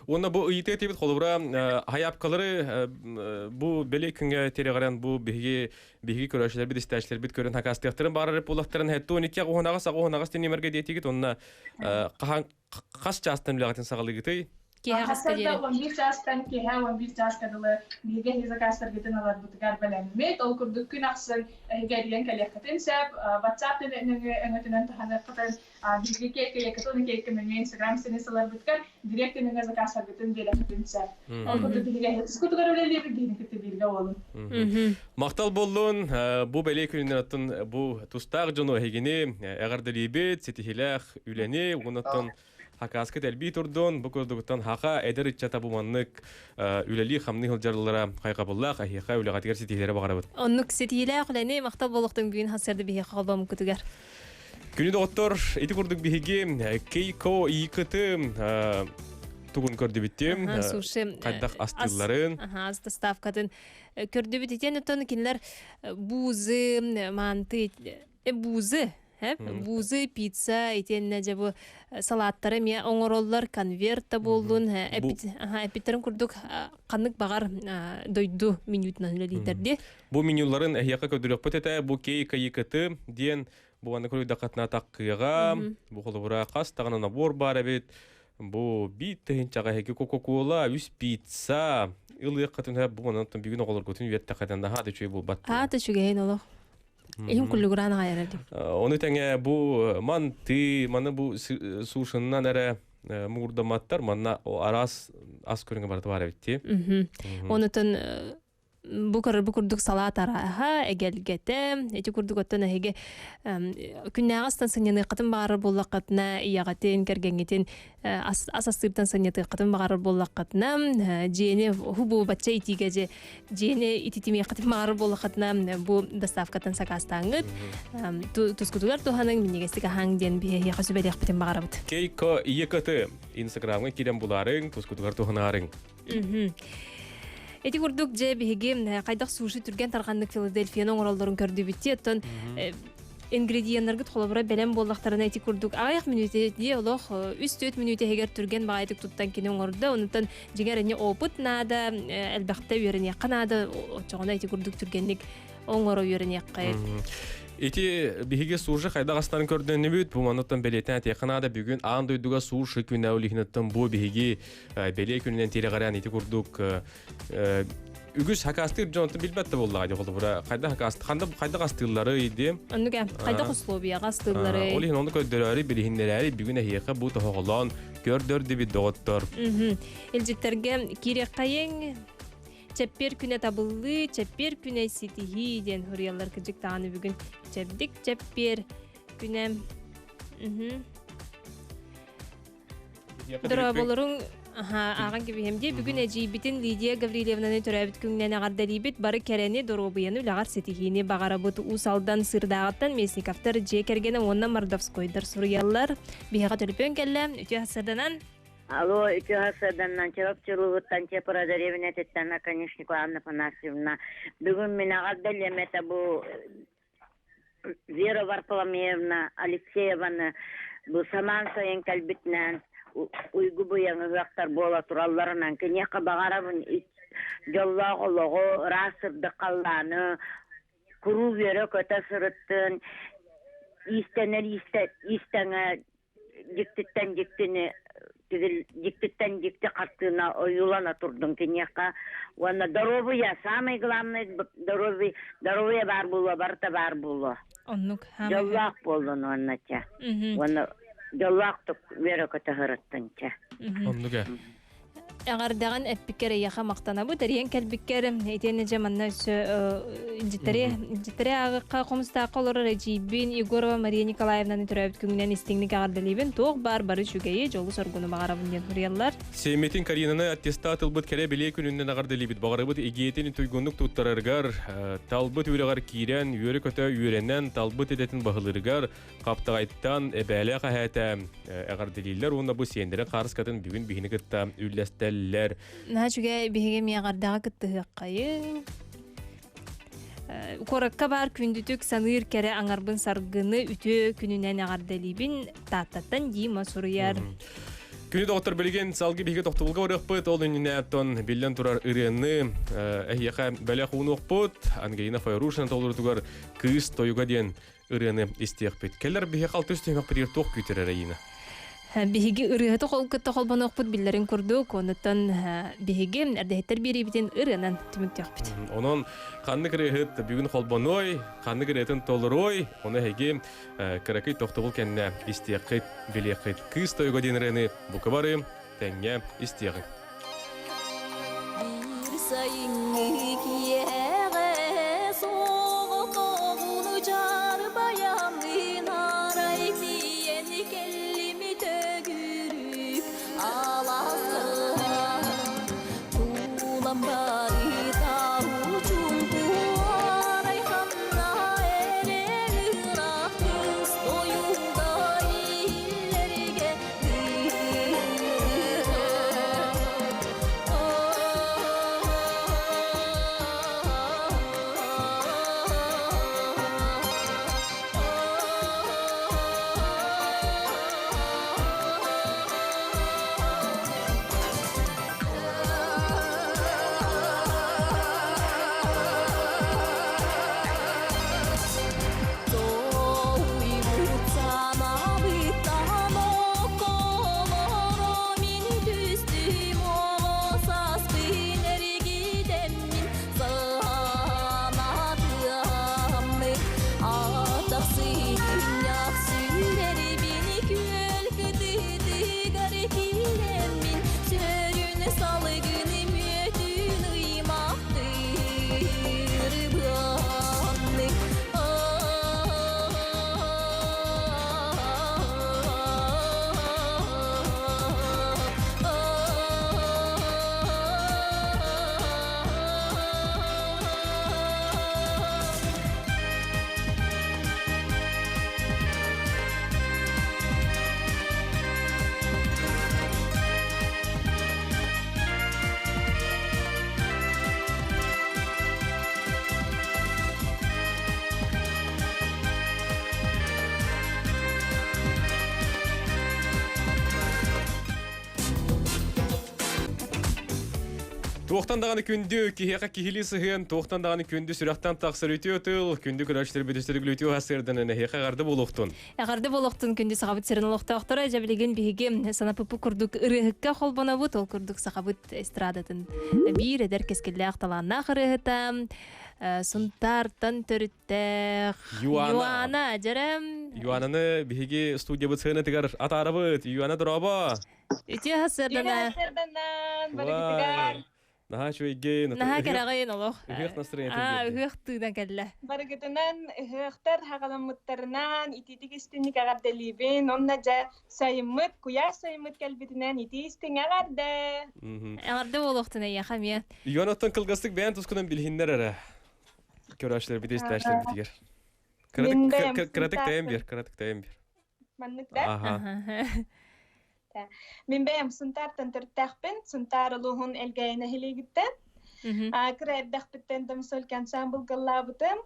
Уонна бу ыйытыы этибит холобура хайаапкалары бу бэлиэ күҥҥэ тирэҕирэн бу биһиги биһиги көрөөччүлэрбит истээччилэрбит көрөн хакаастыахтарын баарар буоллахтарын хэттуон икки аҕыс аҕыс тинимэргэ диэтигит уонна хаһан хас чаастан үлэҕитин саҕалыыгытый? Киэһэ хаска диэри? 11 чаастан киэһэ 11 чааска дылы биһиги эһиги заказтаргытын ыларбытыгар бэлэммит. Ол курдук күн ахсын эһиги эрийэн кэлиэххитин сөп. WhatsApp өҥөтүнэн туһаныаххытын биһиги киэккэ уонна киэккэ нөҥүө Instagram сирэйин сыларбытыгар директ нөҥүө заказтаргытын биэрэххитин сөп. Ол курдук биһиги эһиги тускутугар үлэлиибит, биһигини кытта бииргэ буолун. Махтал буоллун, бу бэлиэ күнүнэн оттон бу тустаах дьону эһигини эҕэрдэлиибит, ситиһиилээх үлэни, уонна хакааскыт элбии турдун, бу курдугуттан хаха эдэр ыччата бу маннык үлэлии-хамныы сылдьарлара хайҕабыллаах, эһиэхэ үлэҕитигэр ситиһиилэри баҕарабыт. Оннук ситиһиилээх үлэни махтал буолуохтун бүгүн хасырды биһиэхэ холбоммуккутугар. Күнү доҕоттор, ити курдук биһиги Кейко ИКТ тугун көрдүбүттүм. Суши хайдах астыылларын. Ас доставкатын көрдүбүт. Итиэн оттон кинилэр буузы, манты, буузы Буузы, пицца, итиэннэ дьэ бу салааттары эмиэ оҥороллор, конверт да буоллун, эппиттерин курдук ханнык баҕар дойду менютунан үлэлииллэр дии. Бу менюларын эһиэхэ көрдөрүөхпүт этэ. Бу кейкайыкыты диэн бу аны көрүйдэххитинэ таккыаҕа, бу холобура хас даҕаны набор баар эбит. Бу биир тыһыынчаҕа эһиги Кока-Кола, үс пицца ылыаххытын сөп. Бу онон бүгүн оҕолоргутун үөртэххитинэ наһаа да үчүгэй буолбат. Аа да үчүгэйин олох. Иһим куллугураан аҕай эрэ Ону тэҥэ бу манты, маны бу сушиннан эрэ муҥурдамматтар, манна араас ас көрүҥэ барыта баар эбит дии. Онутун бу көрөр бу курдук салаат арааһа, эгэлгэтэ, ити курдук оттон эһиги күннээҕи астан сынньаныаххытын баҕарар буоллаххытына, ийэҕитин, кэргэҥҥитин ас астыыртан сынньатыаххытын баҕарар буоллаххытына, дьиэни ху бачча итиигэ дьэ дьиэни ититимиэххитин баҕарар буоллаххытына, бу доставкаттан сакаастааҥҥыт, тускутугар туһаныҥ, минньигэстик аһааҥ диэн биһиэхэ сүбэлиэхпитин баҕарабыт. Кейко ИКТ Инстаграмҥа киирэн булаарыҥ, тускутугар туһанаарыҥ. Ити курдук дьэ биһиги хайдах суши түргэн тарҕаннык Филадельфияны оҥороллорун көрдүбүт оттон ингредиеннаргыт холобура бэлэм буоллахтарына ити курдук аҕыйах мүнүүтэ дии олох 3-4 мүнүүтэ иһигэр түргэн баҕайытык туттан кини оҥордо онтон дьиҥэр эмиэ опыт наада элбэхтэ үөрэниэххэ наада оччоҕуна ити курдук түргэнник оҥоро үөрэниэххэ Ити биһиги суши хайдах астарын көрдөннүбүт бу манныттан бэлиэтээн этиэххэ наада бүгүн аан дойдуга суши күнэ улиһинаттан бу биһиги бэлиэ күнүнэн тирэҕирэн ити курдук үгүс хакастыыр дьон билбэт да буоллаҕа дии холобура хайдах хакаст хайдах астыыллары дии оннук хайдах условияҕа астыыллары ол иһин ону көрдөрөөрү билиһиннэрээри бүгүн эһиэхэ бу тоһоҕолоон көрдөрдүбүт доҕоттор илдьиттэргэ киириэххэйиҥ чэппиэр күнэ табыллыы чэппиэр күнэ ситиһии диэн суруйаллар кырдьык даҕаны бүгүн чэбдик чэппиэр күнэ Дорооболоруҥ ааҕан кэбиһэм дии. Бүгүн эдьиийбитин Лидия Гаврильевнаны төрөөбүт күҥнэн эҕэрдэлиибит. Бары кэрэни, доруобуйаны, үлэҕэр ситиһиини баҕарабыт. Уус Алдан Сыырдааҕыттан Местниковтар дьиэ кэргэнэ уонна Мордовскойдар суруйаллар. Биһиэхэ төлөпүөн кэллэ. Үтүө сарсыарданан. Алло, үтүө сарсыарданан Чурапчылыыбыттан Чепора дэриэбинэтиттэн Наконечникова Анна Афанасьевна. Бүгүн мин эҕэрдэлиэм этэ бу Вера Варфоломеевна Алексееваны бу самаан сайын кэлбитинэн уйгу быйаҥ ыһыахтар буола туралларынан киниэхэ баҕарабын дьоллоох олоҕу, ыраас сырдык халлааны, куруук үөрэ-көтө сырыттын, иистэнэр иистэҥэ дьиктиттэн дьиктини дьиктиттэн дьикти хартыына ойуулана турдун киниэхэ уонна доруобуйа самый главный здоровье здоровье баар буолуо барыта баар буолуо оннук дьоллоох буоллун уонна чэ уонна дьоллоохтук үөрэ көтө сырыттын чэ оннук ээ. Эҕэрдэҕин эппиккэр эйиэхэ махтанабыт, эрийэн кэлбиккэр итиэннэ дьэ манна өссө илдьиттэри илдьиттэри ааҕыахха хомустаахха олорор эдьиийбин Егорова Мария Николаевнаны төрөөбүт күҥүнэн истиҥник эҕэрдэлиибин. Туох баар бары үчүгэйи, дьолу-соргуну баҕарабын диэн суруйаллар. Сиэммитин Каринаны аттестат ылбыт кэрэ бэлиэ күнүнэн эҕэрдэлиибит. Баҕарабыт игиэтин туйгуннук туттарарыгар, талбыт үөрэҕэр киирэн, үөрэ-көтө үөрэнэн, талбыт идэтин баһылыырыгар, Хаптаҕайтан эбээлээх эһээтэ эҕэрдэлииллэр уонна бу сиэннэрин хаарыскатын бүгүн биһини кытта үллэстэллэр. Наһаа үчүгэй биһиги эмиэ эҕэрдэҕэ кыттыһыаххайыҥ. Куоракка баар күндүтүк саныыр кэрэ аҥарбын саргыны үтүө күнүнэн эҕэрдэлиибин Тааттаттан Дима суруйар. Күнү доҕоттор билигин салгыы биһиги тохтобулга барыахпыт. Ол иннинэ оттон биллэн турар ырыаны эһиэхэ бэлэх уунуохпут. Ангелина Файрушина толорутугар «Кыыс тойуга» диэн ырыаны истиэхпит. Кэлэр биһиэхэ алтыс түһүмэхпитигэр туох күүтэр Раина? Биһиги ырыаһыты хол кытта холбонуохпут биллэрин курдук, онуттан биһиги эрдэһиттэр биэриибитин ырыанан түмүктүөхпүт. Онон ханнык ырыаһыт бүгүн холбонуой, ханнык ырыатын толоруой, ону эһиги кыракый тохтобул кэннэ истиэххит, билиэххит. Кыыс тойуга диэн ырыаны бука бары тэҥҥэ истиэҕиҥ. Биир сайыҥҥы киэһэҕэ соҕотоҕун дьаарбайаммын арай тиийэн кэллим төгүрүк алааска Тулам барыта учуҥку арай ханна эрэ ыраах кыыс тойуга иһиллэргэ Салыгын мүөтүн ыймахтыыр быаннык Туохтан даҕаны күндү киһиэхэ киһилии сыһыан, туохтан даҕаны күндү сүрэхтэн тахсар үтүө тыл, күндү көрөөччүлэр бүтүстэригил үтүө сырданан эһиэхэ эҕэрдэ буолуохтун. Эҕэрдэ буолуохтун күндү сахабыт сирин олохтоохторо, дьэ билигин биһиги санапыппыт курдук ырыаһыкка холбонобут, ол курдук сахабыт эстрадатын биир эдэр кэскиллээх талааннаах ырыаһыта Сунтаартан төрүттээх Юана. Юана дьэрэм. Юананы биһиги студиябыт сыанатыгар атаарабыт. Юана дорообо. Үтүө сарсыарданан. Сарсыарданан барыгытыгар. Наһаа үчүгэйгин. Наһаа кэрэҕин олох. Ыһыах настроениетын Аа, биэрди. ыһыах тыынан кэллэ. Барыгытынан ыһыахтар хаҕаламмыттарынан итиитик истинник эҕэрдэлиибин. Онно дьэ сайыммыт, куйаас сайыммыт кэлбитинэн итии истиҥ эҕэрдэ! Эҕэрдэ буолуохтун эйиэхэ эмиэ. Юан оттон кылгастык бэйэн тускунан билиһиннэр эрэ. Көрөөччүлэрбит истээччилэрбитигэр. Мин бэйэм Кыратык тэйэн Сунтаартан биэр, кыратык тэйэн биэр. маннык да? Аха. Мин бэйэм Сунтаартан төрүттээхпин. Сунтаар улууһун Элгээйи нэһилиэгиттэн. Кыра эрдэхпиттэн Домсолька ансаамбылга ыллаабытым.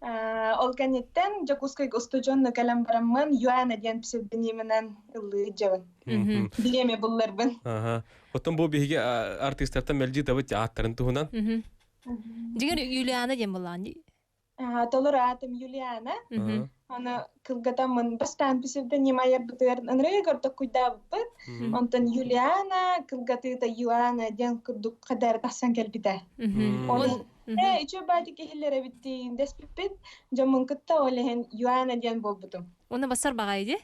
Ол кэнниттэн Дьокуускайга устудьуонну кэлэн бараммын Юана диэн псевдонимынан ыллыы дьабын. Бириэмэ булларбын. Аха. Оттон бу биһиги артыыстартан мэлдьи табыт ааттарын туһунан. Дьиҥэр Юлиана диэн буоллаҕын дии. Толору аатым Юлиана. Аны кылгатаммын бастаан псевдоним айарбытыгар ынырыгы көрдөх куйдаабыппыт. Онтон Юлиана кылгатыыта Юана диэн курдук хадары тахсан кэлбитэ. Ол ээ үчүгэй баайдык иһиллэр эбит дэспиппит. Дьоммун кытта ол иһин Юана диэн буолбутум. Уонна бассар баҕайы дии.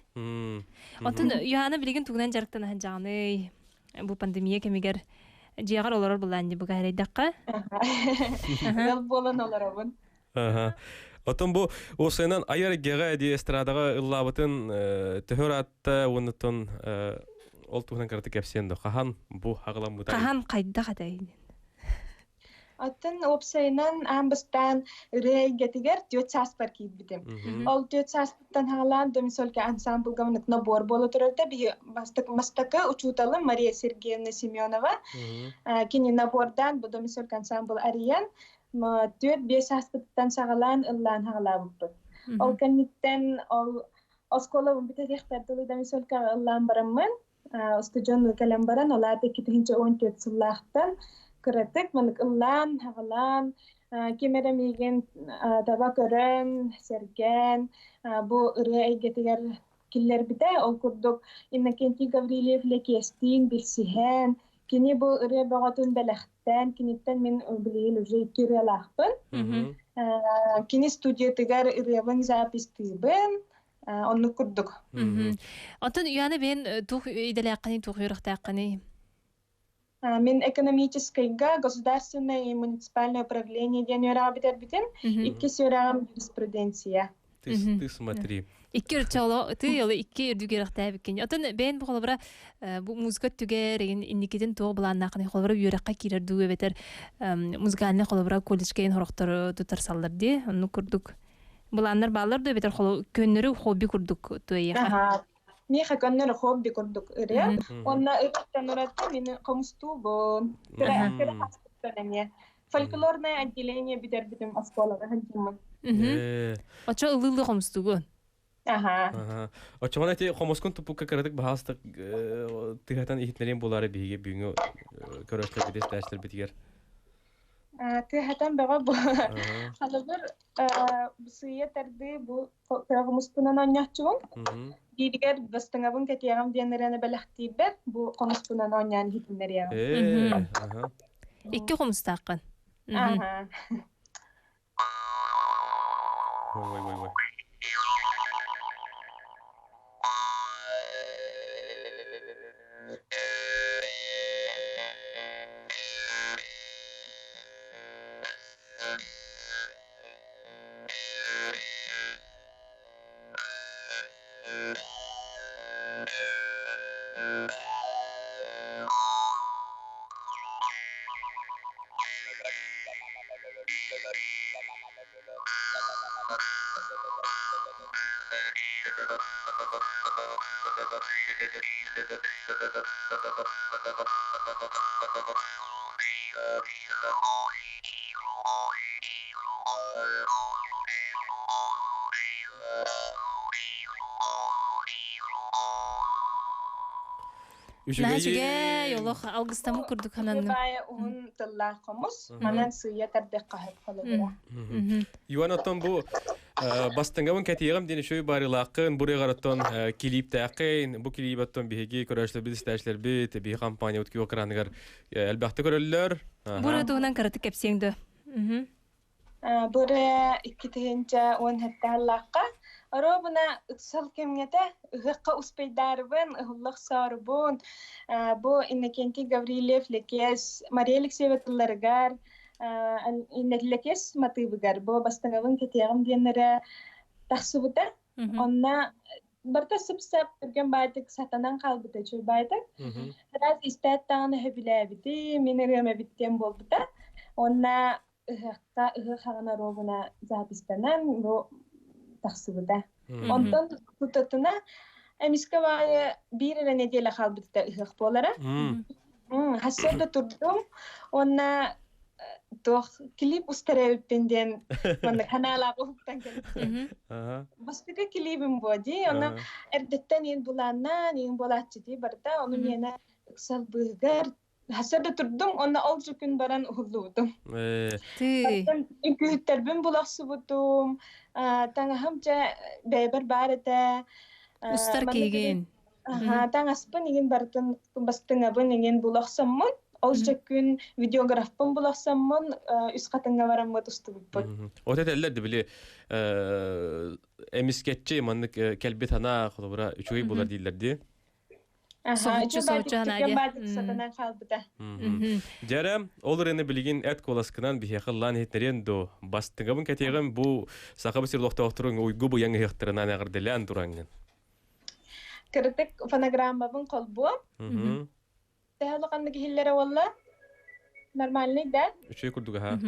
Оттон Юана билигин тугунан дьарыктана сылдьаҕыный? Бу пандемия кэмигэр дьиэҕэр олорор былаан дии бугаһарайдахха. Ыал буолан олоробун. Оттон бу уопсайынан айар эйгэҕэ дии эстрадаҕа ыллаабытын төһө ыраатта уоннаттан ол туһунан кыратык кэпсиэн да хаһан бу аҕыламмытай? Хаһан хайдах этэй? Оттон уопсайынан аан бастаан ырыа эйгэтигэр түөрт сааспар киирбитим. Ол түөрт сааспыттан хаалаан Домисолька ансамблга набор буола турарда биһи бастакы учууталым Мария Сергеевна Семенова кини набордаан бу Домисолька ансамбл арыйан 4-5 сааспыттан саҕалаан ыллаан хаалаабыппыт. Ол кэнниттэн ол оскуолабын бүтэриэхпэр дылы Домисолькаҕа ыллаан бараммын устудьуон кэлэн баран, ол аата 2014 сыллаахтан кыратык манык ыллаан, хаҕалаан, ким эрэ миигин таба көрөн, сэргээн, бу ырыа эйгэтигэр киллэрбитэ. Ол курдук Иннокентий Гаврильев Лэкиэстиин билсиһэн, кини бу ырыа бөҕөтүн бэлэхтээн, киниттэн мин билигин уже икки ырыалаахпын. Кини студиятыгар ырыабын запистыыбын, оннук курдук. Онтон Уяна бэйэн туох идэлээххиний, туох үөрэхтээххиний? Мин экономическайга государственное и муниципальное управление диэн үөрэҕи бүтэрбитим. Иккис үөрэҕим юриспруденция. Ты, ты смотри. Икки өрчоло ты олы икки үрдүк үөрэхтээбиккин. Оттон бэйэн бу холобура бу музыка түгэр инникитин туох былааннааххыный холобура үөрэххэ киирэр дуу эбэтэр музыкальный холобура колледжка ин хорохтору тутарсаллар дии. Оннук курдук Былааннар бааллар да эбэтэр көннөрү хобби курдук туйаха. Миэхэ көннөрү хобби курдук ырыа. Уонна ырыаттан ураты мин хомустуубун. Кыра кыра хаспыттан эмиэ. Фольклорное отделение бүтэрбитим оскуолаҕа сылдьыммын. Очо ылыылы хомустугун. Аха. Очоҕон эти хомускун туппукка кыратык баһаастык тыһатан иһитинэриэн буолаары биһиги бүгүҥҥү көрөөччүлэрбит истээччилэрбитигэр. Тыаһатан бөҕө бу. Холобур, сыыйа тардыы бу хомуспунан оонньооччубун. Бииригэр бастыҥабын кэтиэҕим диэн ырыаны бэлэхтиирбэр бу хомуспунан оонньоон иһитиннэриэҕим. Икки хомустааххын. Аха. Ой, ой, ой. Наһаа үчүгэй, олох алгыстаммыт курдук сананным. Баайа уһун тыллаах хомус, манан сыыйа тардыахха сөп холобура. Иван оттон бу бастыҥабын кэтиэҕим диэн үчүгэй баарыылааххын, бурыаҕар оттон килииптээххин, бу килиип оттон биһиги көрөөччүлэрбит, истээччилэрбит, биһи компаниябыт күөх экраныгар элбэхтик көрөллөр. Бу туһунан кыратык кэпсиэҥ дуо? Бу 2017 сыллаахха оруобуна ыксал кэмҥэтэ ыһыахха успейдаарыбын, ыһыллах соорубун бу Иннокентий Гаврильев Лэкиэс Мария Алексеева тылларыгар Лэкиэс матыыбыгар бу бастыҥабын кэтиэҕим диэннэрэ тахсыбыта. Онно барыта сып-сап түргэн баайдык сатанан хаалбыта үчүгэй баайдык. Раз истээт даҕаны сөбүлээбити, мин ырыам эбит диэн буолбута. Уонна ыһыахха ыһыах хаҕына оруобуна запистанан бу тахсыбыта. Онтон тутатына эмискэ баайы биир эрэ нэдиэлэ хаалбыта ыһыах буолара. Хассыарда турдум уонна туох клип устар эбиппин диэн манна ханаалаах уһуктан кэлбитим. Бастакы клибим буо дии. Онно эрдэттэн иин булааннаан, иин буолааччы дии барыта. Ону миэнэ ыксал быыһыгар Хасада турдум, онно ол же күн баран уһуллубутум. Үҥкүүһүттэрбин булахсыбытым, таҥаһым дьэ бэйэбэр баар этэ. Устар киигин. Таҥаспын игин барытын бастыҥабын игин булахсаммын, ол же күн видеографпын булахсаммын үс хатыҥҥа бараммыт устубуппут. Вот этэллэр да били эмискэтчи маннык кэлбит санаа холобура үчүгэй булар дииллэр дии. Соһуччу соһуччу Надя. Сатанан хаалбыта. Дьэрэ, ол ырыаны билигин эт куоласкынан биһиэхэ ыллаан иһиттэриэн дуу, бастыҥабын кэтиэҕим бу сахабы сир олохтоохторун уйгу быйаҥ ыһыахтарынан эҕэрдэлээн тураҥҥын. Кырытык фонограммабын холбуом. Төһө улаханнык иһиллэрэ уолла? Нормальный, да? Үчүгэй курдук аха.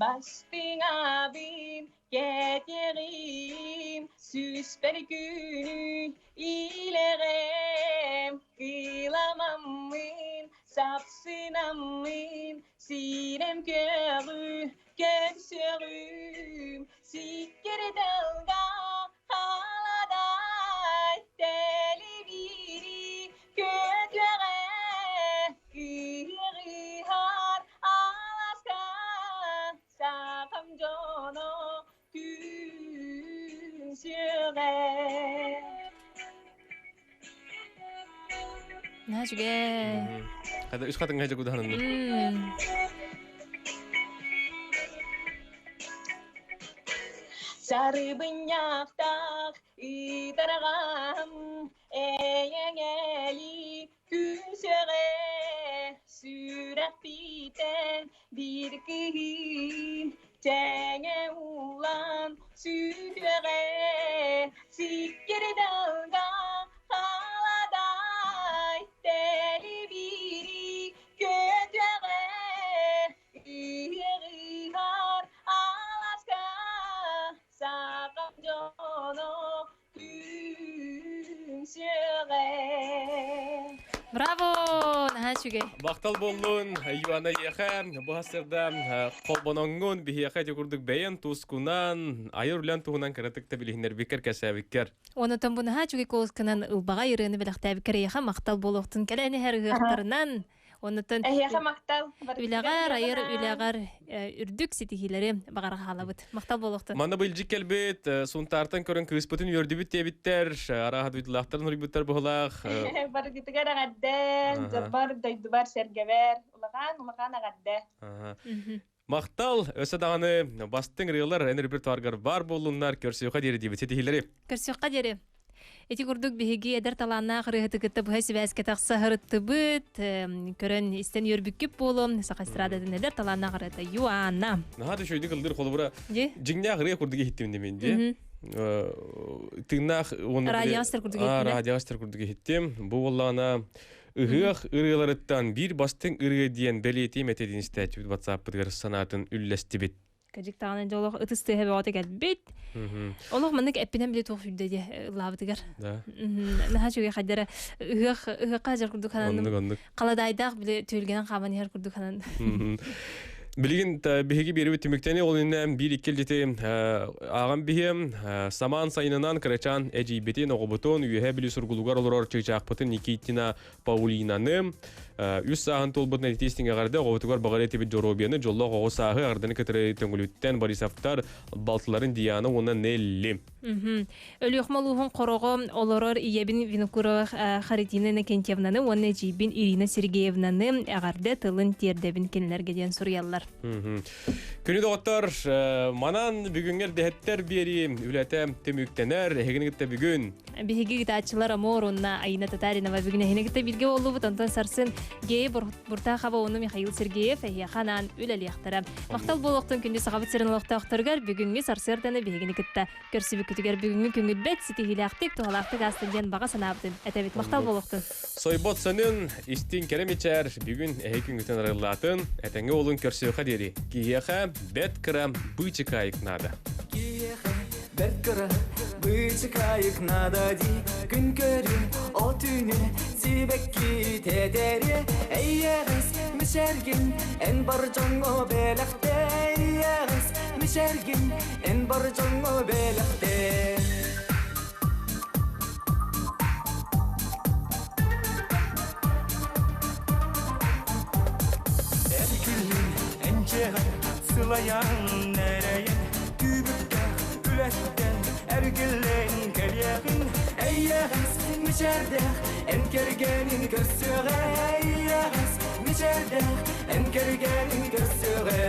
Бастыҥабын кэтиэҕим, сүүспэр күнү илэҕэм, кыламаммын, сапсынаммын, сирэм көҕү көрсөҕүм, сиккир далга халадай, тэлибири көтүөҕэ, кыһыҕыһар аласка сахам дьоно түмсүөҕэ. Наһаа Хата үс хатыҥ хажа кудаһанын. Сарыбынньахтаах ыытарҕам эйэҥэли күнсөҕө сүрэхпитэн биир кыһын тэҥэ улан сүтүөҕэ сиккир далга халадай тэлибири көтүөҕэ ыһыар аласка сахам дьоно Браво! Наһаа үчүгэй. Махтал буоллун, Юана Еха, бу хасырда холбоноҥҥун биһиэхэ ити курдук бэйэн тускунан, айар үлэн туһунан кыратык да билиһиннэрбиккэр кэсээбиккэр. Онотон бу наһаа үчүгэй куолусканан ылбаҕа ырыаны бэлэхтээбиккэр эйиэхэ махтал буолуохтун кэлэн иһэр ыһыахтарынан Оннуттан Эһиэхэ махтал. Үлэҕэр, айар үлэҕэр үрдүк ситиһиилэри баҕара хаалабыт. Махтал буолуохтун. Манна быйлдьык кэлбит, Сунтаартан көрөн кыыспытын үөрдүбүт диэбиттэр, арааһа дойдулаахтарын уруйбуттар быһылаах. Барыгытыгар эҕэрдэ, дьолбор, дойдубар, сэргэбэр. Улахан, улахан эҕэрдэ. Махтал, өссө даҕаны бастыҥ ырыалар эн репертуаргар баар буоллуннар, көрсүөххэ диэри диэбит ситиһиилэри. Көрсүөххэ диэри. Ити курдук биһиги эдэр талааннаах ырыаһыты кытта быһа сибээскэ тахса сырыттыбыт. Көрөн истэн үөрбүккүт буолуом. Саха эстрадатын эдэр талааннаах ырыата Юана. Наһаа да үчүгэйдик ыллыыр холобура дьиҥнээх ырыа курдук иһиттим димин дии. Тыыннаах уонна Радиостар курдук иһиттим. Радиостар курдук иһиттим. Бу буоллаҕына Ыһыах ырыаларыттан биир бастыҥ ырыа диэн бэлиэтиим этэ диэн истээччибит ватсаппытыгар санаатын үллэстибит. Кадьык даҕаны дьэ олох ытыс тыаһа бөҕөтө кэлбит. Олох маннык эппинэн били туох сүрдэ диэ ыллаабытыгар. Да. Наһаа үчүгэй хайдара ыһыах ыһыахха дьар курдук ханан Оннук оннук. халадаайдаах били түөлгэнэн хааман иһэр курдук ханан. Билигин биһиги биэрибит түмүктэни ол иннэ биир икки илдьити ааҕан биһиэм самаан сайынынан кырачаан эдьиийбитин оҕобутун үөһэ Бүлүү сургулугар олорор чыычаахпытын Никитина Паулинаны үс сааһын туолбутун этиистиҥ эҕэрдэ оҕобутугар баҕар этибит доруобуйаны дьоллоох оҕо сааһы эҕэрдэни кытары Төҥүлүттэн Борисовтар балтыларын Диана уонна Нелли. Өлүөхүмэ улууһун хороҕо олорор ийэбин Винокурова Харитина Иннокентьевнаны уонна эдьиийбин Ирина Сергеевнаны эҕэрдэ тылын тиэрдэбин кинилэргэ диэн суруйаллар. Күнү доҕоттор, манан бүгүҥҥэ эрдэһэттэр биэрии үлэтэ түмүктэнэр. Эһигини кытта бүгүн. Биһиги ыытааччылар Амор уонна Айина Татаринова бүгүн эһини кытта бииргэ буоллубут. Онтон сарсын Гея Буртахова уонна Михаил Сергеев эһиэхэ анаан үлэлиэхтэрэ. Махтал буолуохтун күндү Сахабыт сирин олохтоохторугар бүгүҥҥү сарсыарданы биһигини кытта көрсүбүккүтүгэр бүгүҥҥү күҥҥүт ситиһиилээхтик, туһалаахтык аастын диэн баҕа санаабытын этэбит. Махтал буолуохтун. Сойбот сөнүн, истиҥ кэрэ мичээр бүгүн эһи күҥҥүтүн арыллаатын, этэҥҥэ уолун көрсүөхэ диэри. Киһиэхэ бэрт кыра быычыкаайык наада. Киһиэхэ бэрт кыра быычыкаайык наада дии күн көрү от үүнү сибэкки тэтэри эйэҕэс мичээргин эн бар дьоҥҥо бэлэхтээ эйэҕэс мичээргин эн бар дьоҥҥо бэлэхтээ Эр күнүн энчэҕэ сылайан эрэйэн түбүктээх Үлэттен эргиллэн кэлиэҕин Эйэҕэс мичээрдээх эн кэргэнин көрсүөҕэ Эйэҕэс мичээрдээх эн кэргэнин көрсүөҕэ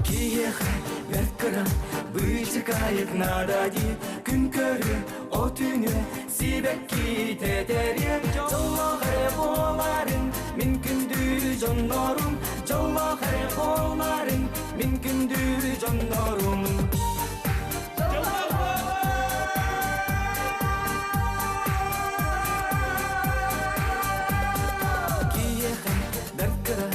Киһиэхэ бэрт кыра быычыкайык наада дии Күн көрүө, от үүнүө, сибэкки тэтэриэ Дьоллоох эрэ буоларын, мин күндү дьоннорум Дьоллоох эрэ буоларын, мин күндү дьоннорум Киһиэхэ бэрт кыра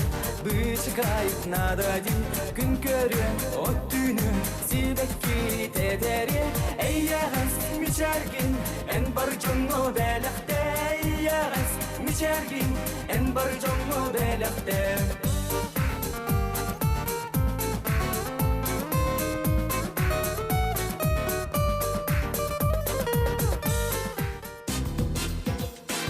быычыкайык наада дии Күн көрүө, от түүнү, сибэкки тэтэриэ Эйэҕэс мичээргин, эн бар дьоҥҥо бэлэхтээ Эйэҕэс мичээргин, эн бар дьоҥҥо бэлэхтээ.